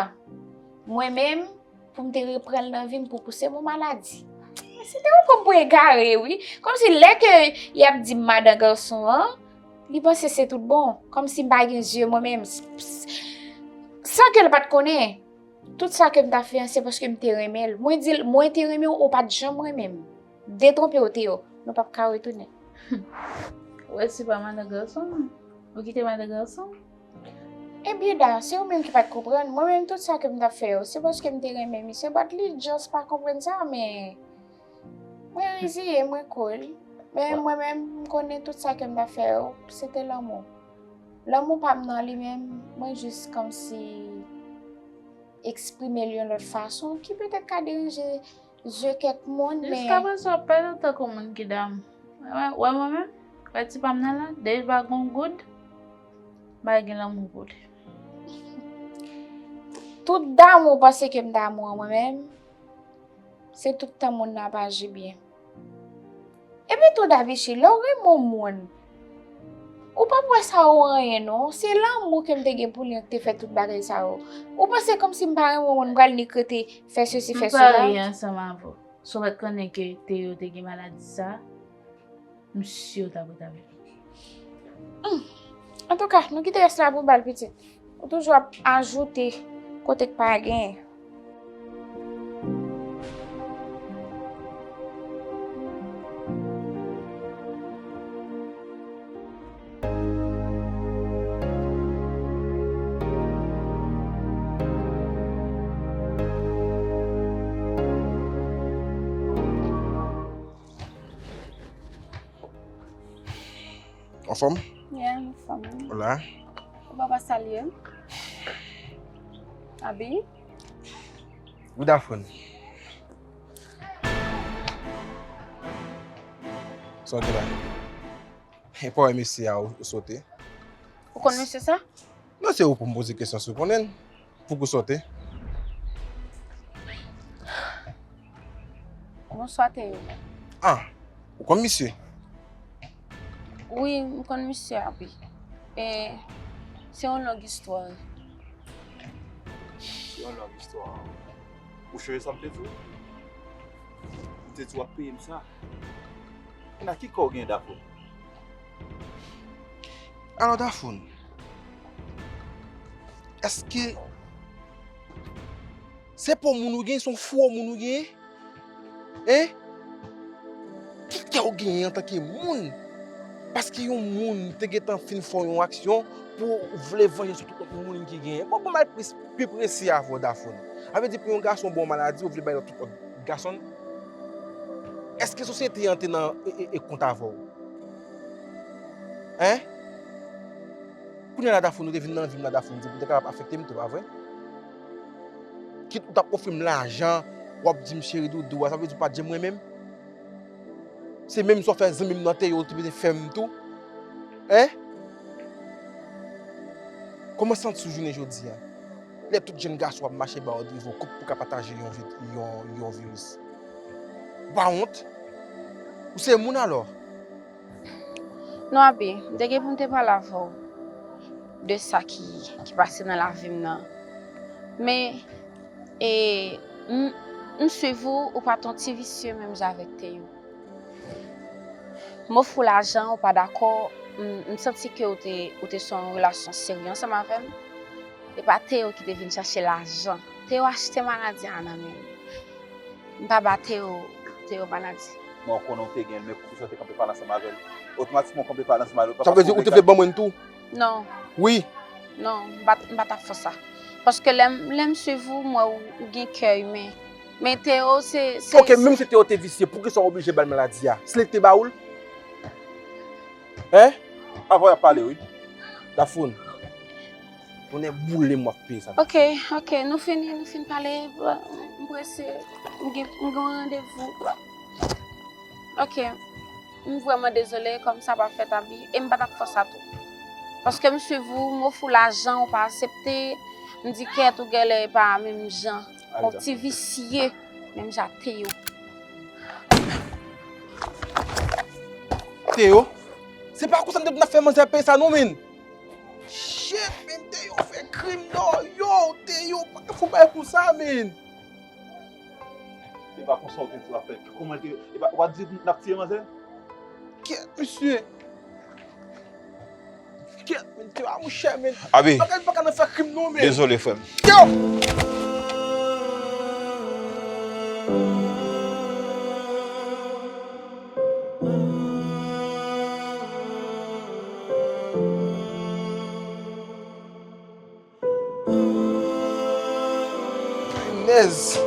mwen menm, pou m te reprann l nan vi m pou pouse m yon maladi. Men se te yon kòm pou egare, wi. Kòmsi lè ke y ap di m madan gason an, li panse se tout bon. Kòmsi m pa gen zye mwen menm. S-, s-, san ke l pa t konnen. Tout sa ke m t ap fè an, se paske m te renmen l. Mwen di l, mwen te renmen w, ou pa t janm renmen m. Detwonpe w, Teo. Nou p ap ka retounen. Ou wè se pa madan gason an? Ou kite madan gason an? Ebyen da, se ou menm ki pa t konprann. Mwen menm, tout sa ke m t ap fè yo, se paske m te renmen misye, but li just pa konprann sa, men mwen reziye, mwen cool. Men mwen menm, m konnen tout sa ke m t ap fè yo, se te lanmou. Lanmou pa m nan li menm, mwen jis kòmsi eksprime l yon lòt fason ki petèt ka deranje zye kèk moun, men jiskaprezan w ap pale w tankou moun ki damou. Wè, wè mwen menm, wè ti pa m nan la, depi l pa gen yon goud, m pa gen lanmou pou li. Tout damou w panse ke m damou an mwen menm, se tout tan moun nan ap aji byen. Epi tou, Davichi, lè w renmen yon moun, ou p ap wè sa ou anyen non. Se lanmou ke m te gen pou li an ki te fè tout bagay sa yo. Ou panse kòmsi m pa renmen yon moun, m pral nik rete fè sesi, fè sela? M parye ansanm avè w. Si w pa t konnen ke Teo te gen maladi sa, m si w t ap ret avè l. Hmm. Antouka, nou kite rès la pou bal, pitit. Ou toujou ap ajoute kote k pa gen. Anfòm? Yeah, anfòm. Hola. Ou pa pa salye m? Abi? Good afternoon. Sa w te la? E pa wè mesye a ou, ou sote? Ou konn mesye sa? Non, se ou pou m poze kesyon si w konnen l. Pou ki w sote? Bonswa, Teo. Ah, ou konn misye? Wi, m konn misye a, wi. E se yon long istwa. Se yon long istwa. Ou sonje sa m te di w? M te di w ap peye m sa. Nan ki kè w gen Dafoun? Alò, Dafoun, èske se pa w moun ou gen, se yon fo moun ou gen? Hein? Ki kè w genyen antanke moun? Paske yon moun te gentan fin fè w yon aksyon pou w vle vanje sou tout lòt moun ki genyen. Bon, bon, m al plis, pi presi avè w, Dafoun. Sa vle di pou yon gason ba w maladi, ou vle bay lòt tout lòt gason? Èske sosyete an te nan e, e, e kont avè w? Hein? Kounye a la, Dafoun, ou te vin nan vi m la, Dafoun, di pou te kapab afekte m tou, pa vre? Kit ou t ap ofri m lajan, w ap di m cheri doudou a, sa vle di ou pa t janm renmen m? Se menm sa w fè zanmi m nan Teo, ou te fè m tou? Hein? Kòman w santi w jounen jodi a? Lè tout jèn gason ap mache ba w drive w koup pou ka pataje yon, vi- yon, yon viris. Ou pa wont? Ou se moun alò? Non, Abi, m te gen pou m te pale avè w de sa ki, ki pase nan lavi m nan. Men, e, m, m swiv ou, ou pa t yon ti visye menm jan avèk Théo. M ofri w lajan, ou pa dakò, m, m santi ke ou te, ou te sou yon relasyon serye ansanm avè m. E pa Théo ki te vin chache lajan. Théo achte maladi a nan men m. M pa ba Théo, Théo maladi. Mwen konnen w te gen l, men poukisa w te kanpe pale ansanm avè l? Otomatikman w kanpe pale ansanm avè l. Sa vle di ou te vle ban mwen l tou? Non, Wi. non, m pa, m pa t ap fè sa. Paske lè m, lè m swiv ou, m wè ou, ou gen kè imen. Men Théo, se, se... Ok, menm si Théo te visye, poukisa w oblije ba l maladi a? Se li ki te ba ou l? Hein? Avan y ap pale, wi. Dafoun. Tonnè boule m w ap peye sa. Ok, ok, nou fini, nou fin pale. M prese, m gen, m gen yon randevou. Ok, m vrèman dezole, kòm sa pa fèt, Abi, e m pa t ap fè sa tou. Paske m swiv ou, m ofri w lajan, ou pa aksepte. M di kèt ou genlè e pa menm jan. Yon ti visye, menm jan Théo. Théo? Se pa konsa m te vin ap fè manzè peye sa non, men. Shit, men Théo fè krim non. Yo, Théo, pa ka fè yon bagay konsa, men. E pa konsa w te di w ap fè. Kòman l te... E pa, w ap di n ap tiye manzè? Kèt, mesye. Kèt, men Théo, a monchè, men. Abi, Bagay pa ka nan fè krim non, men. Dezole, frè m. Yo! Punaise!